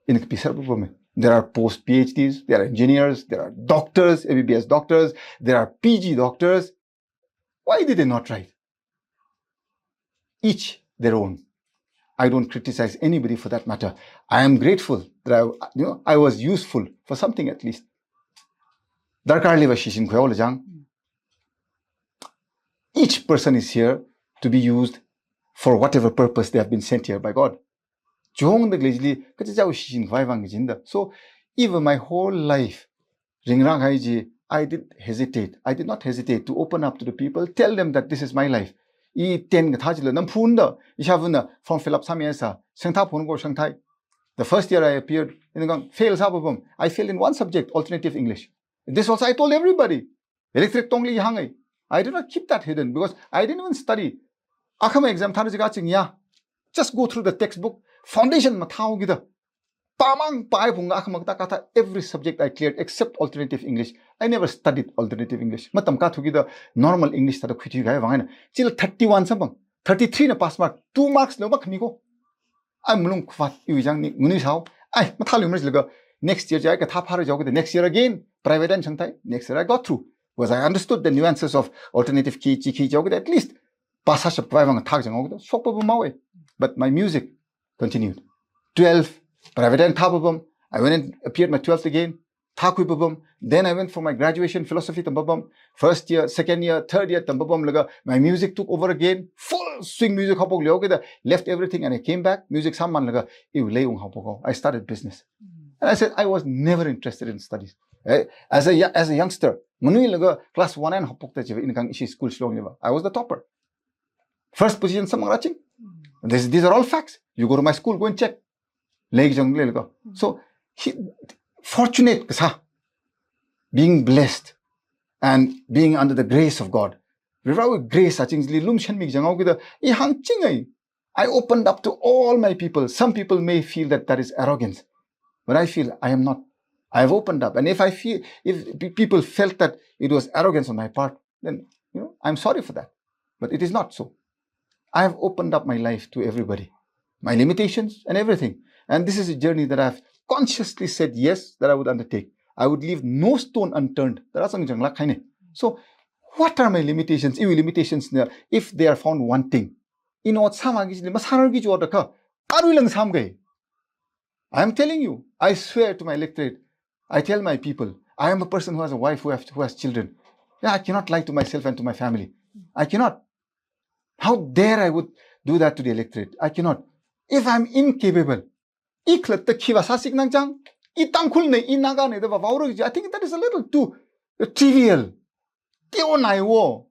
ina kapi sāra pupame. There are post P H Ds, there are engineers, there are doctors, M B B S doctors, there are P G doctors. Why did they not write? Each their own. I don't criticize anybody for that matter. I am grateful that I, you know, I was useful for something at least. Darkar leiva shichin khuihaola jang. Each person is here to be used for whatever purpose they have been sent here by God. Chungda leili kachichā shichin khavai vang kajina da. So, even my whole life, ringrang hai ji, I did hesitate. I did not hesitate to open up to the people, tell them that this is my life. I ten kathā chila namphunda, ishāvana form fill up sāmi sā, shangthā phon ko shangthai. The first year I appeared, in the fail sāpapam. I failed in one subject, alternative English. This also I told everybody. Electric tongli hāngai. I did not keep that hidden because I didn't even study. Akhama exam thāra jiakha chingya. Just go through the textbook. Foundation mathāhaokida. Pamang pai phungga akhama kathā kathā every subject I cleared except alternative English. I never studied alternative English. Matamkha thukida normal English thāda khuithui kahai vang eina. Chila thirty-one samphang. Thirty-three na pass mark. Two marks lo mak khami ko. Ai malung khuvat iwui jang ni nguni sao. Ai, mathālui maris laga next year jai kathā phāra jihaokida next year again. Private eina shangthai. Next year I got through. Because I understood the nuances of alternative key, chi key jihaokida at least. Pass sāshap khavai vang thak jang haokida. Shokpapam haowa. But my music continued. Twelve, private eina thāpapam. I went and appeared my twelfth again. Thākhuipapam. Then I went for my graduation, philosophy tampapam. First year, second year, third year tampapam laga, my music took over again. Full swing music haophok leihaokida, left everything and I came back. Music sāman laga, iwui lei unghaophok haowa. I started business. And I said, I was never interested in studies. Eh, as a yo-, as a youngster, manui laga class one eina haophokta chiva ina kahāng ishi school Shillong liva, I was the topper. First position samphang raching. This, these are all facts. You go to my school, go and check. Leikajang leilako. So, he, fortunate kasā, being blessed and being under the grace of God. Varivarāwui grace achingli lumashanmi kajang haokida, i hāngchingai. I opened up to all my people. Some people may feel that that is arrogance. But I feel I am not. I have opened up. And if I feel, if pe- people felt that it was arrogance on my part, then, you know, I'm sorry for that. But it is not so. I have opened up my life to everybody, my limitations and everything. And this is a journey that I've consciously said yes, that I would undertake. I would leave no stone unturned. That is something like, so, what are my limitations? Iwui limitations na, if they are found wanting, ina ot sāmaki chili masārarki jiakha, aruila ngasāmkei. I am telling you, I swear to my electorate, I tell my people, I am a person who has a wife, who have, who has children. Yeah, I cannot lie to myself and to my family. I cannot. How dare I would do that to the electorate? I cannot. If I'm incapable, i khalatta khi vāsāsi kachang, i Tangkhulnei, i Naganei da vāvaora kaji, I think that is a little too trivial. Teonai wo.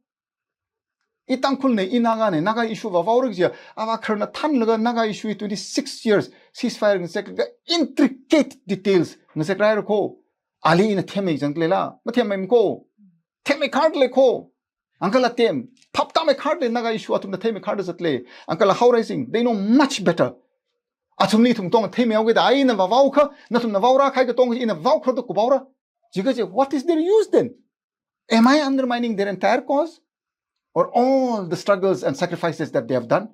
I Tangkhulnei, i Naganei, Naga issue vāvaora kaji, avā khararna thānlaga Naga issue twenty-six years ceasefire ngazeklaga intricate details ngazek rairako. Ali ina themmei kajang leila, mathemmei mako. Themmei kharda leiko. Uncle Atem, phap tāmei kharda lei, Naga issue athumna theimei kharda zatlei. Uncle Haoreishing, they know much better. Athumli ithum tong theimei haokida, ina vāvaokha, nathumna vaorākahai katonga ina vaokhara da kuvaora. Jiakha chi, what is their use then? Am I undermining their entire cause? Or all the struggles and sacrifices that they have done?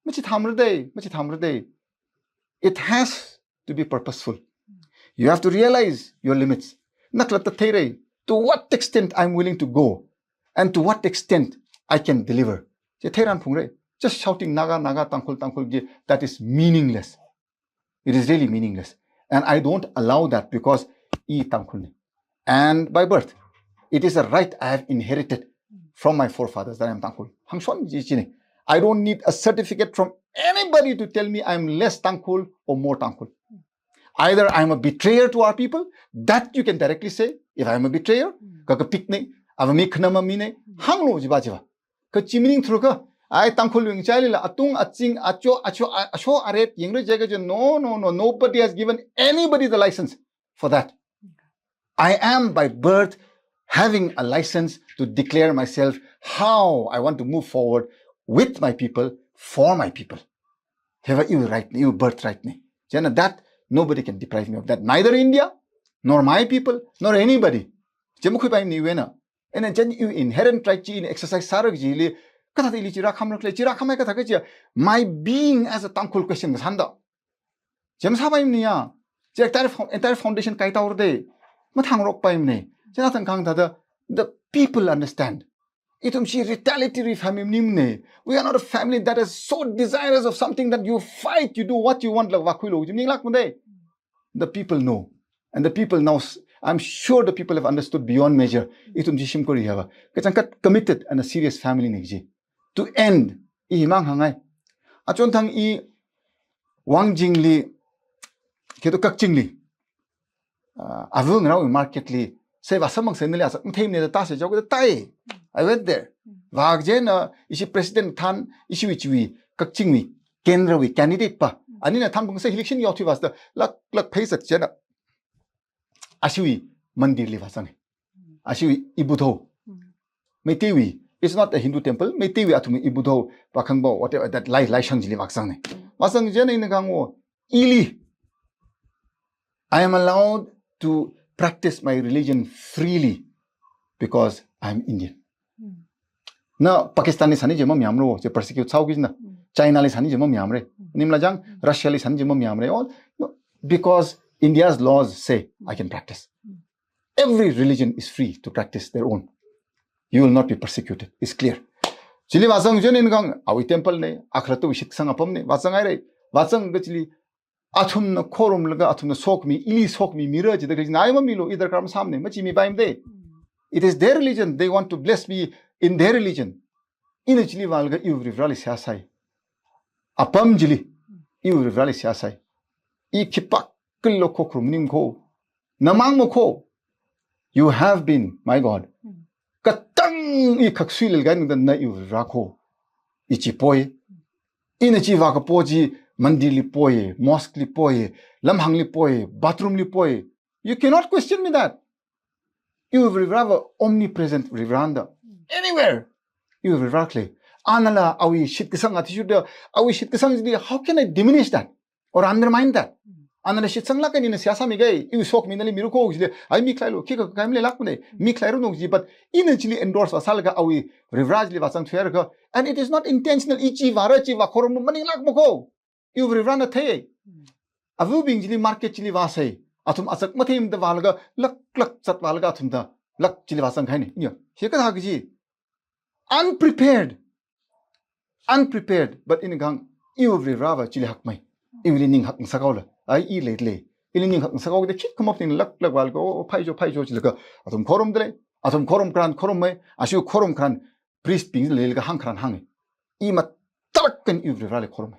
Machithāmara dei, machithāmara dei. It has to be purposeful. You have to realize your limits. Na khalatta theira, to what extent I'm willing to go and to what extent I can deliver. Chi theiranphungra. Just shouting Naga, Naga, Tangkhul, Tangkhul ji, that is meaningless. It is really meaningless. And I don't allow that because i Tangkhulnei. And by birth, it is a right I have inherited from my forefathers that I am Tangkhul. Hāngshon ji china. I don't need a certificate from anybody to tell me I am less Tangkhul or more Tangkhul. Either I am a betrayer to our people, that you can directly say, if I am a betrayer, kakapiknei, avāmi khanama minei, hānglu jiva jiva. Kachi maningthuakha, ai Tangkhul wing chailila, atung, aching, acho, acho, a-, asho aret, yingre jega je, no, no, no, nobody has given anybody the license for that. I am by birth having a license to declare myself how I want to move forward with my people, for my people. Hiva iwui right nei, iwui birthright nei. Chieina that, nobody can deprive me of that. Neither India, nor my people, nor anybody. Chi makhuipaimana iwui eina. Ina chieina iwui inherent right chi ina exercise sāra kajili, kathāda ili chi rākhamra khala, chi rākhamhai kathā kaja, my being as a Tangkhul question kasāna da. Chi masāpaimana ya, chi entire fo-, entire foundation kaitaora dei, mathāngarokpaimana. Chieina thang khang thāda, the people understand. Ithum chi retaliatory family maningmana. We are not a family that is so desirous of something that you fight, you do what you want, la vākhuilu, chi maninglākmana dei. The people know. And the people now, s-, I'm sure the people have understood beyond measure. Ithum chi shimkhur hiva kachangkhat committed and a serious family na kaji. To end, i himang hāngngai. Achonthang i Wangjingli, kito Kakchingli, ah, avung rau market li, sei vāsamphang sei nali asa, matheimana da ta sei jao da tai. I went there. Vā kaje na, ishi president thān, ishi wui chiwui, Kakchingwui, Kendrawui candidate pa. Anina thānphung sei election yaothui vāsāda, lak, lak phei sat chieina. Ashiwui mandir li vāzang. Ashiwui Ibudhou. Meiteiwui, it's not a Hindu temple, Meiteiwui athum Ibudhou, Pakhangbo, whatever, that lai, laishang chili vāzang. Vāzang chieina ina kahāng wo, ili, I am allowed to practice my religion freely because I am Indian. Na Pakistan li sani je mamayāmara, je persecute sāhaoki na. China li sani je mamayāmara. Nimla jang, Russia li sani je mamayāmara. All, no, because India's laws say I can practice. Every religion is free to practice their own. You will not be persecuted. It's clear. Chili vāzang chieina ina kahāng, awui temple nei, akhalattawui shitsang apam nei, vāzang haira, vāzang kachili, athumna khorumlaga, athumna sokhami, ili sokhami mira jida kajina ai mamilu, i darkar masāmana, machimipaimana dei. It is their religion, they want to bless me in their religion. Ina chili vālaga iwui Varivarāli seihā sai. Apam chili, iwui Varivarāli seihā sai. I khipākhalo khokharum maningmana ko. Namang mako. You have been, my God. Katang i khaksuilila khaningda na iwui Varivarā ko. I chi poi. Ina chi vākapo chi mandirli poi, mosque li poi, lamhāngli poi, bathroom li poi. You cannot question me that. Iwui Varivarā va omnipresent Varivarāna da. Anywhere. Iwui Varivarā khalei. Anala awui shitkasang athishurda, awui shitkasang chili, how can I diminish that or undermine that? Anala shitsanglāk eina seihā sāmiga, iwui sokhami nali mira ko jile, ai mi khalei lo, khikha khamei leilāk mane, mi khalei ro no ji, but ina chili endorse vāsālaga awui Varivarā chili vāzang thuihaira kha, and it is not intentional, i chi vāra chi vā khorum maninglāk ma ko. Iwui Varivarāna thei. Avabing chili market chili vāsai. Athum achak matheimada vālaga, lak lak zat vālaga athumda, lak chili vāzang kahaina. Ina, hi kathā kaji. Unprepared. Unprepared. But ina kahāng, iwui Varivarā va chili hakmei. Iwuili ning hakngasakhaola. Ai i leilei. Ili ning hakngasakhaoda khikha maphaning lak lak vālaga, oh, phaicho, phaicho chilaga. Athum khorumda lei. Athum khorum kharan khorummei. Ashi khorum kharan priest bing leilaga hāng kharan hānga. I mathālāk eina iwui Varivarāli khorum.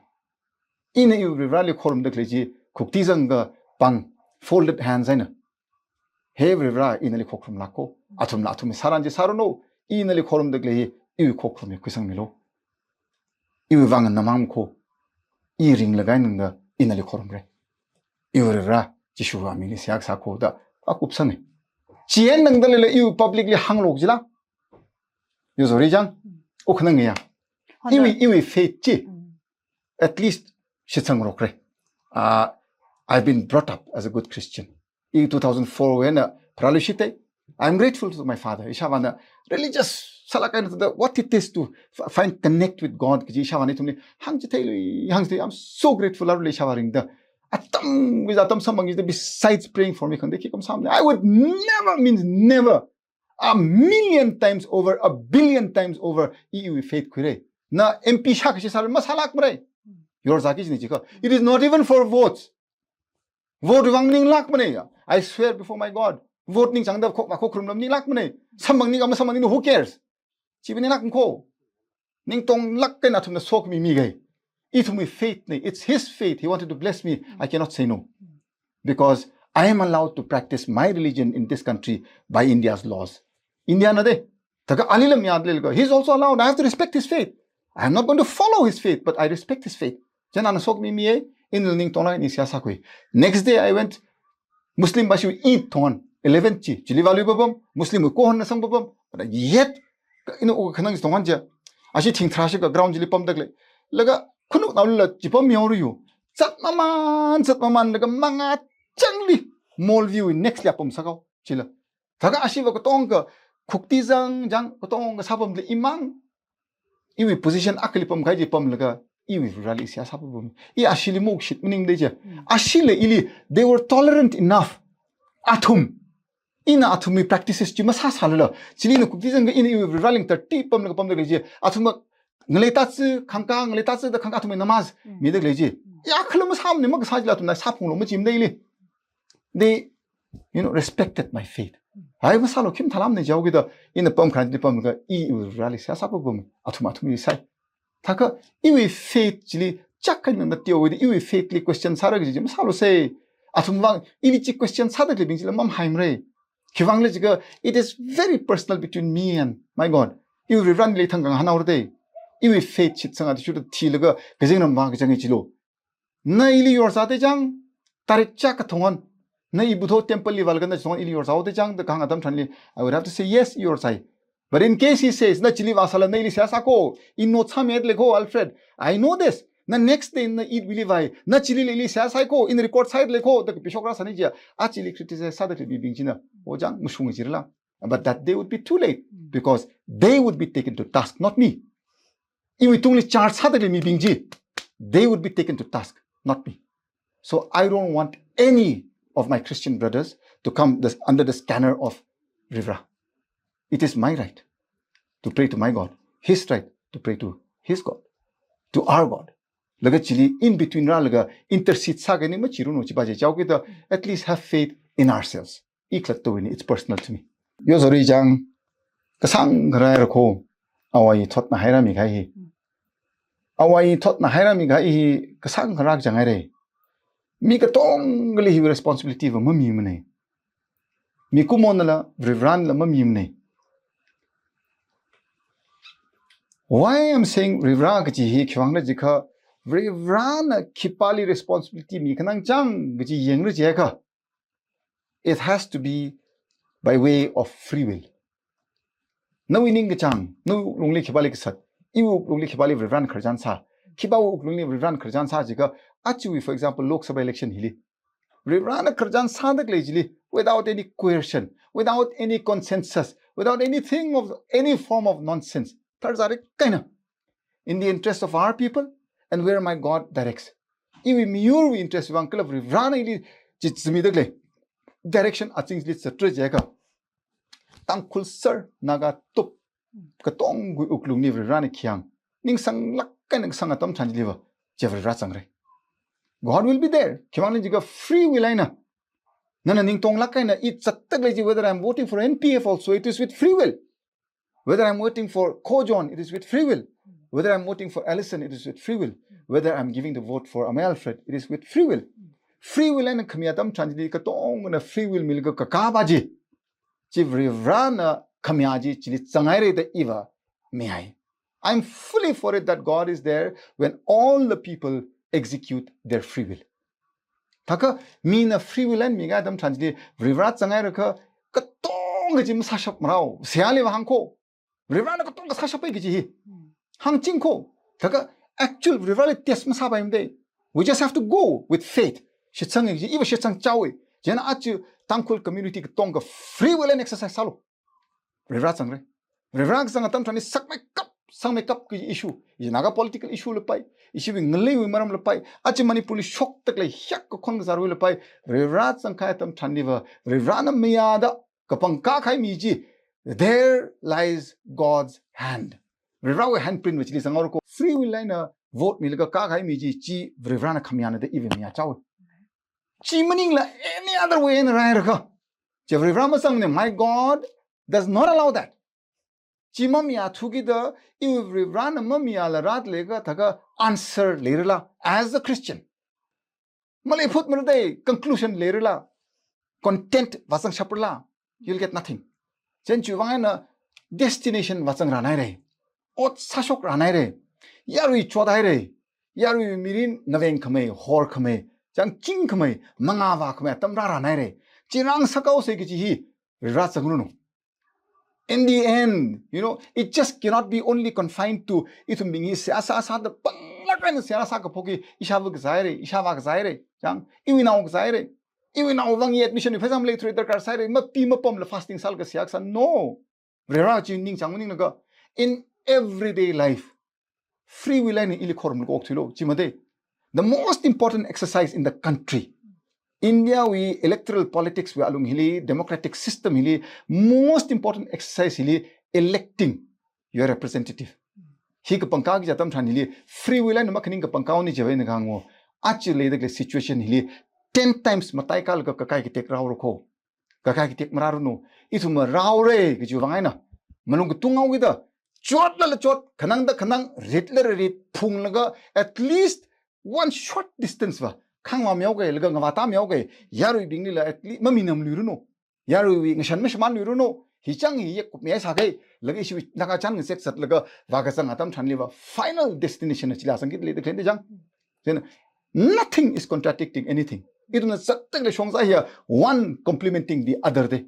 Ina iwui Varivarāli khorumda khalei chi, khuktizang kapāng, folded hands eina. He Varivarā, ina nali khokharumlāk ko. Athumla athumwui sāran chi sāranu. Ina nali khorumda khalei hi, iwui khokharumwui khuisangmilu. Iwui vang namang ko. I ringlaga ningda ina nali khorumra. Iwui Varivarā, Jishuwui mingli seihā kasā ko da, akupsanga. Chieina nangda leila iwui public li hānglu jila. Yo zori jang, ukhanang ya. Iwui, iwui faith chi. At least shitsangrokra. Uh, I've been brought up as a good Christian. In two thousand four wui eina pharāluishita. I'm grateful to my father. Ishāvāna religious sālāk eina thāda what it is to f- find connect with God kaji ishāvāna ithumli hāngchitheilu, hāngchithei. I'm so grateful arui ishāvā ringda. Atam, with atam samphang is besides praying for me, khangatei khikha masāmana. I would never, means never, a million times over, a billion times over, iwui faith khuira. Na M P shākashi sāra masālākmara. Yorzāki jina jikha. It is not even for votes. Vote vang maninglākmana ya. I swear before my God. Vote ningchāngda khok, khokkharumla maninglākmana. Samphang ning, ama samphang ning, who cares? Chi maninglāk ko. Ningtonglāk eina athumna sokhami miga. Ithumwui faith na. It's his faith. He wanted to bless me. I cannot say no. Because I am allowed to practice my religion in this country by India's laws. India na de. Thākha alila mayarlaga, he's also allowed. I have to respect his faith. I am not going to follow his faith, but I respect his faith. Chieina ana sokhami miya, ina ningtonglāk eina seihā sākhui. Next day I went Muslim bashiwui Eid thongan, eleven chi, chili vālui papam, Muslimwui kohonna sang papam, but yet, ina ukhanang thongan chi, ashi thing tharāshika ground chili pamda khalei. Laga khanuknaolila chi pammihaora yo. Zat maman, zat maman laga manga changli, Mall View next li apam sākhao, chila. Thākha ashiva katonga, khuktizang, jang, katonga sāpamli imang. Iwui position akhali pamkahai chi pamlaga, iwui Vareli seihā sāpapam. I ashili mukshit maningda chi. Ashila ili, they were tolerant enough. Athum. Ina athumwui practices chi masāsālala. Chili ina khuktizang ka ina iwui Vareli ngtar ti pamlaga pamda khalei chi. Athum ngalei tatsi khangka, ngalei tatsi da khangka athumwui namaz mida khalei chi. Ya khala masāmana, makasā chila athumna sāphunglu machimda ili. They, you know, respected my faith. Ai masālu, khim thalamna jihaokida, ina pamkharan chi pamlaga, iwui Vareli seihā sāpapam, athum athumli sai. Thākha, iwui faith chili, chak eina nana teoda, iwui faith li question sāra kaji chi masālu sai. Athum vang, ili chi question sāda khaleibing chila mamhaimara. Khiwuivang khala jiakha, it is very personal between me and my God. Iwui Vareli thangkha ngahānhaora da. Iwui faith shitsanga athishurda thilaga, kazingram vang kachang chilu. Na ili yorzāda chang, tarik chak kathongan, na i Buddha temple li vālaga na chithongan ili yorzāhaoda chang, da kahāng atam tharanli, I would have to say, "Yes, i yorzai." But in case he says, "Na chili vāsāla, na ili seihā sā ko, i note sāmida lei ko, Alfred. I know this. Na next day na Eid wuili vāi, na chilila ili seihā sai ko, ina record sāda lei ko," da kapishok rāsāni jiakha, a chili criticize sāda khalei mibing china, o chang, mashung jirala. But that day would be too late, because they would be taken to task, not me. Iwui tungli charge sāda khalei mibing chi, they would be taken to task, not me. So I don't want any of my Christian brothers to come this, under the scanner of Varivara. It is my right to pray to my God, his right to pray to his God, to our God. Laga chili in between rālaga intercede sākahai ni machiranu, chipa chi jihaokida, at least have faith in ourselves. I khalattawui ni, it's personal to me. Yo zori chang, kasāngkha rāra ko, awui thotna hairāmi kahai hi. Awui thotna hairāmi kahai hi, kasāngkha rākachang haira. Mi katongali hi responsibility va mamimana. Mikumona la, Varivarana la mamimana. Why I'm saying Varivara kaji hi khiwuivang jiakha, Varivarana khipāli responsibility mikhanang chang kaji yangra jiakha, it has to be by way of free will. Nawui ningkachāng, nawui wuklungli khipāli kasat, iwui wuklungli khipāli Varivarana khararchan sā, khipāwui wuklungli Varivarana khararchan sā jiakha, aja, for example, Lok Sabha election hili, Varivarana khararchan sādalei chili, without any coercion, without any consensus, without anything of any form of nonsense, tharzāra kaina, in the interest of our people and where my God directs. Iwui miyurwui interest vang kala Varivarana ili chi zimidalei direction azingli sātra jiakha, Tangkhul sar, Naga tup, katongawui wuklungli Varivarana khayang ningsanglāk eina kasang atam tharan chiliva, chi Varivara zangra. God will be there. Khiwuivang jiakha free will eina. Nana ningtonglāk eina i zatdalei chi, whether I'm voting for N P F also, it is with free will. Whether I'm voting for Kojohn, it is with free will. Whether I'm voting for Alison, it is with free will. Whether I'm giving the vote for Amai Alfred, it is with free will. Free will eina khami atam tharan chili katongana free will milaga kakā paji, chi Varivarana khami chi chili zanghaira da iva mihai. I'm fully for it that God is there when all the people execute their free will. Thākha mina free will eina mikahai atam tharan chili Varivara zanghairakha, katonga chi masāshapmarao, seihāliva hāngkho. Varivarana katonga sāshappai kaji hi hāngchingkho. Thākha actual Varivarali test masāpaimada. We just have to go with faith. Shitsanga kaji, iva shitsang chaowa. Chieina aja Tangkhul community katonga free will eina exercise sālu. Varivara zangra. Varivara kazang atam tharan hi sakmeikap, sangmeikap kaji issue. Ishi Naga political issue leipai, ishiwui ngaleiwui maram leipai, aja Manipurli shokdalei hiyākha khon kazārwui leipai, Varivara zangkahai atam tharan hiva, Varivarana mayāda kapangkā kahai mi chi, there lies God's hand. Varivarawui handprint va chili zanghaora ko. Free will eina vote milaga kākahai mi chi, chi Varivarana khamayāna da iva mayā chaowa. Chi maningla any other way eina rāhairakha, chi Varivara mazangmana. My God does not allow that. Chi mamayāthukida, iwui Varivarana mamayāla rāda leiakha thākha answer leirala as a Christian? Maleiphutmara da conclusion leirala, content vāzangshapra? You'll get nothing. Chieina chiwuivang eina destination vāzangrānhaira. Ot sāshokranhaira. Yarui chothaira. Yarui mirin ngavengkhamei, horkhamei, chāngchingkhamei, mangā vākhamei atam rārānhaira. Chi rāngasakhaosa kaji hi Varivara zangranu. In the end, you know, it just cannot be only confined to ithumbing hi seihā sāsāda panglāk eina seihā sākaphok hi ishāva kazāhaira, ishāvā kazāhaira, chang, iwui nao kazāhaira, iwui naowui vang admission hi pheisā maleithura darkar sāhaira, mapi mapamla fasting sālaga seihā kasā. No. Varivara chi ningchāng maninglaga, in everyday life, free will eina ili khorumlaga okthuilu, chi mada. The most important exercise in the country, Indiawui electoral politics wui alung hili, democratic system hili, most important exercise hili electing your representative. Hi kapangkā kaji atam tharan hili free will eina makhaning kapangkāwui chi va ina kahāng o. Aja leidalei situation hili ten times mataikālaga kakai katek rāhaora ko. Kakai katek marāranu. Ithum marāhaora kajiwui vang eina, malung katungao kida, chotlala chot, khanangda khanang, ritlala rit, phunglaga at least one short distance va khangvā mihaokahai, laga ngavāta mihaokahai yaruibinglila at least maminamluiranu. Yaruiwui ngashan mashimānluiranu. Hi chang hi yek kupmi sākahai, laga ishi Naga chān ngazek zatlaga vākazang atam tharan hiva final destination na chila zangki dalei da khalei da chang. Then nothing is contradicting anything. Ithumna zatdalei shongza hiya, one complementing the other da.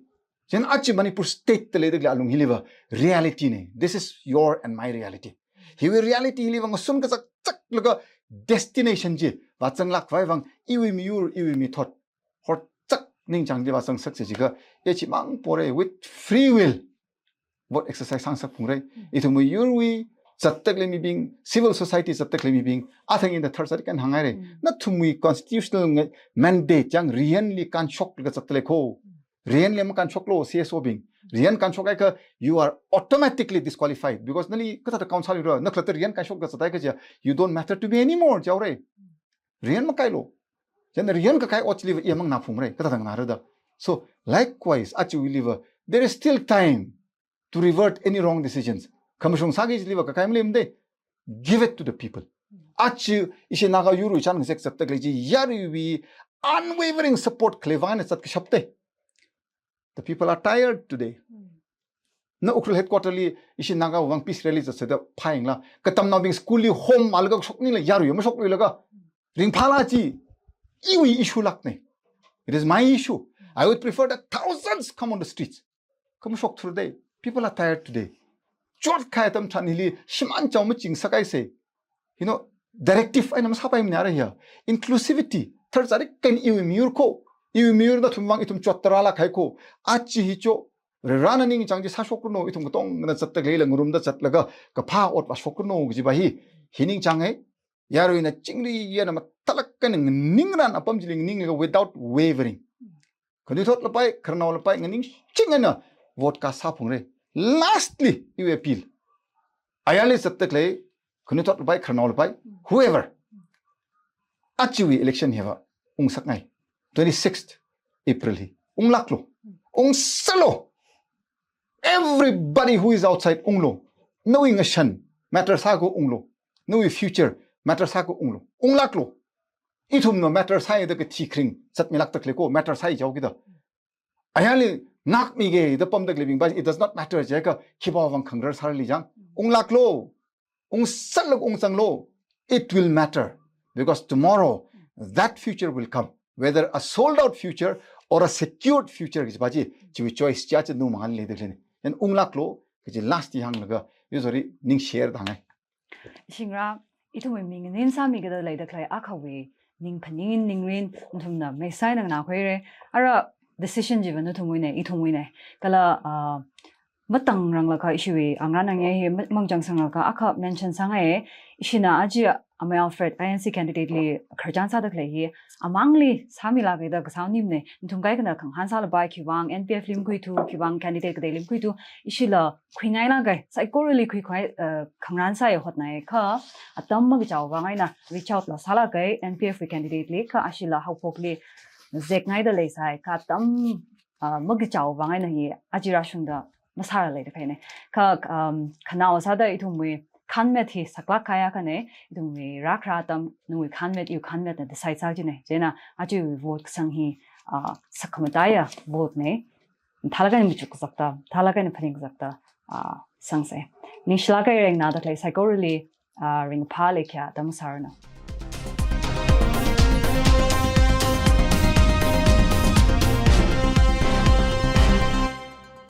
Chieina aja Manipur state da leidalei alung hiliva reality na. This is your and my reality. Hiwui reality hiliva ngasun kazak zaklaga destination chi vāzanglāk khavai vang, iwui miyur, iwui mithot horzak ningchāng chi vāzangsak jiakha, e chimang pora, with free will vote exercise sāngasak phungra. Ithumwui yurwui zatdalei mibing, civil society zatdalei mibing, athang ina tharzat kan hānghaira. Nathumwui constitutional nga-, mandate chang riyanli kānshoklaga zatdalei ko. Riyanli makānshoklu C S O bing. Riyan kānshokhaiakha, you are automatically disqualified because nali kathāda count sāluira, na khalatta riyan kānshokda zathai kaja, you don't matter to me anymore, jihaora. Riyan makailu. Chieina riyan kakai ot chiliva i mang na phumra, kathāda nganāra da. So likewise, aja wuiliva, there is still time to revert any wrong decisions. Khamashung sāki chiliva kakai maleimada. Give it to the people. Aja ishi Naga yurwui chān ngazek zatdalei chi yaruiwui unwavering support khalei vang eina zatkashapta. The people are tired today. Na Ukhrul headquarter li ishi Naga vang peace rally zatsāda phāyangla, katamnaobing school li hom malaga shoknila yarui mashokluilaga ringphāla chi, iwui issue lakne. It is my issue. I would prefer that thousands come on the streets. Kha mashokthur dei. People are tired today. Chotkahai atam tharan hili shimān chao maching sākaise. You know, directive eina masāpaimana ara hiya. Inclusivity. Tharzarik kan iwui miyur ko. Iwui miyur nathum vang ithum chottarala kahai ko. Achi hi cho. Rarana ningchāng chi sāshokranu, ithum katongna zatda leila ngarumda zatlaga kaphā ot vāshokranu kajiva hi. Hi ningchānge. Yaruina chingri yana mathālāk eina nganingran apam chili nganinglaga without wavering. Khanuithot lapai, khararnao lapai, nganingching eina vote cast sāphungre. Lastly, iwui appeal. Ayarli zatda lei, khanuithot lapai, khararnao lapai, whoever. Achiwui election hiva ungsakngai. Twenty-sixth April hi. Unglāklu. Ungsālu. Everybody who is outside unglu. Nawui ngashan matter sāko unglu. Nawui future matter sāko unglu. Unglāklu. Ithumna matter sāida kathi kharing zatmilākda lei ko, matter sāi jihaokida. Ayarli ngākmige da pamda leibing, but it does not matter jiakha khipāwui vang khangarar sārali jang. Unglāklu. Ungsālu, ungzanglu. It will matter. Because tomorrow, that future will come. Whether a sold out future or a secured future kajiva chi, chiwui choice chi aja nu mangan leida leine. Yan unglāklu, kaji last hi hānglaga, usually ning share da hāngai. Shingra, ithumwui mi nganin sāmikida leida khalei akhawui ning phaning ningrin, nathumna meisaina nganākhuire. Ara decision chiva nathumwuine, ithumwuine. Kala, ah, matangranglaga ishiwui angran angye hi ma-, mangchang sanglaga akha mention sāngai, ishina aja Amei Alfred I N C candidate li khararchan sāda khalei hi, amangli sāmilākida kasā nimne, nathum kaikhana khangahān sālapai khiwui vang N P F li makhuithu, khiwui vang candidate kateili makhuithu, ishila khuingailākai, saikorali khuikhavai, eh, khangarān sāya hotnai kha, atam makachaowui vang eina reach out la sālākai, N P F wui candidate li kha ashila haophokli zakngaida leisai, kha atam, ah, makachaowui vang eina hi aja rāshungda masāralei da kahaine. Kha, um, khanao sāda ithumwui khanmet hi saklāk kahai akhane, ithumwui rākhara atam nawui khanmet, iwui khanmetna decide sā jine. Chieina aja iwui vote kasang hi, ah, sakhamataiya vote ne. Mathālāk eina machuk kazakta, mathālāk eina phaning kazakta, ah, sangse. Ningshilāk eina rengna da khalei saikorali, ah, ringphā leikhaya da masāranu.